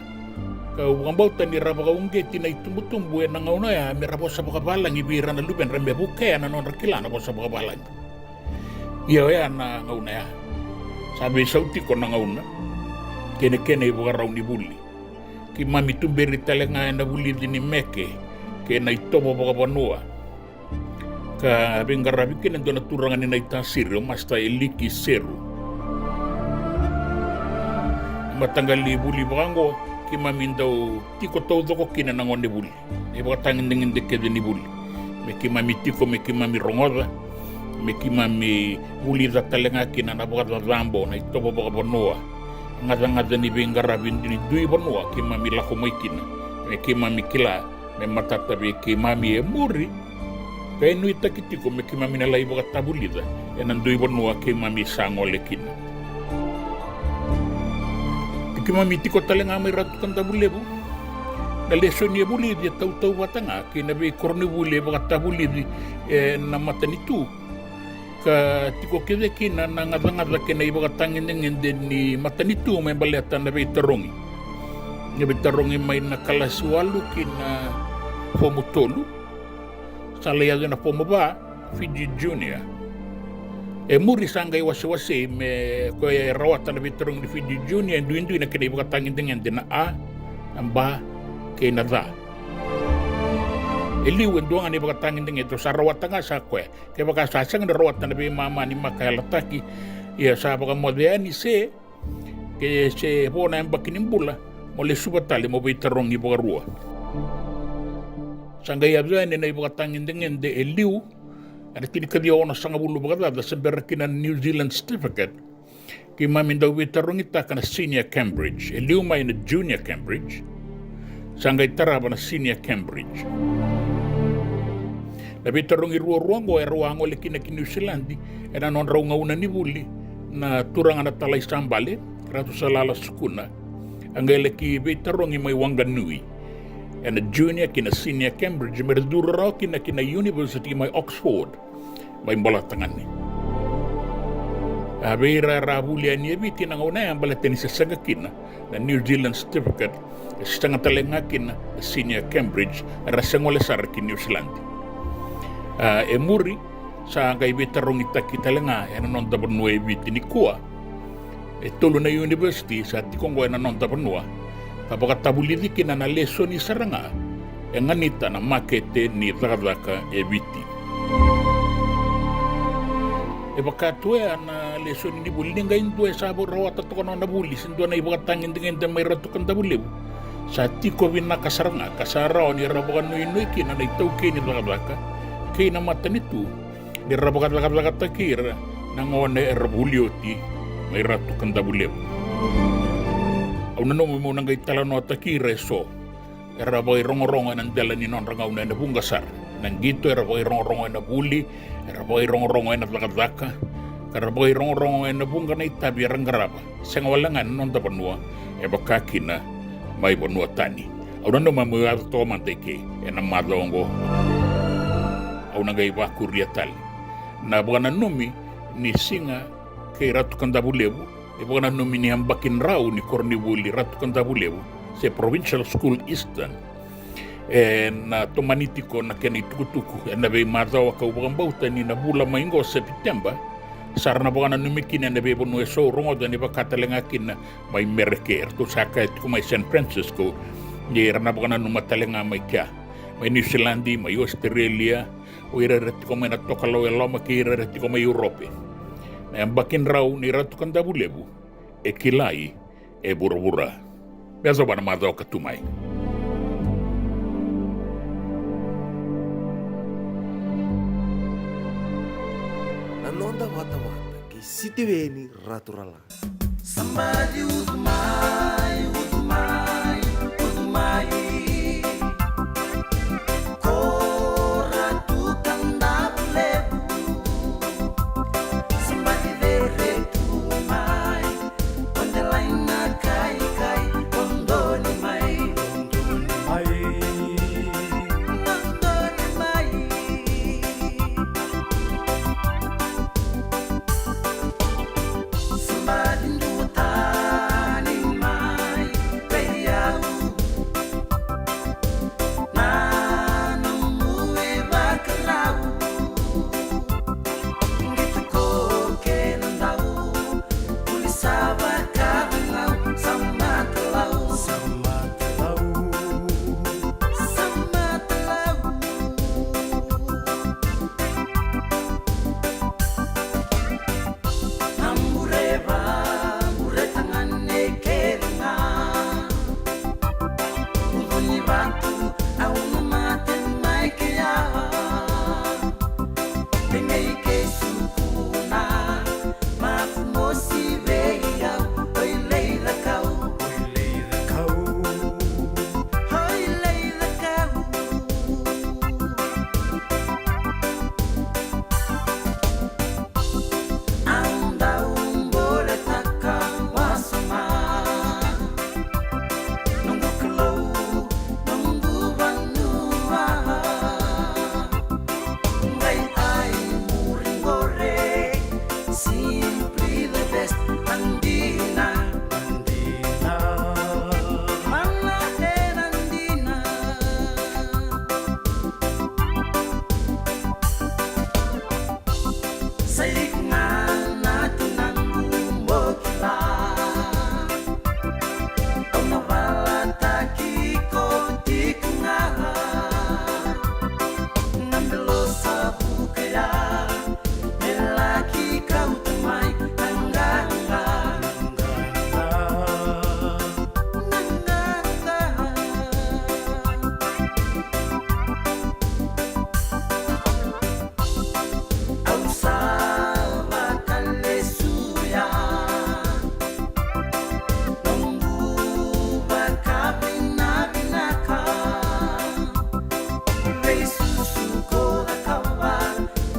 kau vakabauta ni ra vakauqeti na itubutubu ena gauna oya me ra vosa vakavalagi vei ira na luvedra me vukea na nodra kila na vosa vakavalagi. Ia oya na gauna ya sa veisau tiko na gauna kei na kena ivakarau ni vuli. Keimami tuberi tale ga ena vulici ni meke kei na itovo vakavanua, ka veiqaravi kina e dua na turaga ni Naitasiri, o Master Eliki Seru. Mataqali vuli vaka oqo keimami dau tiko taucoko kina na gone vuli, na ivakatagedegede kece ni vuli. Me keimami tiko, me keimami rogoca, me keimami vulica tale ga kina na vakacacabo, na itovo vakavanua, gacagaca ni veiqaravi ni dui vanua keimami lako mai kina, me keimami kila me matata vei keimami e muri, ka e nuitaki tiko me keimami na lai vakatavulica ena dui vanua keimami sa gole kina. Ni keimami tiko tale ga mai Ratu Kadavulevu, na lesoni e vulici e tautauvata ga kei na veikoronivuli e vakatavulici ena matanitu, ka tiko kece kina na gacagaca kei na ivakatagedegede ni matanitu me baleta na veitarogi. Na veitarogi mai na kalasi walu ki na fomu tolu, sa lai yaco ena fomu va, Fiji Junior. E muri sa qai wasewasei me koya e rawata na veitarogi ni Fiji Junior e duidui na kena ivakatagedegede na A, na B, kei na C. E liu e dua ga na ivakatagedegede sa rawata ga sa koya. Kevaka sa sega ni rawata na veimama ni maka yalataki, ia sa vakamoce yani se ke se vo na yabaki ni bula mo lesuva tale mo veitarogi vakarua. Sa qai yaco yani na ivakatagedegede e liu ena tinikaciwa onosagavulu vakacaca se bera kina na New Zealand Certificate. Keimami dau veitarogitaka na Senior Cambridge, e liu mai na Junior Cambridge, sa qai tarava na Senior Cambridge. Na veitarogi ruarua oqo erau a gole kina ki Niusiladi ena nodrau gauna ni vuli na turaga na Talai sa bale, Ratu Salala Sukuna, a qai laki veitarogi mai Wanganui ena Junior kei na Senior Cambridge, me ra curu rawa kina ki na University mai Oxford, mai Bolatagane. A vei ira era a vuli yani e Viti na gauna ya baleta ni se sega kina na New Zealand Certificate, e sega tale ga kina na Senior Cambridge, era se gole sara ki Niusiladi. A, e muri sa qai veitarogitaki tale ga ena noda vanua e Viti nikua. E tolu na university sa tiko oqo ena noda vanua, ka vakatavulici kina na lesoni sara ga e ganita na makete ni cakacaka e Viti. E vaka tu oya na lesoni ni vuli, ni qai dua e sa rawata toka na nona vuli se dua na ivakatagedegede mai Ratu Kadavulevu, sa tiko vinaka sara ga ka sa rawa ni ra vakanuinui kina na itaukei ni cakacaka kei na matanitu, ni ra vakacakacakataki ira na gone era vuli oti mai Ratu Kadavulevu. Au nanuma meu na qai talanoataki ira eso era vakairogorogo ena dela ni nodra gauna ena vuqa sara. Na qito era vakairogorogo ena vuli, era vakairogorogo ena cakacaka, ka ra vakairogorogo ena vuqa na itavi era qarava, sega wale ga ena noda vanua, e vaka kina mai vanua tani. Au nanuma meu yaco toka mada i ke ena macawa oqo. Au na qai vakuria tale na vakananumi ni siga kei Ratu Kadavulevu, ni vakananumi ni yabaki drau ni koronivuli Ratu Kadavulevu se Provincial School Eastern. Ena tomani tiko na kena itukutuku ena veimacawa, kau vakabauta ni na vula mai oqo Sepiteba sa ra na vakananumi kina ena veivanua eso, rogoca ni vaka tale ga kina mai Mereke. Eratou sa kaya tiko mai San Francisco ni ra na vakananuma tale ga mai kea, mai Niusiladi, mai Ositerelia, o ira era tiko mai na tokalau e loma kei ira era tiko mai Europe. Na yabaki drau ni Ratu Kadavulevu e kilai e vuravura. Me yacova na macawa ka tu mai. Na noda vatavata kei Sitiveni Raturala. Somebody utu mai, utu mai, utu mai. Ko Ratu Kadavulevu. Somebody vere tu mai. O delai na kaikai, o doni mai. O doni mai. O doni mai. Somebody duatani mai vei au. Na nomu ivakarau. Qito ko kena dau. Puli sa vakacalau, sa matalau. Sa matalau. Sa matalau. Na bureva, bureta ga na kena. Ucu ni vatu, au na mate mai kea. Penei ke sukuna, mafu mosi vei au, oi lai cakau, oi lai cakau, oi lai cakau. Au dau boletaka wasoma noqu Kalou, noqu vanua. Qai ai muri qore, simply the best. Dina, dina, mana e na dina. Sa iko ga na tinaqu mo kila. Au na valataki iko tiko ga. Na belo sa vuka ya, me laki kauta mai na qaqa.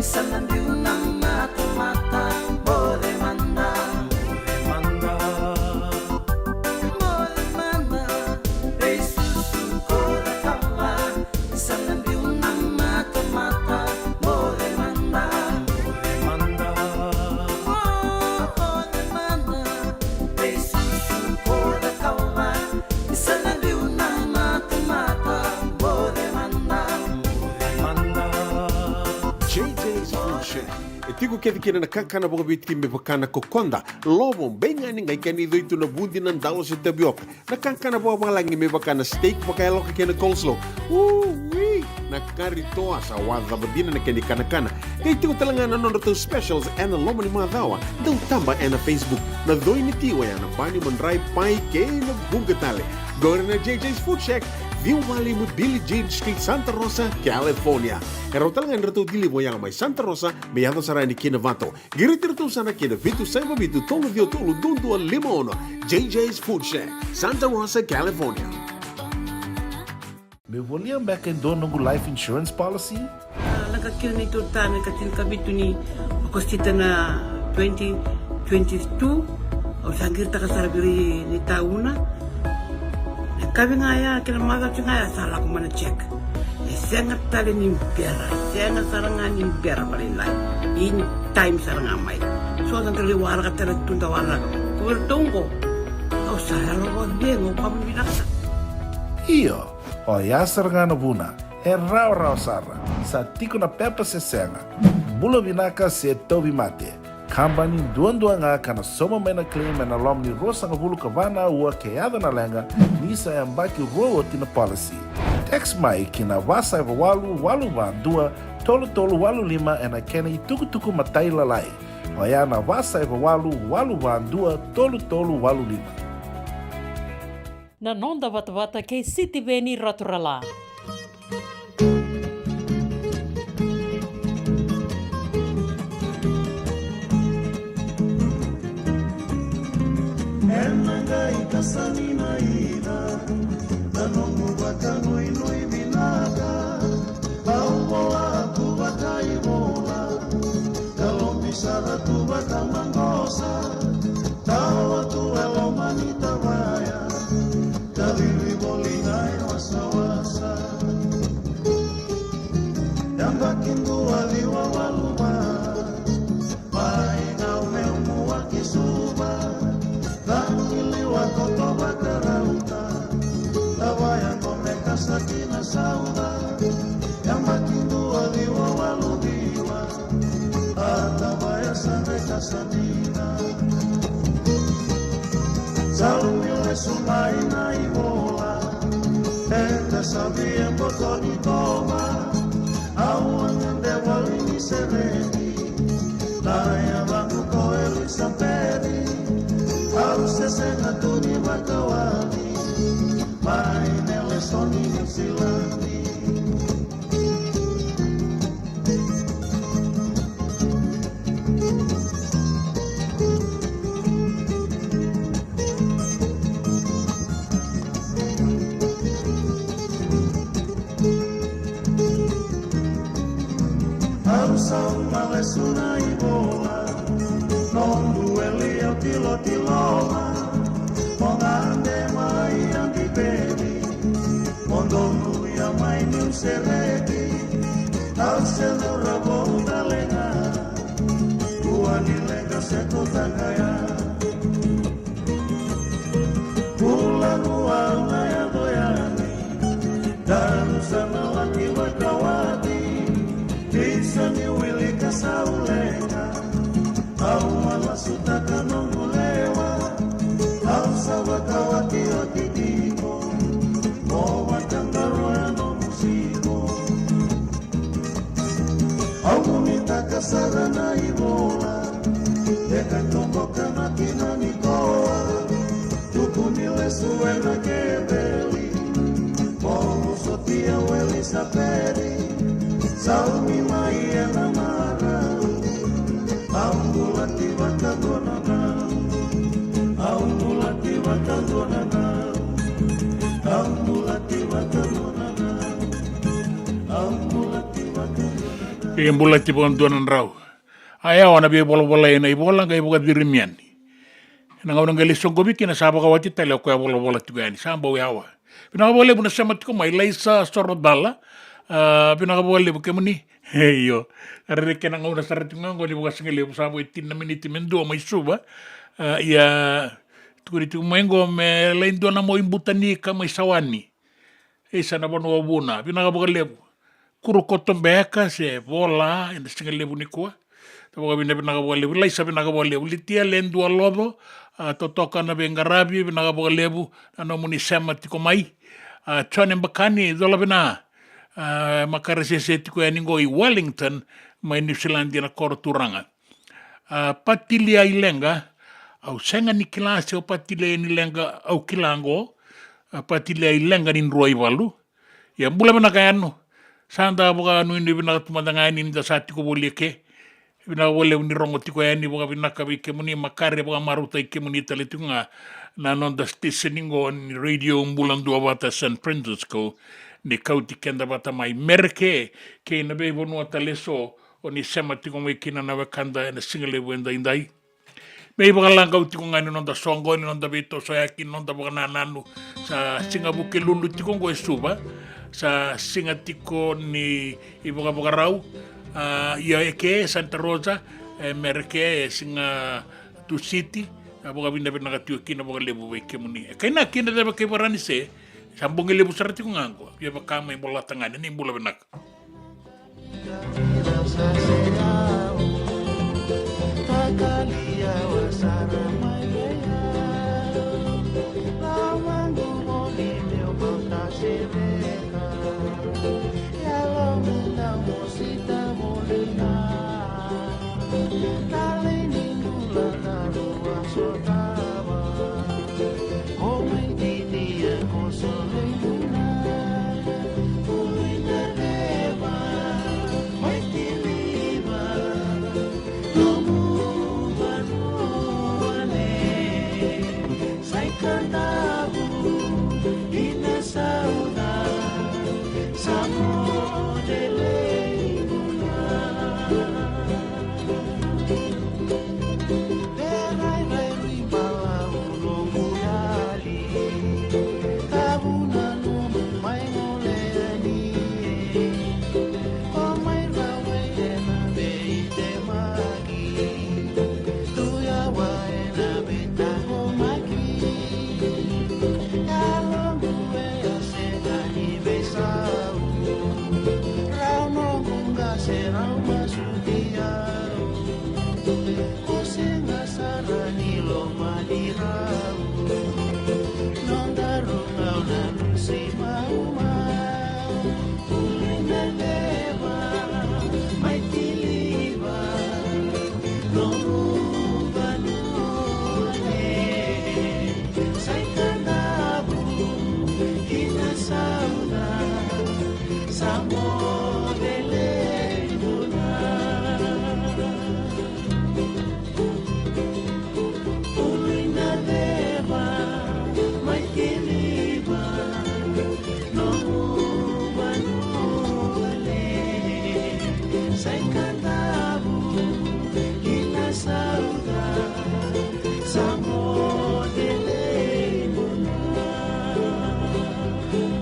Sa na biu na matamata, boce mada. Boce mada. Boce mada. Veisusu ko cakava. Sa na biu na matamata, boce mada. Boce mada. Boce mada. Veisusu ko cakava. Sa na biu na matamata, boce mada. Boce mada. J J's Food Shack. E tiko kece kina na kakana vakaviti me vaka na kokoda, lovo, beigani, qai kena icoi tu na vudi, na dalo se tavioka. Na kakana vakavalagi me vaka na steak vakayaloka kei na coleslaw. Ui! Na kari toa sa wacava dina na kena ikanakana. Qai tiko tale ga na nodratou specials ena loma ni macawa. Dau taba ena Facebook. Na coi ni ti oya na bani, madrai, pai kei na vuqa tale. Qori na J J's Food Shack, ciwa walu lima Billie Jean Street, Santa Rosa, California. E rawa tale ga ni ratou deliver oya mai Santa Rosa me yaco sara yani ki Novato. Qiriti iratou sara ki na vitu saiva vitu tolu ciwa tolu dua dua lima ono. J J's Food Shack, Santa Rosa, California. Meu volia beka e dua noqu life insurance policy? A, lako kina neitou tane ka tinikavitu ni Okosita na twenty twenty-two. Au sa qiritaka sara vei ira ni tauna. E kavi ga ya kei na macawa ga ya sa lako mai na check. E sega tale ni bera, e sega sara ga ni bera vakalailai. In time sara ga mai. So da qai waraka tale tu da waraka. Ko iratou qo, au sa yalo vakacegu, au vakavinavinaka. Io, oya sara ga na vuna. E rawarawa sara. Sa tiko na pepa se sega. Bula vinaka se tauvimate. Kabani duadua ga ka na sauma mai na claim ena loma ni ruasagavulu ka va na aua ke yaco na leqa, ni sa yabaki rua oti na policy. Text mai ki na va saiva walu walu va dua tolu tolu walu lima ena kena itukutuku matailalai. Oya na va saiva walu, walu va dua, tolu tolu walu lima. Na noda vatavata kei Sitiveni Raturala. Ena qai kasani na ina, na nomu vakanuinui vinaka. Au vola tu vakaivola, ka lobi sara tu vakamaqosa. Tawa tu e loma ni tavaya, ka vivi voli na i wasawasa. Yabaki dua ciwa walu va, mai gau meu mua ki Suva. Cagi liwa koto vakarauta, tavaya qo me kasa ki na sauca. Yabaki dua ciwa walu ciwa, a tavaya sa qai kasa dina. Sa lumi lesu mai na i vola, eda sa via boto ni toma. Au a gade voli ni sereki, na yacaqu ko Elisapeci. Au se sega tu ni vakawati, mai Nelesoni Niusiladi. Au sauma lesu na i vola, noqu weli au tilotiloma. Mo gade mai Adiveti, mo donuya mai Niusiladi. Au se curu vou tale ga, kua ni leqa se tu taqaya. Bula rua au na yaco yani, daru sa na laki vakawati. Ni sa ni wilika sa uleka, au a lasutaka noqu lewa. Au sa vakawati oti tiko, mo vakaqarauna nomu siga. Au nuitaka sara na i vola, e ka toboka na kina ni koa. Tukuni lesu ena keveli, mo sotia o Elisapeci. Saumi mai ena marau, au bulati vakadua na nau. Au bulati vakadua na nau. Au bulati vakadua na nau. Au bulati vakadua na nau. E bulati vakadua na drau. A yawa na veivolavola ena i vola qai vakacirimi yani. Ena gauna qai lai soqovi kina sa vakawati tale o koya volavola tiko yani, sa bau yawa. Vinaka vakalevu na sema tiko mai Laisa Sorocala. A, vinaka vakalevu kemuni. Io. Rere kena gauna sara tiko ga oqo ni vakasigalevu sa vo e tini na miniti me dua mai Suva. A, ia tukuni tiko mai oqo me lai dua na mo i Butanika mai Sawani. Isa na vanua vuna, vinaka vakalevu. Kuru koto beka se vola ena sigalevu nikua. Sa vakavinavinaka vakalevu, Laisa vinaka vakalevu. Litia Ledua Loco, a, totoka na veiqaravi, vinaka vakalevu na nomuni sema tiko mai. A, Jone Bakani, cola vina, a, makare sese tiko yani qo i Wellington, mai Niusiladi na koro turaga. A, Patilia i Leqa, au sega ni kila se o Patilia ni Leqa au kila qo. A, Patilia i Leqa ni drua i valu. Ia bula vinaka yani. Sa da vakanuinui vinaka tu mada ga yani ni da sa tiko voli eke. Vinaka vakalevu ni rogo tiko yani, vakavinaka vei kemuni, makare vakamarautaki kemuni tale tiko ga na noda station qo ni Radio Bula Duavata San Francisco, ni kauti keda vata mai Mereke kei na veivanua tale eso o ni sema tiko mai kina na wekada ena sigalevu edaidai. Me ivakalagau tiko ga ni noda soqo, ni noda veitosoyaki, ni noda vakanananu. Sa siga Vukelulu tiko qo e Suva, sa siga tiko ni ivakavakarau. A, ia eke e Santa Rosa, e Mereke, e siga Tusiti. A, vakavinavinaka tiko kina vakalevu vei kemuni. E kainaki ena ceva kei Varanise, sa bogi levu sara tiko ga qo. Ia vaka mai Bolatagane, ni bula vinaka.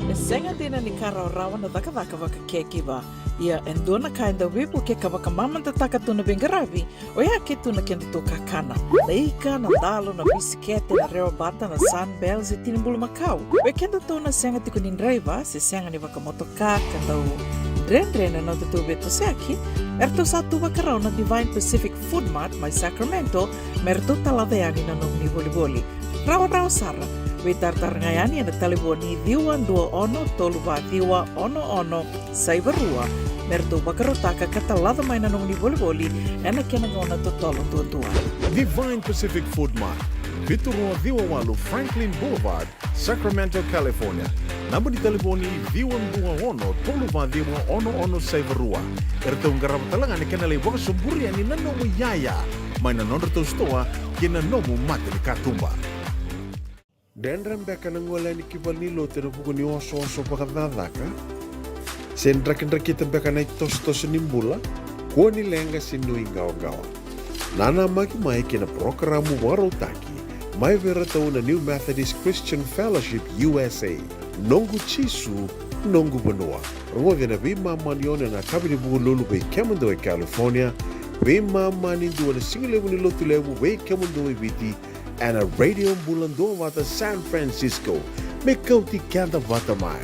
E sega dina ni ka rawarawa na cakacaka vakacaregiver. Ia e dua na ka eda veivukei ka vakamamadataka tu na veiqaravi, oya ke tu na kedatou kakana. Na ika, na dalo, na bisikete, na rewa bata, na Sunbell, se tini bulumakau. Vei kedatou na sega tiko ni draiva se sega ni vakamotoka ka dau dredre na nodatou veitosoyaki, eratou sa tu vakarau na Divine Pacific Food Mart mai Sacramento me ratou talaca yani na nomuni volivoli. Rawarawa sara. Veitaratara ga yani ena talevoni ciwa dua ono tolu va ciwa ono ono saiva rua me ratou vakarautaka ka talaca mai na nomuni volivoli ena kena gauna totolo duadua. Divine Pacific Food Mart, vitu rua ciwa walu Franklin Boulevard, Sacramento, California. Naba ni talevoni ciwa dua ono tolu va ciwa ono ono saiva rua. Eratou qarava tale ga na kena lai vakasoburi yani na nomu iyaya mai na nodratou sitoa ki na nomu mata ni katuba. Dredre beka na gole yani ki valenilotu ena vuku ni osooso vakacakacaka? Se drakidrakita beka na itosotoso ni bula? Kua ni leqa se nuiqawaqawa. Nanamaki mai ki na parokaramu vakarautaki mai vei iratou na New Methodist Christian Fellowship U S A. Noqu Jisu, noqu vanua. Rogoci ena veimama ni ono ena yakavi ni Vukelulu vei kemudou e California, veimama ni dua na sigalevu ni Lotulevu vei kemudou e Viti, ena Radio Bula Duavata San Francisco. Me kauti keda vata mai.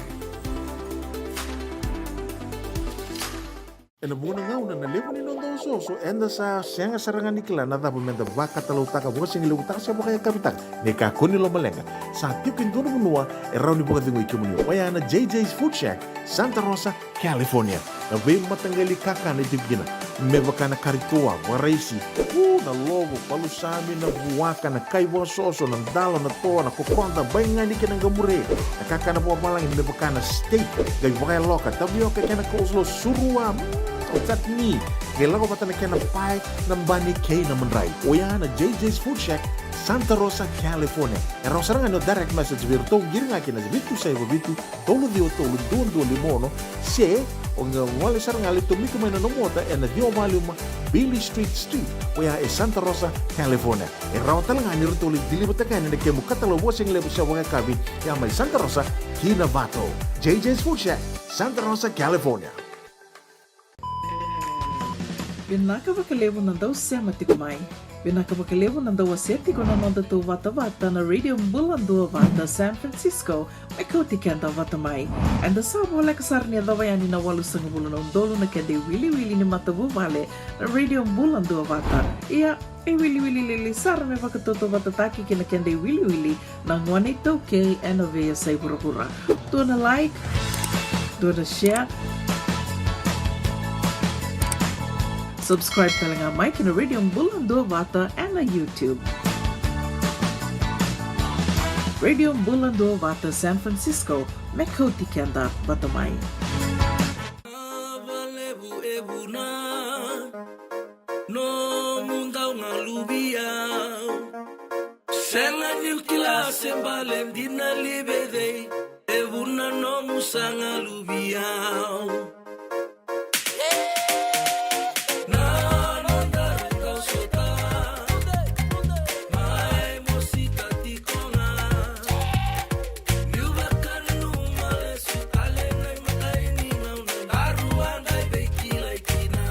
Ena vuqa na gauna na levu ni noda osooso, eda sa sega sara ga ni kila na cava meda vakatalautaka, vakasigalevutaka se vakayakavitaka. Ni kakua ni lomaleqa, sa tiko e dua na vanua e rawa ni vakacegui kemuni, oya na J J's Food Shack, Santa Rosa, California. Na veimataqali kakana e tiko kina, me vaka na kari toa, vakaraisi, u, na lovo, palusami, na vuaka, na kai vakasoso, na dalo, na toa, na kokoda, baigani kei na qamure. Na kakana vakavalagi me vaka na steak, qai vakayaloka, tavioka kei na coleslaw, surua, mm, o chutney, qai lako vata na kena pae, na bani kei na madrai. Oya na J J's Food Shack, Santa Rosa, California. E rawa sara ga ni o direct message vei iratou, qiri ga ki na vitu saiva vitu, tolu ciwa tolu dua dua lima ono, se o qai gole sara ga lai tomika mai na nomu ota ena ciwa va lima Bailey Street Suite, oya e Santa Rosa, California. E rawa tale ga ni ratou lai deliver-taka yani na kemu katalau vakasigalevu se vakayakavi, ya mai Santa Rosa ki Novato. J J's Food Shack, Santa Rosa, California. Vinaka vakalevu na dau sema tiko mai. Vinaka vakalevu na dau wasea tiko na nodatou vatavata na Radio Bula Duavata San Francisco, me kauti keda vata mai. Eda sa voleka sara ni yacova yani na walusagavulu na udolu na keda iwiliwili ni matavuvale na Radio Bula Duavata. Ia, e wiliwili lili sara me vakatautauvatataki kei na keda iwiliwili na gone iTaukei ena veiyasai vuravura. Dua na like, dua na share. Subscribe tale ga mai ki na Radio Bula Duavata ena YouTube. Radio Bula Duavata San Francisco, me kauti keda vata mai. Levu e vuna nomu dau galuvi au. Sega niu kila se bale dina li vei cei. E Una nomu sanga luviau. Na noda rau sota. Mai mosita tiko ga. Niu vakananuma lesu tale na imatai ni gauna. Aru a dai veikilai kina.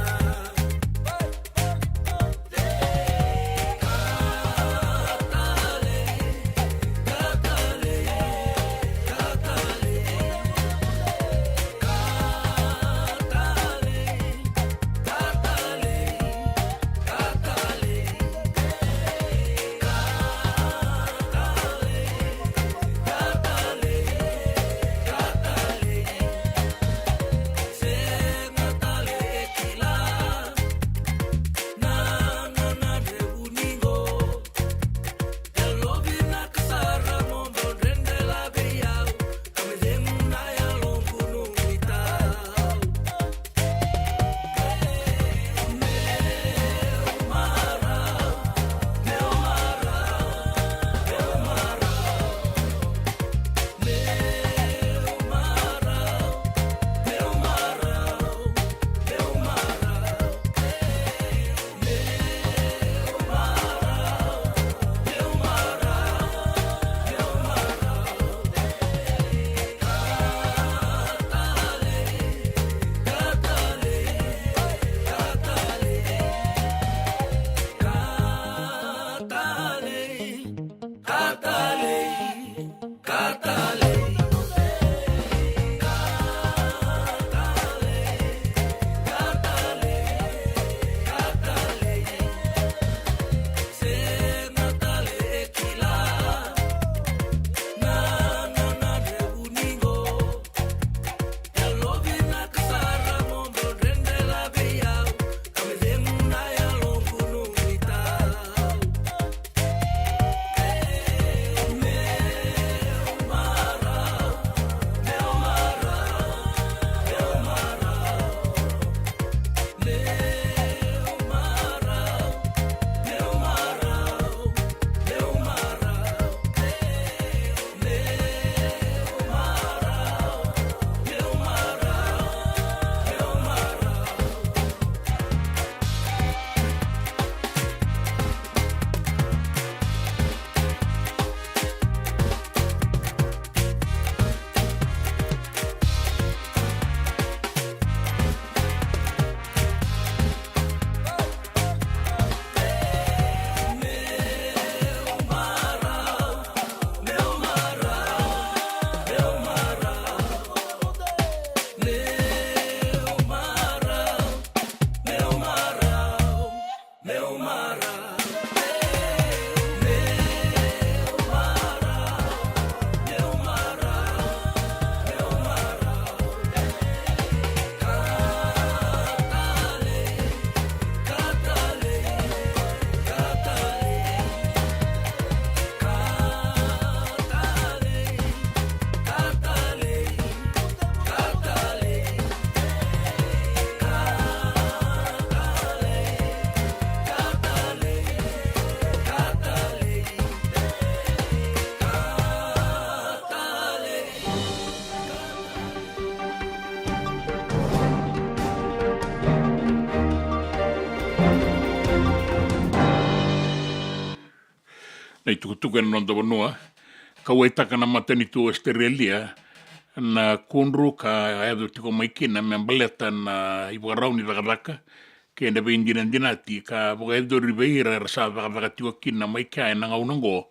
Na itukutuku ena noda vanua. Kauwaitaka na matanitu o Ositerelia na kudru ka yaco tiko mai kina me baleta na ivakarau ni cakacaka kei na veidinadinati ka vakayacori vei ira era sa cakacaka tiko kina mai kea ena gauna oqo.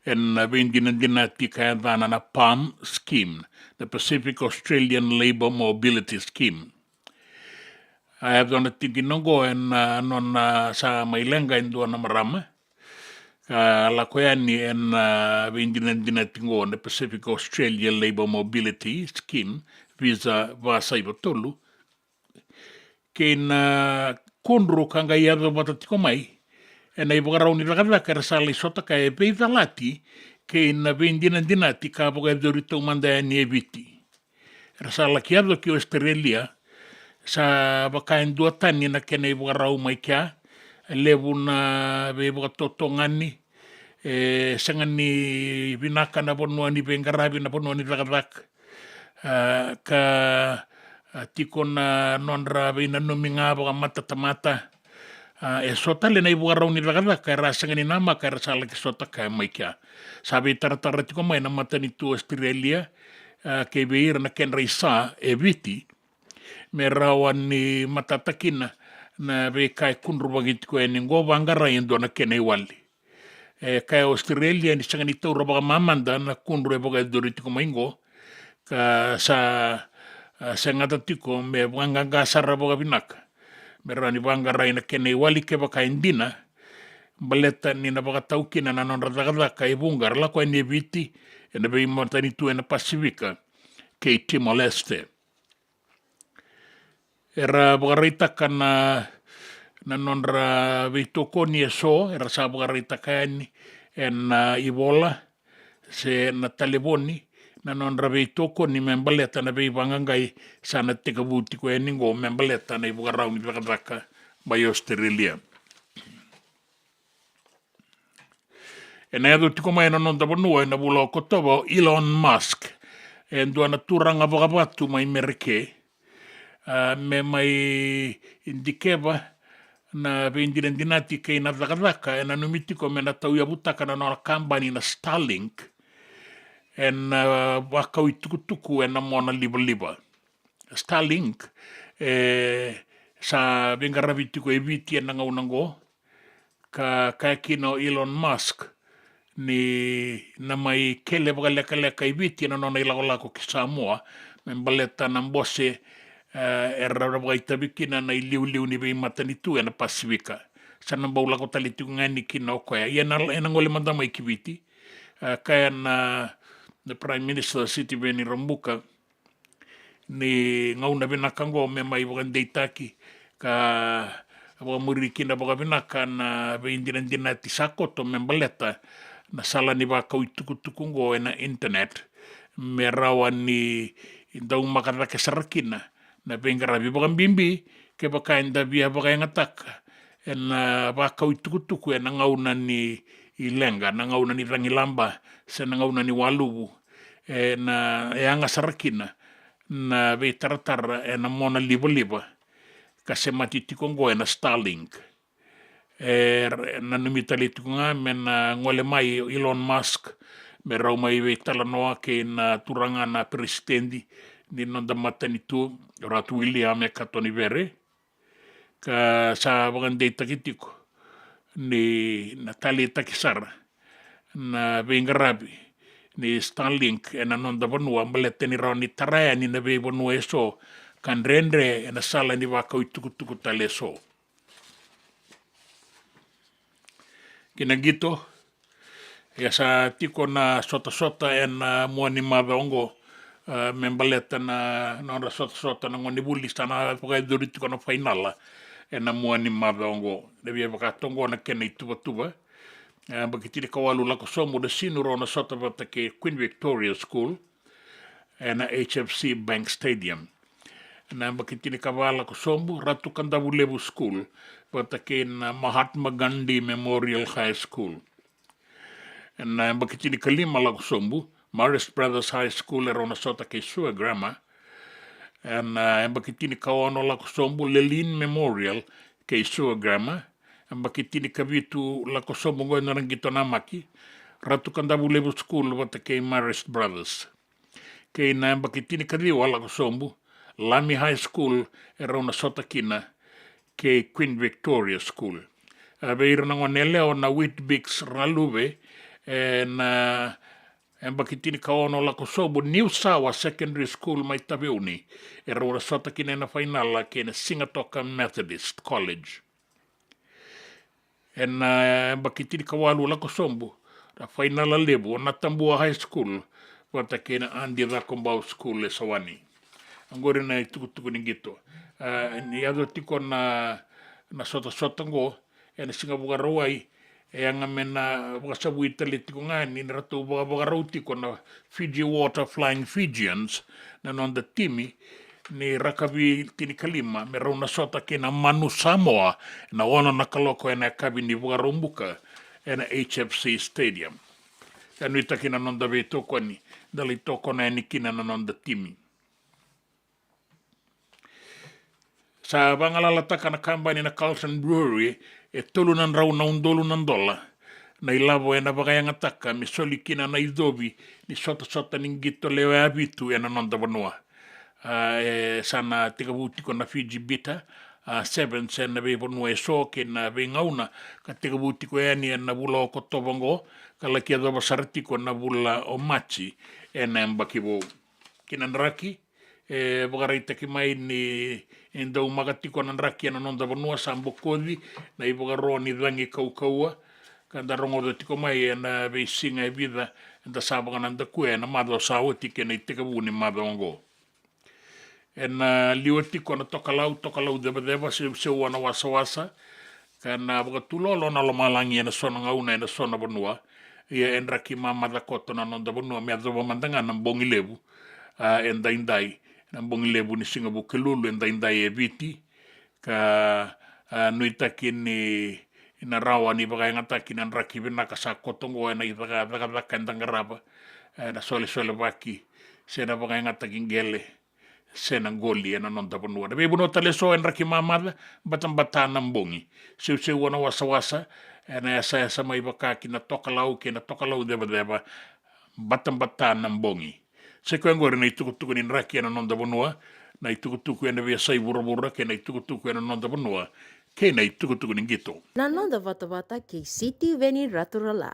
Ena veidinadinati ka yacana na PALM scheme, na Pacific Australian Labour Mobility Scheme. A yaco na tikina oqo ena nona sa mai leqa e dua na marama ka lako yani ena veidinadinati oqo na Pacific Australia Labour Mobility Scheme, visa va saiva tolu, kei na kudru ka qai yaco vata tiko mai ena ivakarau ni cakacaka era sa lai sota kaya e veicalati kei na veidinadinati ka vakayacori taumada yani e Viti. Era sa laki yaco ki Ositerelia, sa vaka e duatani na kena ivakarau mai kea, e levu na veivakatotogani, e sega ni vinaka na vanua ni veiqaravi, na vanua ni cakacaka. A, ka, a, tiko na nodra veinanumi ga vakamatatamata. A, e so tale na ivakarau ni cakacaka era a sega ni namaka era sa laki sota kaya mai kea. Sa veitaratara tiko mai na matanitu Australia, a, kei vei ira na kedra isa e Viti, me rawa ni matata kina na veika e kudruvaki tiko yani qo, vaqarai e dua na kena iwali. E kaya Australia ni sega ni taura vakamamada na kudru e vakayacori tiko mai qo, ka sa, a, segata tiko me vaqaqa sara vakavinaka me rawa ni vaqarai na kena iwali kevaka e dina, baleta ni na vakatau kina na nodra cakacaka e vuqa era lako yani e Viti, ena veimatanitu ena Pasifika kei Timor-Leste. Era vakaraitaka na, na nodra veitokoni e so, era sa vakaraitaka yani ena, a, ivola se na talevoni na nodra veitokoni me baleta na veivaqaqai sa na tekivu tiko yani qo me baleta na ivakarau ni cakacaka mai Australia. Ena yaco tiko mai ena noda vanua ena vula o Okotova o Elon Musk, e dua na turaga vakavatu mai Mereke, a, me mai dikeva na veidinadinati kei na cakacaka e nanumi tiko me na tauyavutaka na nona kabani na Starlink, ena, a, vakau itukutuku ena mona livaliva. Starlink e sa veiqaravi tiko e Viti ena gauna oqo, ka kaya kina o Elon Musk ni na mai kele vakalekaleka i Viti ena nona ilakolako ki Samoa me baleta na bose, e, era vakaitavi kina na iliuliu ni veimatanitu ena Pasifika. Sa na bau lako tale tiko ga yani kina o koya. Ia ena, ena gole mada mai ki Viti, e, kaya na, na Prime Minister Sitiveni Rabuka ni gauna vinaka oqo me mai vakadeitaki ka vakamuri kina vakavinaka na veidinadinati sa koto me baleta na sala ni vakau itukutuku oqo ena internet, me rawa ni daumaka cake sara kina na veiqaravi, vakabibi kevaka eda via vakayagataka ena vakau itukutuku ena gauna ni leqa, na gauna ni cagilaba se na gauna ni waluvu, ena yaga sara kina na veitaratara ena mona livaliva ka semati tiko oqo ena Starlink. E nanumi tale tiko ga me na gole mai o Elon Musk me rau mai veitalanoa kei na turaga na peresitedi ni noda matanitu, Ratu William Kato Nivere, ka sa vakadeitaki tiko ni na taleitaki sara na veiqaravi ni Starlink ena noda vanua baleta ni rawa ni tara yani na veivanua e so ka dredre ena sala ni vakau itukutuku tale e so. Kina qito, ia sa tiko na sotasota ena mua ni macawa oqo, e, me baleta na nodra sotasota na gonevuli, sa na vakayacori tiko na fainala ena mua ni macawa oqo. Na via vakatoqo na kena ituvatuva. E, yabaki tinikawalu lako sobu na Sinu rau na sota vata kei Queen Victoria School ena H F C Bank Stadium. Ena yabaki tinikava lako sobu, Ratu Kadavulevu School vata kei na Mahatma Gandhi Memorial High School. Ena yabaki tinikalima lako sobu, Marist Brothers High School e rau na sota kei Suva Grammar. Ena yabaki tinikaono lako sobu, Lelean Memorial kei Suva Grammar. Yabaki tinikavitu lako sobu, oqo e nodra qito namaki, Ratu Kadavulevu School vata kei Marist Brothers. Kei na yabaki tinikaciwa lako sobu, Lami High School e rau na sota kina kei Queen Victoria School. A, vei ira na goneyalewa, na Weet-Bix Raluve, ena yabaki tinikaono lako sobu, New Sawa Secondary School mai Taveuni e rau na sota kina ena fainala kei na Sigatoka Methodist College. Ena yabaki tinikawalu lako sobu, na fainala levu, Natabua High School vata kei na Adi Cakobau School e Sawani. Oqori na itukutuku ni qito. A, ni yaco tiko na, na sotasota oqo ena siga Vakarauwai, e yaga me na vakasavui tale tiko ga ni ratou vakavakarau tiko na Fiji Water Flying Fijians, na noda timi ni rakavi tinikalima, me rau na sota kei na Manu Samoa ena ono na kaloko ena yakavi ni Vakaraubuka ena H F C Stadium. Sa nuitaki na noda veitokoni, da lai tokona yani kina na noda timi. Sa vagalalataka na kabani na Carlton Brewery e tolu na drau na udolu na dola na ilavo ena vakayagataka me soli kina na icovi ni sotasota ni qito lewe vitu ena noda vanua. A, e sa na tekivu tiko na Fiji Bitter, a, Sevens ena veivanua eso kei na veigauna ka tekivu tiko yani ena vula o Okotova oqo ka laki yacova sara tiko na vula o Maji ena yabaki vou. Kei na draki e vakaraitaki mai ni e daumaka tiko na draki ena noda vanua sa bokoci na ivakaro ni cagi kaukauwa ka da rogoca tiko mai ena veisiga e vica eda sa vakanadakuya ena macawa sa oti kei na itekivu ni macawa oqo. Ena liwa tiko na tokalau, tokalau cevaceva, seuseua na wasawasa ka na vakatuloaloa na lomalagi ena so na gauna ena so na vanua. Ia e draki mamaca koto na noda vanua me yacova mada ga na bogi levu, a, e daidai, na bogi levu ni siga Vukelulu e daidai e Viti, ka, a, nuitaki ni na rawa ni vakayagataki na draki vinaka sa koto oqo ena icakacakacaka eda qarava, ena solesolevaki se na vakayagataki qele se na qoli ena noda vanua. Na veivanua tale eso e draki mamaca, batabata na bogi, seuseua na wasawasa, ena yasayasa mai vaka ki na tokalau kei na tokalau cevaceva, batabata na bogi. Sa i koya oqori na itukutuku ni draki ena noda vanua, na itukutuku ena veiyasai vuravura kei na itukutuku ena noda vanua, kei na itukutuku ni qito. Na noda vatavata kei Sitiveni Raturala.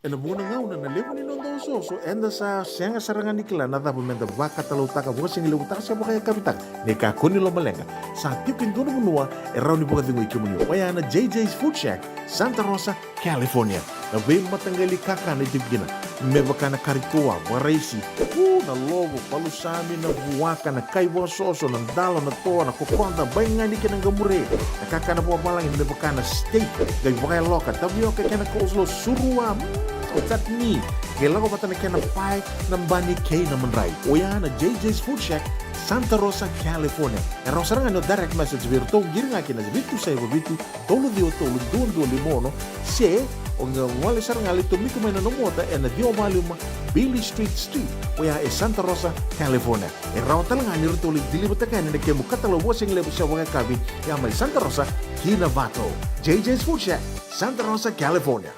Ena vuqa na gauna na levu ni noda osooso, eda sa sega sara ga ni kila na cava meda vakatalautaka, vakasigilevutaka se vakayakavitaka. Ni kakua ni lomaleqa, sa tiko e dua na vanua e rawa ni vakacegui kemuni. Oya na J J's Food Shack, Santa Rosa, California. Na veimataqali kakana e tiko kina, me vaka na kari koa, vakaraisi, u, na lovo, palusami, na vuaka, na kai vakasoso, na dalo, na toa, na kokoda, baigani kei na qamure. Na kakana vakavalagi me vaka na steak, qai vakayaloka, tavioka kei na coleslaw, surua, mm, chutney. Qai lako vata na kena pae, na bani kei na madrai. Oya na J J's Food Shack, Santa Rosa, California. E rawa sara ga ni o direct message vei iratou, qiri ga kina vitu saiva vitu, tolu ciwa tolu, dua dua lima ono, se o qai gole sara ga, lai tomika mai na nomu ota ena ciwa walu lima Beale Street Suite, oya e Santa Rosa, California. E rawa tale ga ni ratou lai deliver-taka yani na kemu katalau vakasigalevu se vakayakavi, ya mai Santa Rosa ki Novato. J J's Food Shack, Santa Rosa, California.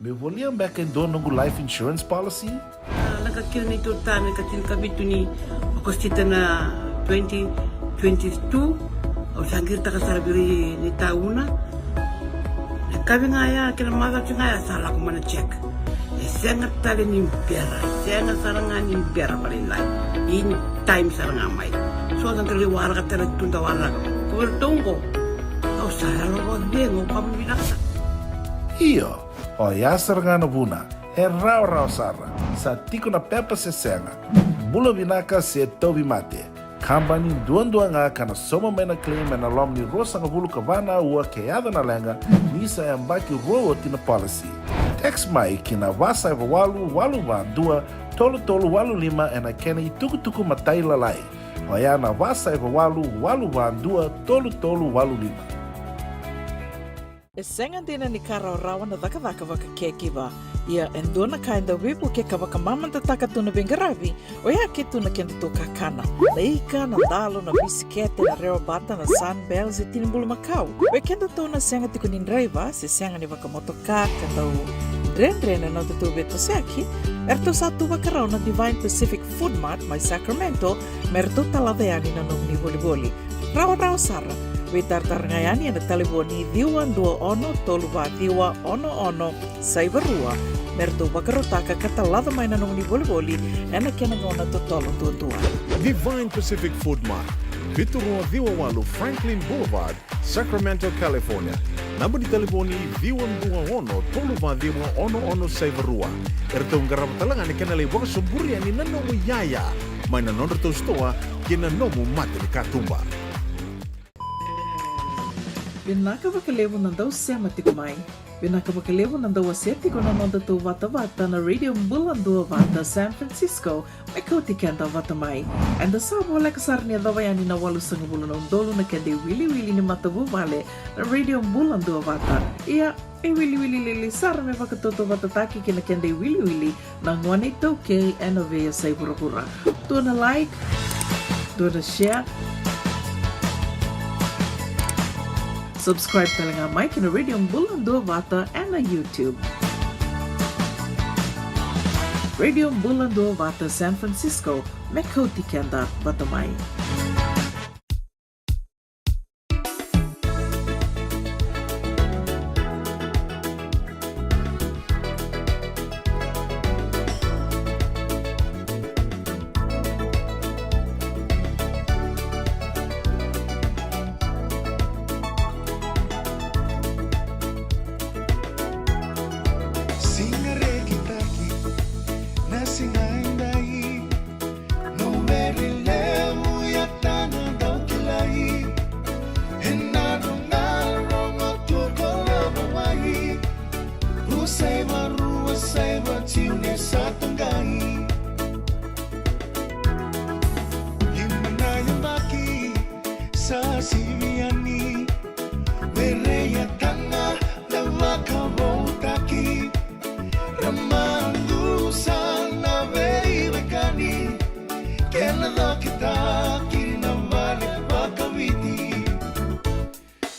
Meu volia beka e dua noqu life insurance policy? A, lako kina neitou ta me ka tinikavitu ni Okosita na twenty twenty-two. Au sa qiritaka sara vei neitou na, na kavi ga ya kei na macawa ga ya sa lako mai na check. E sega tale ni bera, e sega sara ga ni bera vakalailai. In time sara ga mai. So sa dau lai waraka tale tu, dau waraka. Ko vei ratou oqo, au sa yalo vakacegu, au vakavinavinaka. Io. Oya sara ga na vuna, e rawarawa sara, sa tiko na pepa se sega, bula vinaka se tauvimate. Kabani duadua ga ka na sauma mai na claim ena loma ni ruasagavulu ka va na aua ke yaco na leqa, ni sa yabaki rua oti na policy. Text mai ki na va saiva walu, walu va dua, tolu tolu walu lima ena kena itukutuku matailalai. Oya na va saiva walu, walu va dua, tolu tolu walu lima. E sega dina ni ka rawarawa na cakacaka vaka caregiver. Ia e dua na ka e dau veivukei ka vakamamadataka tu na veiqaravi, oya ke tu na kedatou kakana. Na ika, na dalo, na bisikete, na rewabata, na Sunbell se tini bulumakau. Vei kedatou na sega tiko ni draiva se sega ni vakamotoka ka dau dredre na nodatou veitosoyaki, eratou sa tu vakarau na Divine Pacific Food Mart mai Sacramento me ratou talaca yani na nomuni volivoli. Rawarawa sara. Veitaratara ga yani ena talevoni ciwa dua ono tolu va ciwa ono ono saiva rua me ratou vakarautaka ka talaca mai na nomuni volivoli ena kena gauna totolo duadua. Divine Pacific Food Mart, vitu rua ciwa walu Franklin Boulevard, Sacramento, California. Naba ni talevoni ciwa dua ono tolu va ciwa ono ono saiva rua. Eratou qarava tale ga na kena lai vakasoburi yani na nomu iyaya mai na nodratou sitoa kei na nomu mata ni katuba. Vinaka vakalevu na dau sema tiko mai. Vinaka vakalevu na dau wasea tiko na noda tou vatavata na Radio Bula Duavata San Francisco, me kauti keda vata mai. Eda sa voleka sara ni yacova yani na walusagavulu na udolu na keda iwiliwili ni matavuvale na Radio Bula Duavata. Ia, e wiliwili lili sara me vakatautauvatataki kei na keda iwiliwili na gone iTaukei ena veiyasai vuravura. Dua na like, dua na share. Subscribe tale ga mai kina Radio Bula Duavata ena YouTube. Radio Bula Duavata San Francisco, me kauti keda vata mai. Siga rekitaki, na siga edai, no were levu ya tana dau kilai. Ena roga rogo tu ko lava wai, u saiva rua saiva tiu ne sa tagai. Lima na yabaki sa sivi yani, were ya tana na vakavoutaki. Ra madusa na veiwekani, kena cokitaki na vale vakaviti.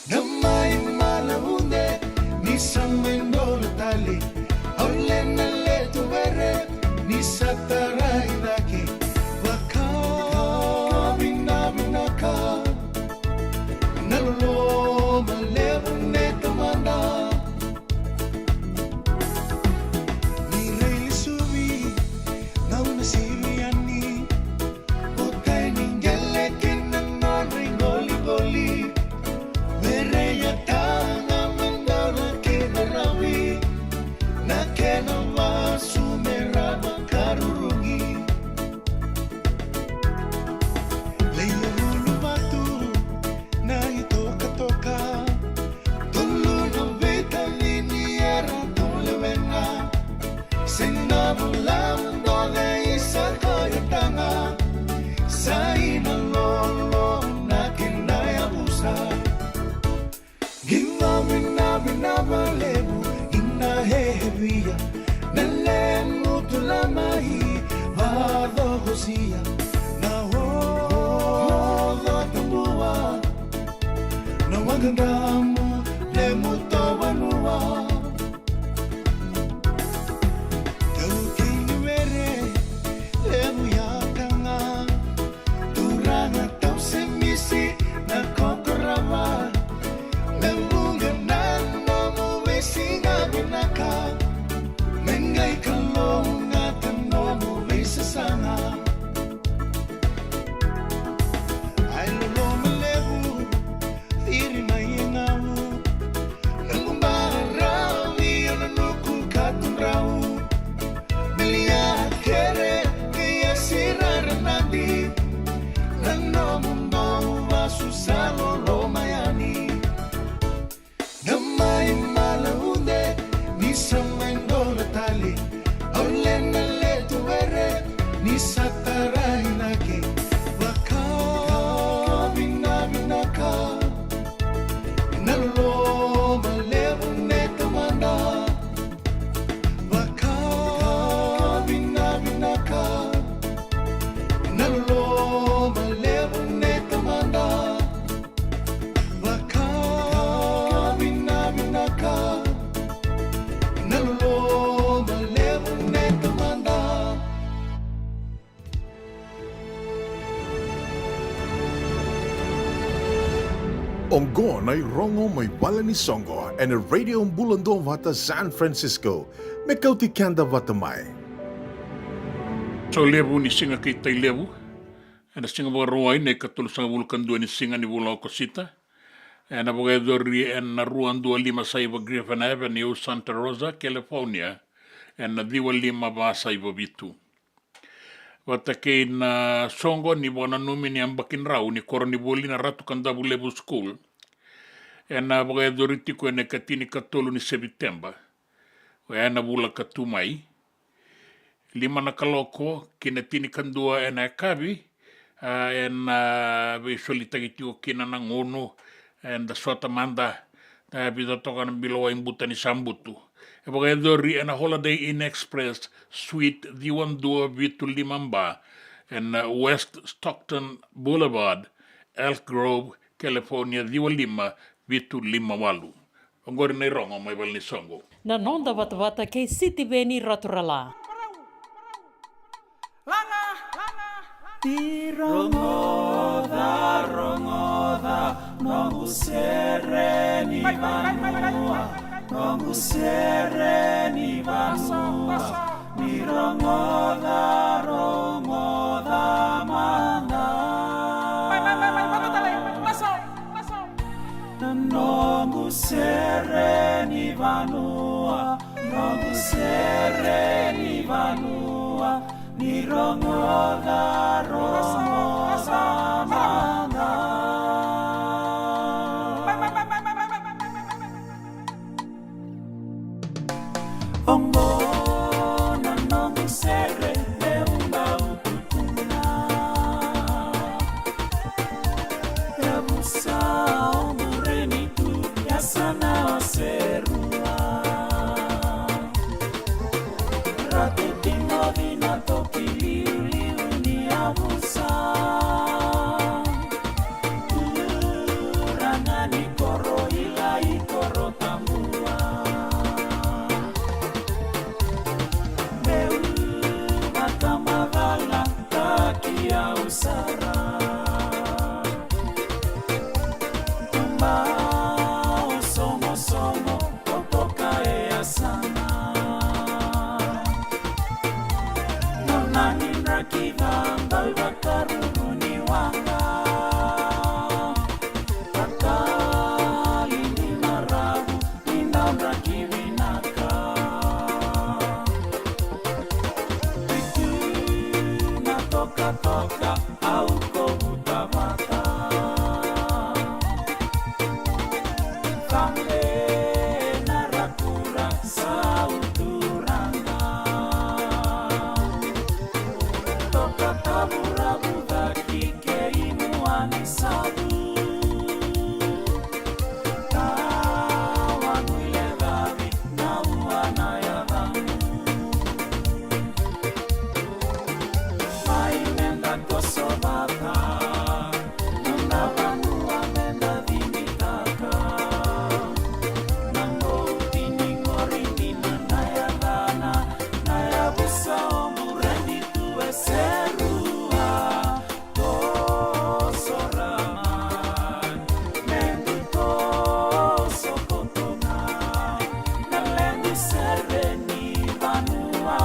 Na mai mala ude ni sa mai dola tale, au lena letu were ni sa tarai cake. Vakavinavinaka na loloma levu nei tamada. Ni railesuvi, gauna sivi yani, o tai ni qele kei na nodra iqoliqoli. Were ya tana madara kei na ravi, na kena vasu me ra vakarurugi. Leia uluvatu na itokatoka, tolu na veitacini era tu lewena. Se na vula doce isa koya tana, sa ina lolo na kena yavusa. Qi vavinavinava levu ina hehevia na lemu tu lamai vacokosia na oco tabua na waqadramu lemu to vanua. Taukei ni were levu ya tana, turaga tau se misi na kokorava. Me vuqa na nomu veisiga vinaka, me qai kalougata nomu veisasaga. Ai loloma levu, ciri mai e gau, na gubara via na nuku katudrau. Bilia kere kei a sirara nadi, na nomu dou vasu sa loloma yani. Na mai mala ude ni sa mai dola tale, au lena letu were ni sa tarai nake. Vakavinavinaka na loloma levu nei tamada. Vakavinavinaka na loloma levu nei tamada. Vakavinavinaka na loloma levu nei tamada. Oqo na irogo mai vale ni soqo ena Radio Bula Duavata San Francisco, me kauti keda vata mai. Sau levu ni siga kei Tailevu ena siga Vakarauwai na ikatolusagavulu ka dua ni siga ni vula o Okosita. Ena vakayacori ena rua dua lima saiva Griffin Avenue, Santa Rosa, California, ena ciwa lima va saiva vitu. Vata kei na soqo ni vakananumi ni yabaki drau ni koronivuli na Ratu Kadavulevu School, Ena vakayacori tiko ena ikatinikatolu ni Seviteba, oya na vula ka tu mai, lima na kaloko ki na tinikadua ena yakavi, a, ena, a, veisolitaki tiko kina na gunu, eda sota mada, a, vica toka na bilo waibuta ni sa butu. E vakayacori ena Holiday Inn Express, Suite ciwa dua vitu lima B, ena West Stockton Boulevard, Elk Grove, California, ciwa lima vitu lima walu. Oqori na irogo mai Valenisoqo. Na noda vatavata kei Sitiveni Raturala. Ni rogoca, rogoca, noqu sere ni vanua, noqu sere ni vanua. Ni rogoca, rogoca mada. Na noqu sere ni vanua, noqu sere ni vanua. Ni rogoca, rogoca mada. Oqo na noqu sere, e uba utukuna. E vusa o mureni tu, yasana o Serua. Ratu timoci na toki liuliu ni yavusa. Turaga ni koro, ila i koro tabua. Meu vakamacala taki au sara. Bau sogosogo, totoka e yasana. Nona ni draki ca, bau vakaruru ni waqa. Vakali ni maravu, ni draki vinaka. Vitu na tokatoka, au kovuta vata. Cabe na rakura, sa u turaga. Toka tavuravu caki kei mua ni savu. Tawa guilecavi na ua na yacamu. Mai meda toso vata, noda vanua meda cimitaka. Na bouti ni qori dina na yacana, na yavusa o mureni tu e Serua. Toso ra mai, medu toso koto ga, na levu sere ni vanua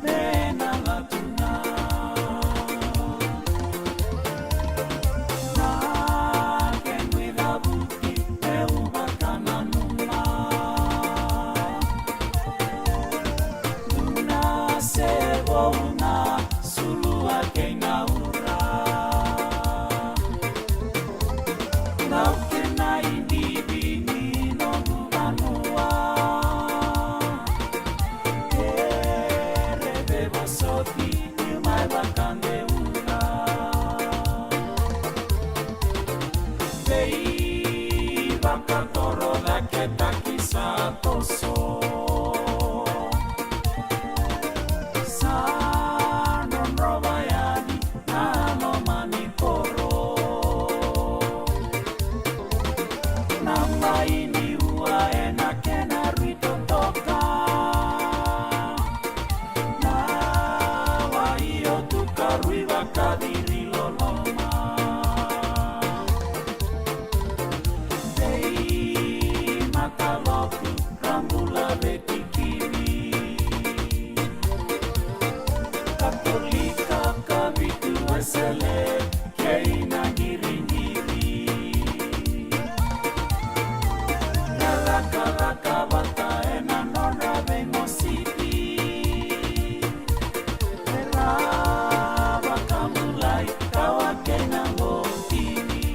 me na latu ga. Na kequ icavuki meu vakananuma. Duna se vou na sulua kei na ura. Nau kena idivi ni noqu vanua. Kere vevosoti ni mai vakadeura. Veivakatorocaketaki sa toso. Sa drodrova yani na loma ni koro. Na bai ni ua ena kena rui totoka. Na wai o tuka rui vakaciri loloma. Veimatalotu ra bula vetikivi. Katolika, Kavitu, Wesele kei na qiriqiri. Na cakacaka vata ena nodra veimositi. Era vakabulai kawa kei na gotini.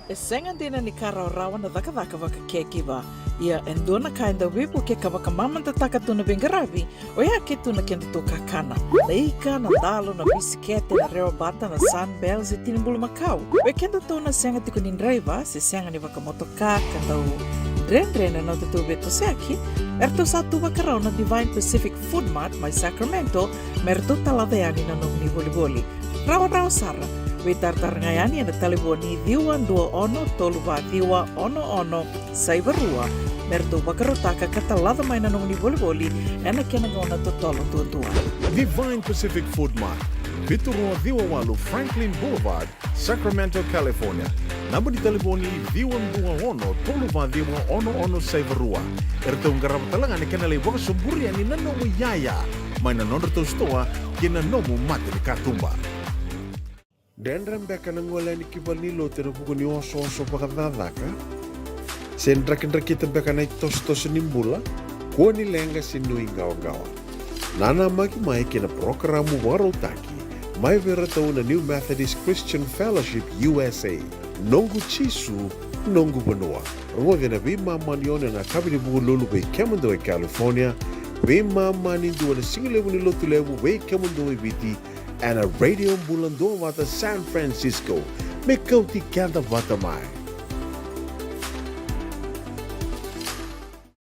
E sega dina ni ka rawarawa na cakacaka vaka caregiver. Ia e dua na ka e dau veivukei ka vakamamadataka tu na veiqaravi, oya ke tu na kedatou kakana. Na ika, na dalo, na bisikete, na rewabata, na Sunbell, se tini bulumakau. Vei kedatou na sega tiko ni draiva, se sega ni vakamotoka, ka dau dredre na nodatou veitosoyaki, eratou sa tu vakarau na Divine Pacific Food Mart mai Sacramento, me ratou talaca yani na nomuni volivoli. Rawarawa sara, veitaratara ga yani ena talevoni ciwa dua ono tolu va ciwa ono ono saiva rua, me ratou vakarautaka ka talaca mai na nomuni volivoli ena kena gauna totolo duadua. Divine Pacific Food Mart, vitu rua ciwa walu Franklin Boulevard, Sacramento, California. Naba ni talevoni ciwa dua ono tolu va ciwa ono ono saiva rua. Eratou qarava tale ga na kena lai vakasoburi yani na nomu iyaya mai na nodratou sitoa kei na nomu mata ni katuba. Dredre beka na gole yani ki valenilotu ena vuku ni osooso vakacakacaka? Se drakidrakita beka na itosotoso ni bula? Kua ni leqa se nuiqawaqawa. Nanamaki mai kei na parokaramu vakarautaki mai vei iratou na New Methodist Christian Fellowship U S A. Noqu Jisu, noqu vanua. Rogoci ena veimama ni ono ena yakavi ni Vukelulu vei kemudou e California, veimama ni dua ena sigalevu ni Lotulevu vei kemudou e Viti, ena Radio Bula Duavata San Francisco. Me kauti keda vata mai.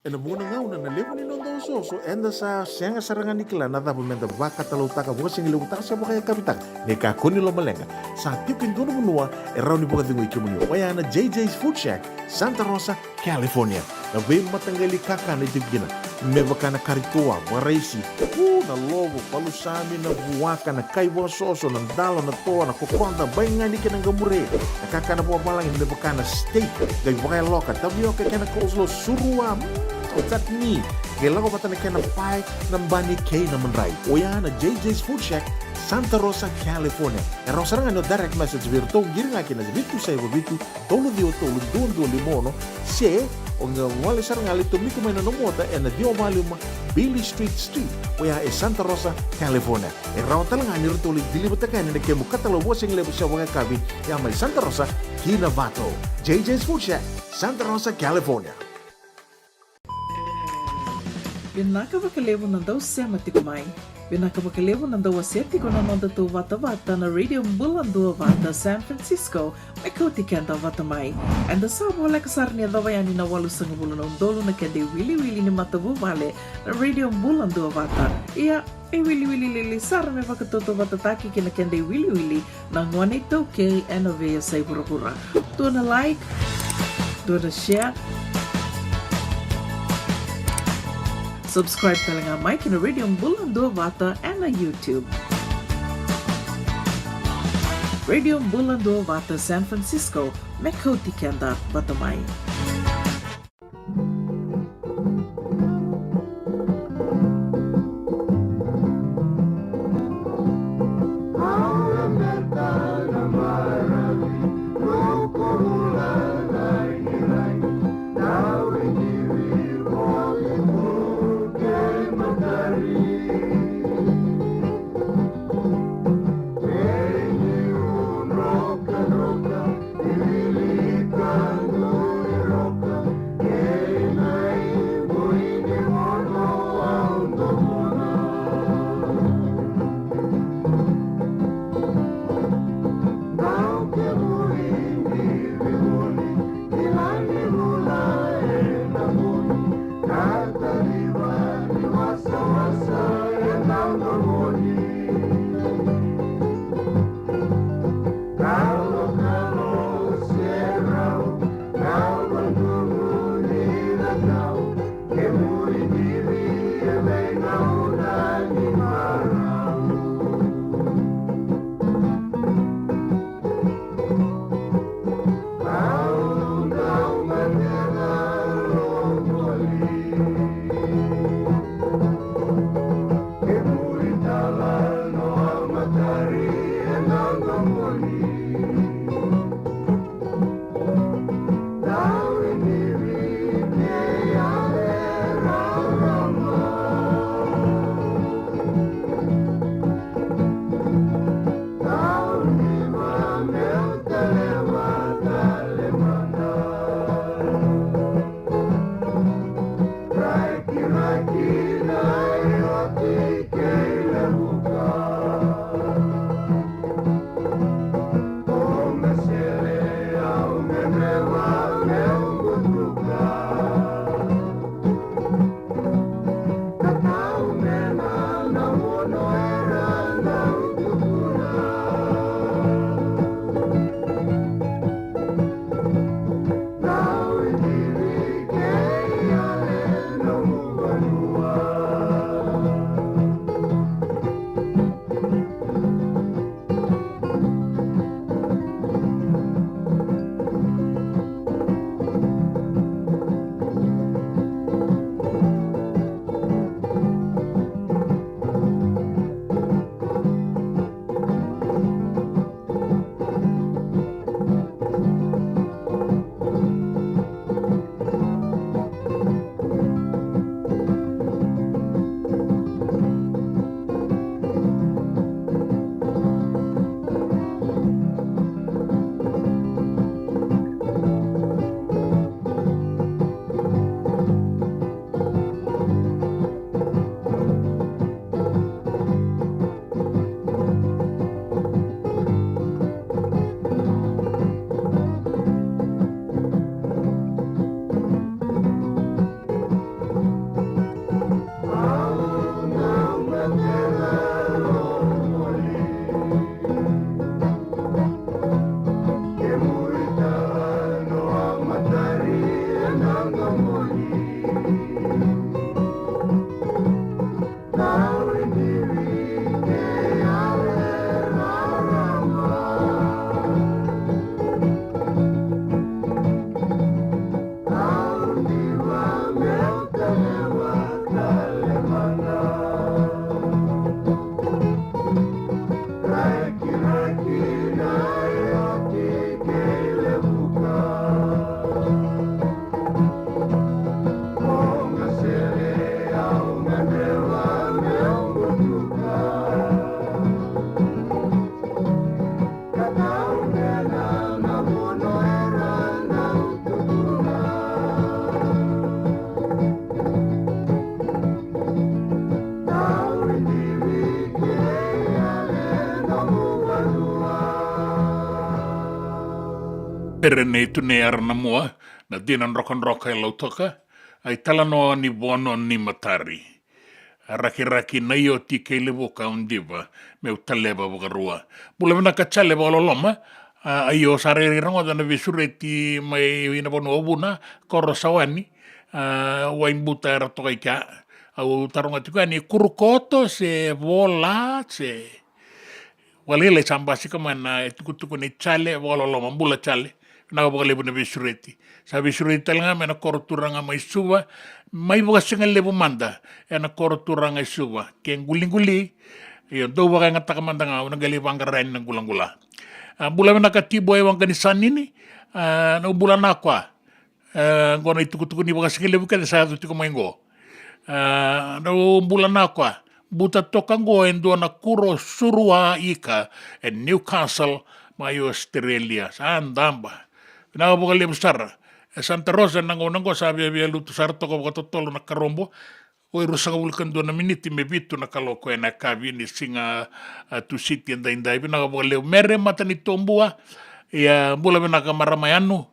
Ena vuqa na gauna na levu ni noda osooso eda sa sega sara ga ni kila na cava meda vakatalautaka, vakasigalevu taka se vakayakavi taka. Ni kakua ni lomaleqa, sa tiko e dua na vanua e rawa ni vakacegui kemuni, oya na J J's Food Shack, Santa Rosa, California. Na veimataqali kakana e tiko kina, me vaka na kari toa, vakaraisi, u, na lovo, palusami, na vuaka, na kai vakasoso, na dalo, na toa, na kokoda, baigani kei na qamure, na kakana vakavalagi me vaka na steak, qai vakayaloka, tavioka kei na coleslaw, surua, mm, o chutney, qai lako vata na kena pae, na bani kei na madrai. Oya na J J's Food Shack, Santa Rosa, California. E rawa sara ga ni o direct message vei iratou, qiri ga ki na vitu saiva vitu, tolu ciwa tolu, dua dua lima ono, se o qai gole sara ga, lai tomika mai na nomu ota ena ciwa walu lima Beale Street Suite, oya e Santa Rosa, California. E rawa tale ga ni ratou lai deliver-taka yani na kemu katalau vakasigalevu se vakayakavi, ya mai Santa Rosa ki Novato. J J's Food Shack, Santa Rosa, California. Vinaka vakalevu na dau sema tiko mai. Vinaka vakalevu na dau wasea tiko na nodatou vatavata na Radio Bula Duavata San Francisco, me kauti keda vata mai. Eda sa voleka sara ni yacova yani na walusagavulu na udolu na keda iwiliwili ni matavuvale na Radio Bula Duavata. Ia, e wiliwili lili sara me vakatautauvatataki kei na keda iwiliwili na gone iTaukei ena veiyasai vuravura. Dua na like, dua na share, subscribe tale ga mai ki na Radio Bula Duavata ena YouTube. Radio Bula Duavata San Francisco, me kauti keda vata mai. Perenei Tunei Aranamua, na dina drokadroka e Lautoka, a italanoa ni Vono ni Matari. A rakiraki na ioti kei Levuka, au diva meu taleva vakarua. Bula vinaka Jale vakaloloma. A, io, sa rairai rogoca na veisureti mai na vanua o Vuna, koro Sawani, a, Waibuta era toka i kea. Au taroga tiko yani, Kurukoto se Vola se Vakalailai sa basika mai na itukutuku nei Jale vakaloloma. Bula Jale, vinaka vakalevu na veisureti. Sa veisureti tale ga mai na koro turaga mai Suva, mai vakasigalevu mada ena koro turaga i Suva. Ke quliquli, io, dou vakayagataka mada ga, au na qai lai vaqara yani na qulaqula. A, bula vinaka Tibo e Waqanisanini, a, na bula na kwa. E, qo na itukutuku ni vakasigalevu kece sa yaco tiko mai qo. E, dou bula na kwa. Buta toka qo e dua na kuro surua ika e Newcastle mai Australia. Sa daba. Vinaka vakalevu sara. E Santa Rosa, na gauna qo sa viavia lutu sara toka vakatotolo na karobo. Oi, ruasagavulu ka dua na miniti me vitu na kaloko ena yakavi ni siga, a, Tusiti edaidai. Vinaka vakalevu Mere Matanitobua. Ia, bula vinaka marama yanu.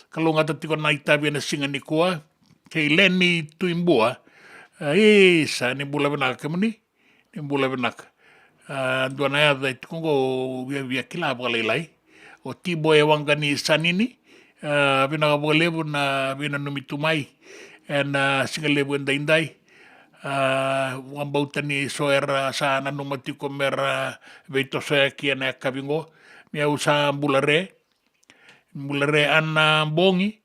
Kalougata tiko na itavi ena siga nikua. Kei Leni Tuibua. A, isa, ni bula vinaka kemuni. Ni bula vinaka. A, dua na yaca e tiko qo, viavia kila vakalailai. O Tibo e Waqanisanini, a, vinaka vakalevu na veinanumi tu mai ena sigalevu edaidai. A, vakabauta ni so era sa nanuma tiko mera veitosoyaki ena yakavi qo. Ni au sa bula re, bula re Ana Bogi,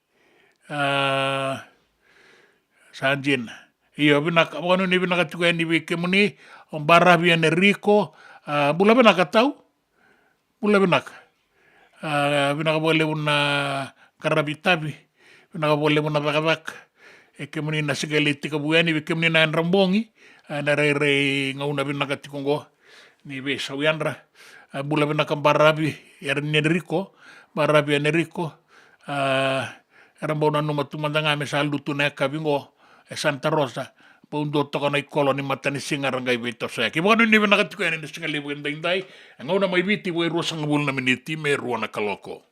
a, sa dina. Io, vinaka, vakanuinui vinaka tiko yani vei kemuni, o Baravi Enerico, a, bula vinaka tau. Bula vinaka. A, vinaka vakalevu na qaravi tavi. Vinaka vakalevu na cakacaka. E kemuni na siga e lai tekivu yani, vei kemuni na yadra bogi. A, na rairai gauna vinaka tiko qo ni veisau yadra. A, bula vinaka Baravi, era ni Enrico. Baravi Enrico. A, era bau nanuma tu mada ga me sa lutu na yakavi qo. E Santa Rosa, bau dua toka na ikolo ni matanisiga era qai veitosoyaki. Vakanuinui vinaka tiko yani na sigalevu edaidai, e gauna mai Viti, vo e ruasagavulu na miniti me rua na kaloko.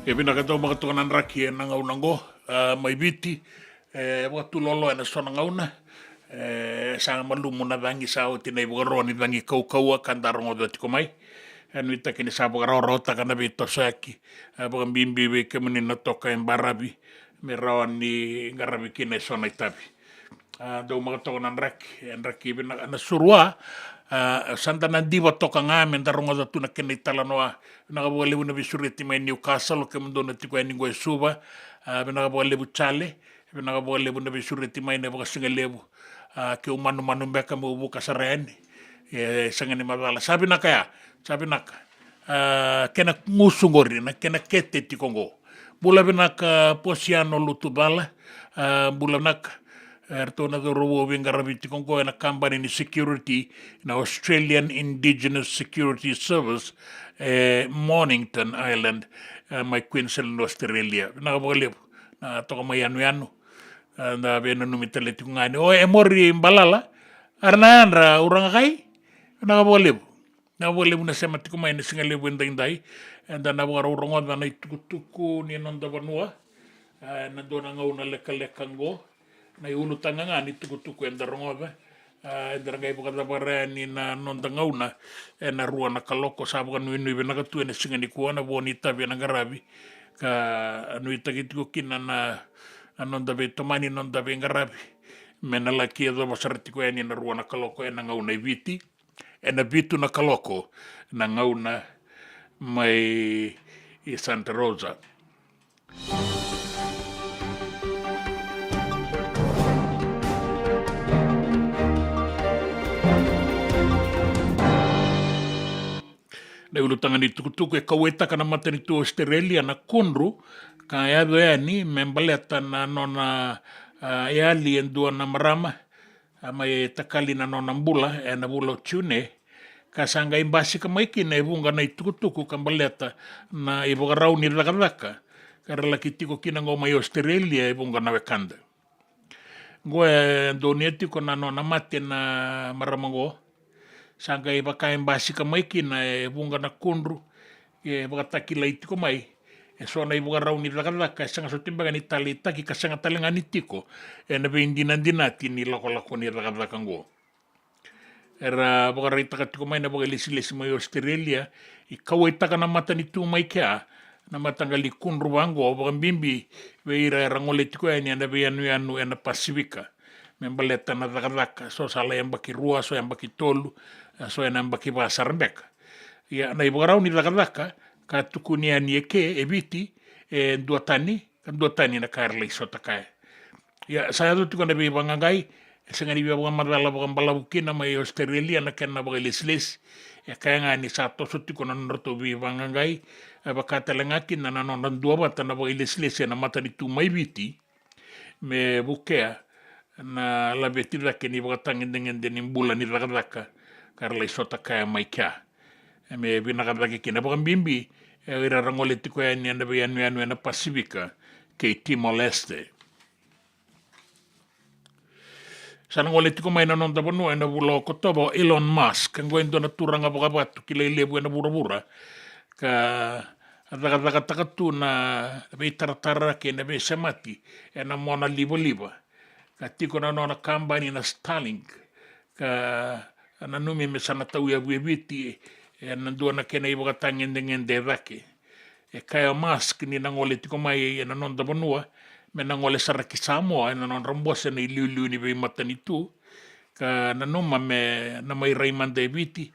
E vinaka, dau maka toka na draki ena gauna oqo, a, mai Viti. E vakatulolo ena so na gauna. E sa malumu na cagi, sa oti na ivakaro ni cagi kaukauwa ka da rogoca tiko mai. E nuitaki ni sa vakarawarawataka na veitosoyaki, e vakabibi vei kemuni na toka e baravi, me rawa ni qaravi kina e so na itavi. A, dau maka toka na draki, e draki vinaka na surua. A, sa da na diva toka ga me da rogoca tu na kena italanoa. Vinaka vakalevu na veisureti mai Newcastle, kemudou na tiko yani qo e Suva. A, vinaka vakalevu Chale. Vinaka vakalevu na veisureti mai na vakasigalevu. A, keu manumanu beka meu vuka sara yani. E sega ni macala. Sa vinaka ya, sa vinaka. A, kena gusu qori, na kena kete tiko qo. Bula vinaka Posiano Lutucala. A, bula vinaka. E, ratou na cauravou veiqaravi tiko qo ena kabani ni security, na Australian Indigenous Security Service, e Mornington Island, e, mai Queensland, Australia. Vinaka vakalevu na toka mai yanuyanu. E, da veinanumi tale tiko ga ni o Emori Balala, era na yadra uraga kai. Vinaka vakalevu. Vinaka vakalevu na sema tiko mai na siga levu edaidai. Eda na vakarau rogoca na itukutuku ni noda vanua. A, ena dua na gauna lekaleka oqo. Na iulutaga ga ni tukutuku eda rogoca. A, eda na qai vakacavara yani na noda gauna ena rua na kaloko. Sa vakanuinui vinaka tu ena siga nikua na vo ni itavi ena qaravi. Ka nuitaki tiko kina na, na noda veitomani, noda veiqaravi, me na laki yacova sara tiko yani na rua na kaloko ena gauna i Viti, ena vitu na kaloko na gauna mai i Santa Rosa. Na iulutaga ni tukutuku e kauwaitaka na matanitu Australia na kudru ka yaco yani me baleta na nona, a, yali e dua na marama, a, mai takali na nona bula ena vula o June, ka sa qai basika mai kina e vuqa na itukutuku ka baleta na ivakarau ni cakacaka ka ra laki tiko kina qo mai Australia e vuqa na wekada. Qo e donuya tiko na nona mate na marama qo. Sa qai vaka e basika mai kina e vuqa na kudru e vakatakilai tiko mai. E so na ivakarau ni cakacaka e sega soti beka ni taleitaki ka sega tale ga ni tiko ena veidinadinati ni lakolako ni cakacaka qo. Era vakaraitaka tiko mai na vakailesilesi mai Australia, e kauwaitaka na matanitu mai kea na mataqali kudru vaqo, vakabibi vei ira era gole tiko yani ena veiyanuyanu ena Pasifika, me baleta na cakacaka, so sa lai yabaki rua, so yabaki tolu, e so ena yabaki va sara beka. Ia na ivakarau ni cakacaka ka tukuni yani e ke e Viti, e duatani, ka duatani na ka era lai sota kaya. Ia sa yaco tiko na veivaqaqai, e sega ni via vakamacala vakabalavu kina mai Australia na kena vakailesilesi. E kaya ga ni sa toso tiko na nodratou veivaqaqai, e vaka tale ga kina na nodra duavata na vakailesilesi ena matanitu mai Viti, me vukea na laveti cake ni vakatagedegede ni bula ni cakacaka ka ra lai sota kaya mai kea. E me vinaka cake kina, vakabibi e ira ra gole tiko yani ena veiyanuyanu ena Pasifika kei Timor-Leste. Sa na gole tiko mai na noda vanua ena vula o Okotova o Elon Musk, qo e dua na turaga vakavatu kilai levu ena vuravura, ka cakacakataka tu na veitaratara kei na veisemati ena mona livaliva, ka tiko na nona kabani na Starlink, ka nanumi me sa na tauyavu e Viti ena dua na kena ivakatagedegede cake. E kaya o Musk ni na gole tiko mai ena noda vanua, me na gole sara ki Samoa ena nodra bose na iliuliu ni veimatanitu, ka nanuma me na mai rai mada e Viti,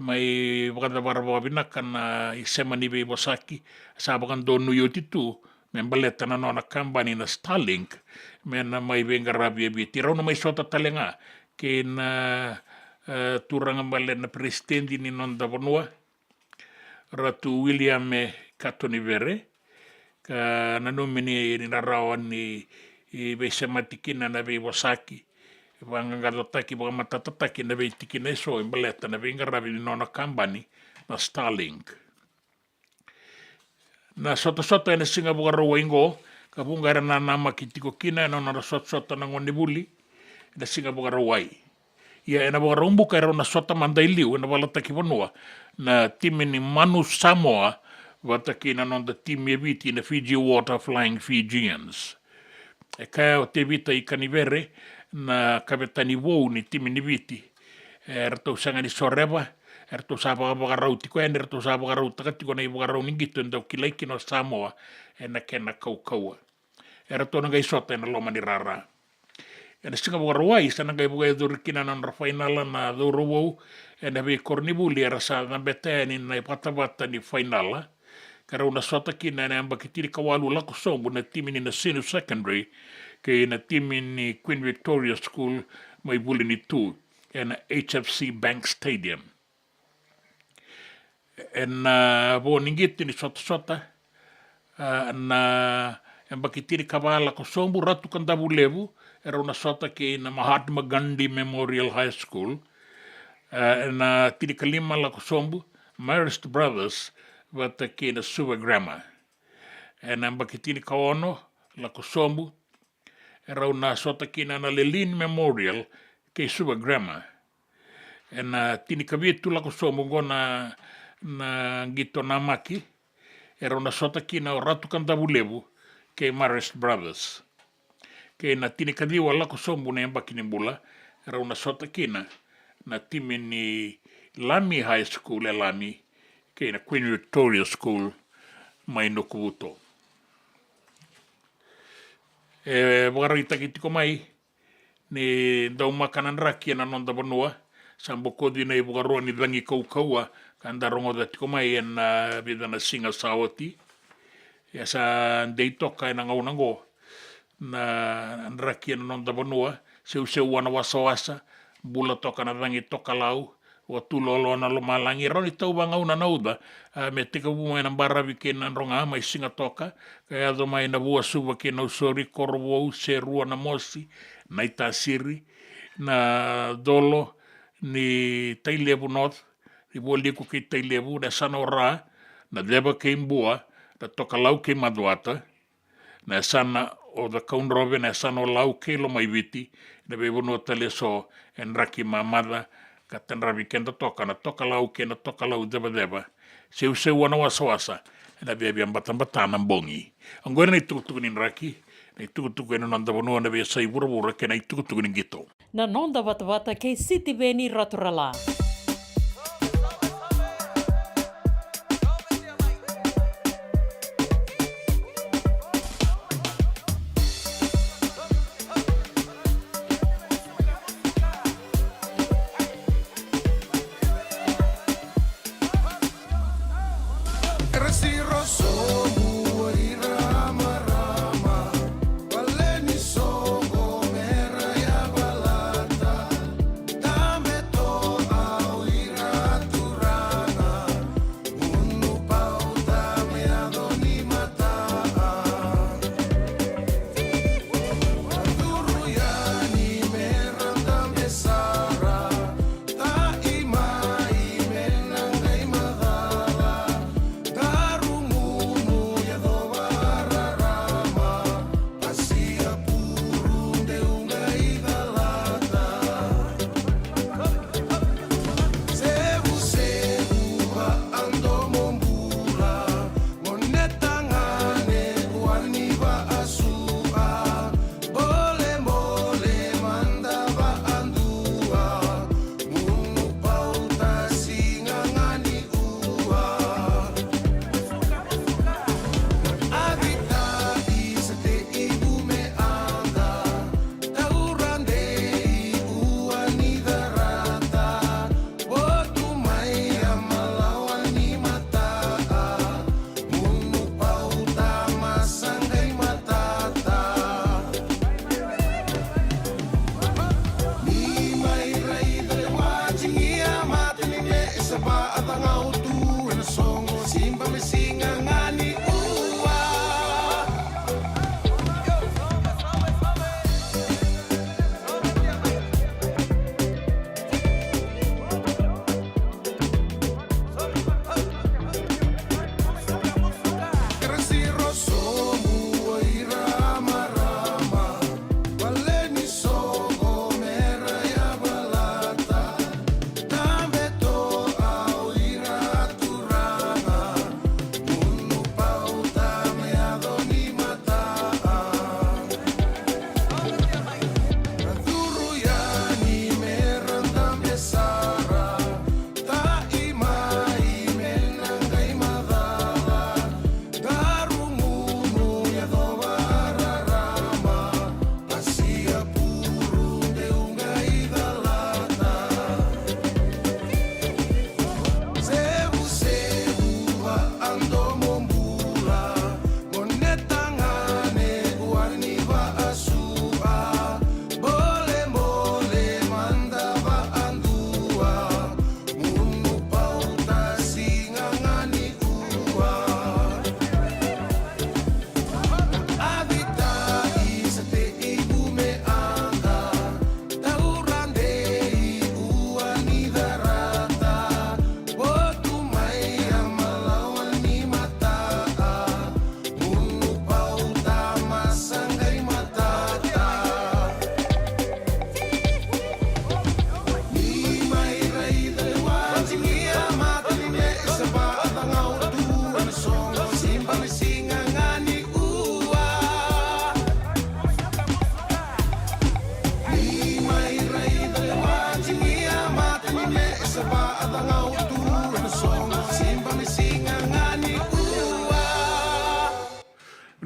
mai vakacavara vakavinaka na isema ni veivosaki, sa vakadonui oti tu me baleta na nona kabani na Starlink, me na mai veiqaravi e Viti. Rau na mai sota tale ga kei na, e, turaga bale na peresitedi ni noda vanua, Ratu William Katonivere, ka nanumi ni, ni na rawa ni, e, veisemati kina na veivosaki, vaqaqacotaki, vakamatatataki na veitikina eso e baleta na veiqaravi ni nona kabani na Starlink. Na sotasota ena siga Vakarauwai qo, ka vuqa era nanamaki tiko kina ena nodra sotasota na gonevuli ena siga Vakarauwai. Ia ena Vakaraubuka erau na sota mada e liu ena valataki vanua na timi ni Manu Samoa vata kei na noda timi e Viti na Fiji Water Flying Fijians. E kaya o Tevita Ikanivere na kavetani vou ni timi ni Viti, e ratou sega ni soreva, e ratou sa vakavakarau tiko yani, e ratou sa vakarautaka tiko na ivakarau ni qito e dau kilai kina o Samoa ena kena kaukauwa. E ratou na qai sota ena loma ni rara. Ena Siga Vakarauwai sa na qai vakayacori kina na nodra fainala na cauravou ena veikoronivuli era sa cabeta yani na ivatavata ni fainala, ka rau na sota kina ena yabaki tinikawalu lako sobu na timi ni Nasinu Secondary kei na timi ni Queen Victoria School mai Vuli ni Tu ena H F C Bank Stadium. Ena vo ni qito ni sotasota, a, na yabaki tinikava lako sobu, Ratu Kadavulevu, e rau na sota kei na Mahatma Gandhi Memorial High School. A, ena tinikalima lako sobu, Marist Brothers vata kei na Suva Grammar. Ena yabaki tinikaono lako sobu, e rau na sota kina na Lelean Memorial kei Suva Grammar. Ena tinikavitu lako sobu oqo na, na qito namaki, e rau na sota kina o Ratu Kadavulevu kei Marist Brothers. Kei na tinikaciwa lako sobu na yabaki ni bula, e rau na sota kina na timi ni Lami High School e Lami kei na Queen Victoria School mai Nukuvuto. E vakaraitaki tiko mai ni daumaka na draki ena noda vanua, sa bokoci na ivakaro ni cagi kaukauwa ka da rogoca tiko mai ena vica na siga sa oti. Ia sa dei toka ena gauna oqo na draki ena noda vanua, seuseu wana wasawasa, bula toka na cagi tokalau, vatulolo na lomalagi, rawa ni tau vagauna na uca, a, me tekivu mai na baravi kei na droga mai Sigatoka, ka yaco mai na Vuasuva kei na Usori, Korovou, Serua, na Mosi, na Itasiri, na Colo ni Tailevu North, ni Vualiku kei Tailevu, na yasana o Ra, na Ceva kei Bua, na Tokalau kei Macuata, na yasana o Cakaudrove, na yasana o Lau kei Lomaiviti, na veivanua tale eso e draki mamaca ka tadravi keda toka na Tokalau kei na Tokalau Cevaceva, seuseu wana wasawasa ena viavia batabata na bogi. Oqori na itukutuku ni draki, na itukutuku ena noda vanua, na veiyasai vuravura kei na itukutuku ni qito. Na noda vatavata kei Sitiveni Raturala.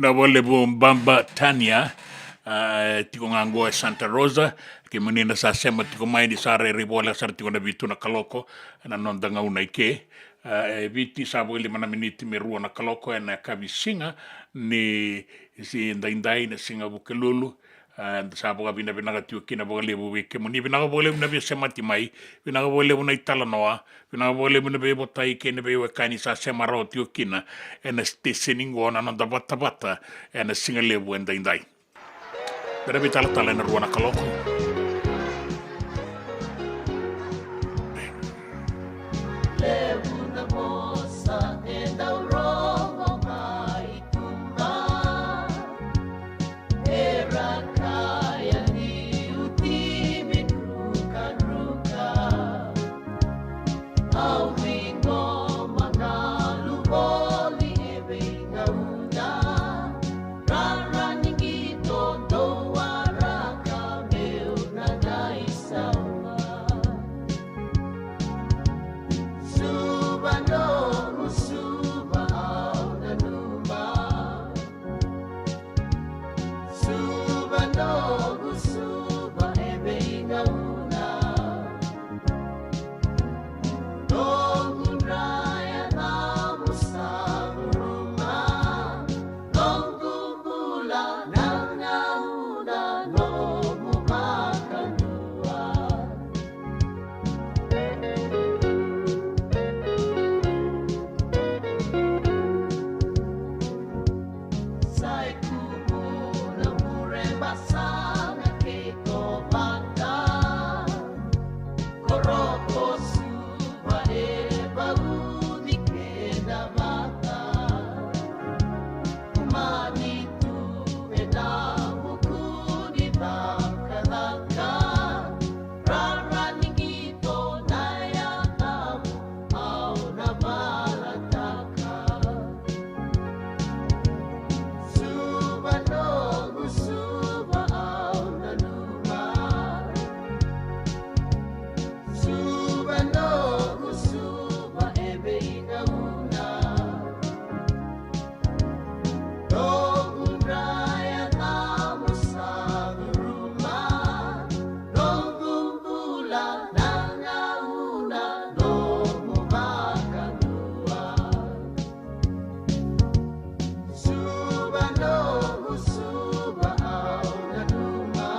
Na vakalevu baba Tania. A, e tiko ga qo e Santa Rosa. Kemuni na sa sema tiko mai, ni sa rairai voleka sara tiko na vitu na kaloko ena noda gauna i ke. A, e Viti sa vakalima na miniti me rua na kaloko ena yakavi siga ni siga daidai, na siga Vukelulu. A, da sa vakavinavinaka tiko kina vakalevu vei kemuni. Vinaka vakalevu na veisemati mai, vinaka vakalevu na italanoa, vinaka vakalevu na veivotai kei na veiwekani sa sema rawa tiko kina ena siteseni qo na noda vatavata ena siga levu e daidai. Bera veitalatala ena rua na kaloko. Levu na vosa e dau rogo mai tuba. Era kaya ni uti me drukadruka. Au veiqoma galu voli e veigauna. Rara ni qito dou waraka meu na qai sauma. Suva noqu suva au nanuma. Suva noqu suva e veigauna. Noqu dra yacamu sa curuma. Noqu bula na gauna nomu vakadua. Sai kumuna mure basana kei tovata. Koroko suva e vauci keda vata. Kumani tu e na vuku ni cakacaka. Rara ni qito na yacamu au na valataka. Suva noqu suva au nanuma. Suva noqu suva e veigauna. Noqu dra yacamu sa curuma. Noqu bula na gauna nomu vakadua. Suva noqu suva au nanuma.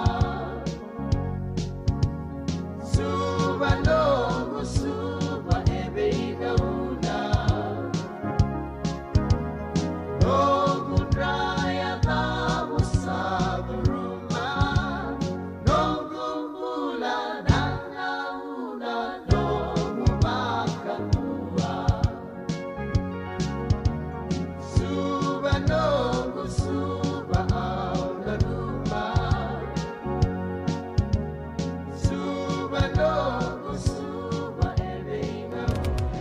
Suva noqu suva e veigauna. Noqu dra yacamu sa curuma. Noqu bula na gauna nomu vakadua. Suva noqu suva au nanuma. Suva noqu suva e veigauna.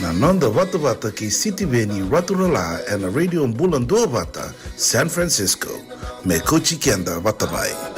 Na noda vatavata kei Sitiveni Raturala ena Radio Bula Duavata, San Francisco. Me kauti keda vata mai.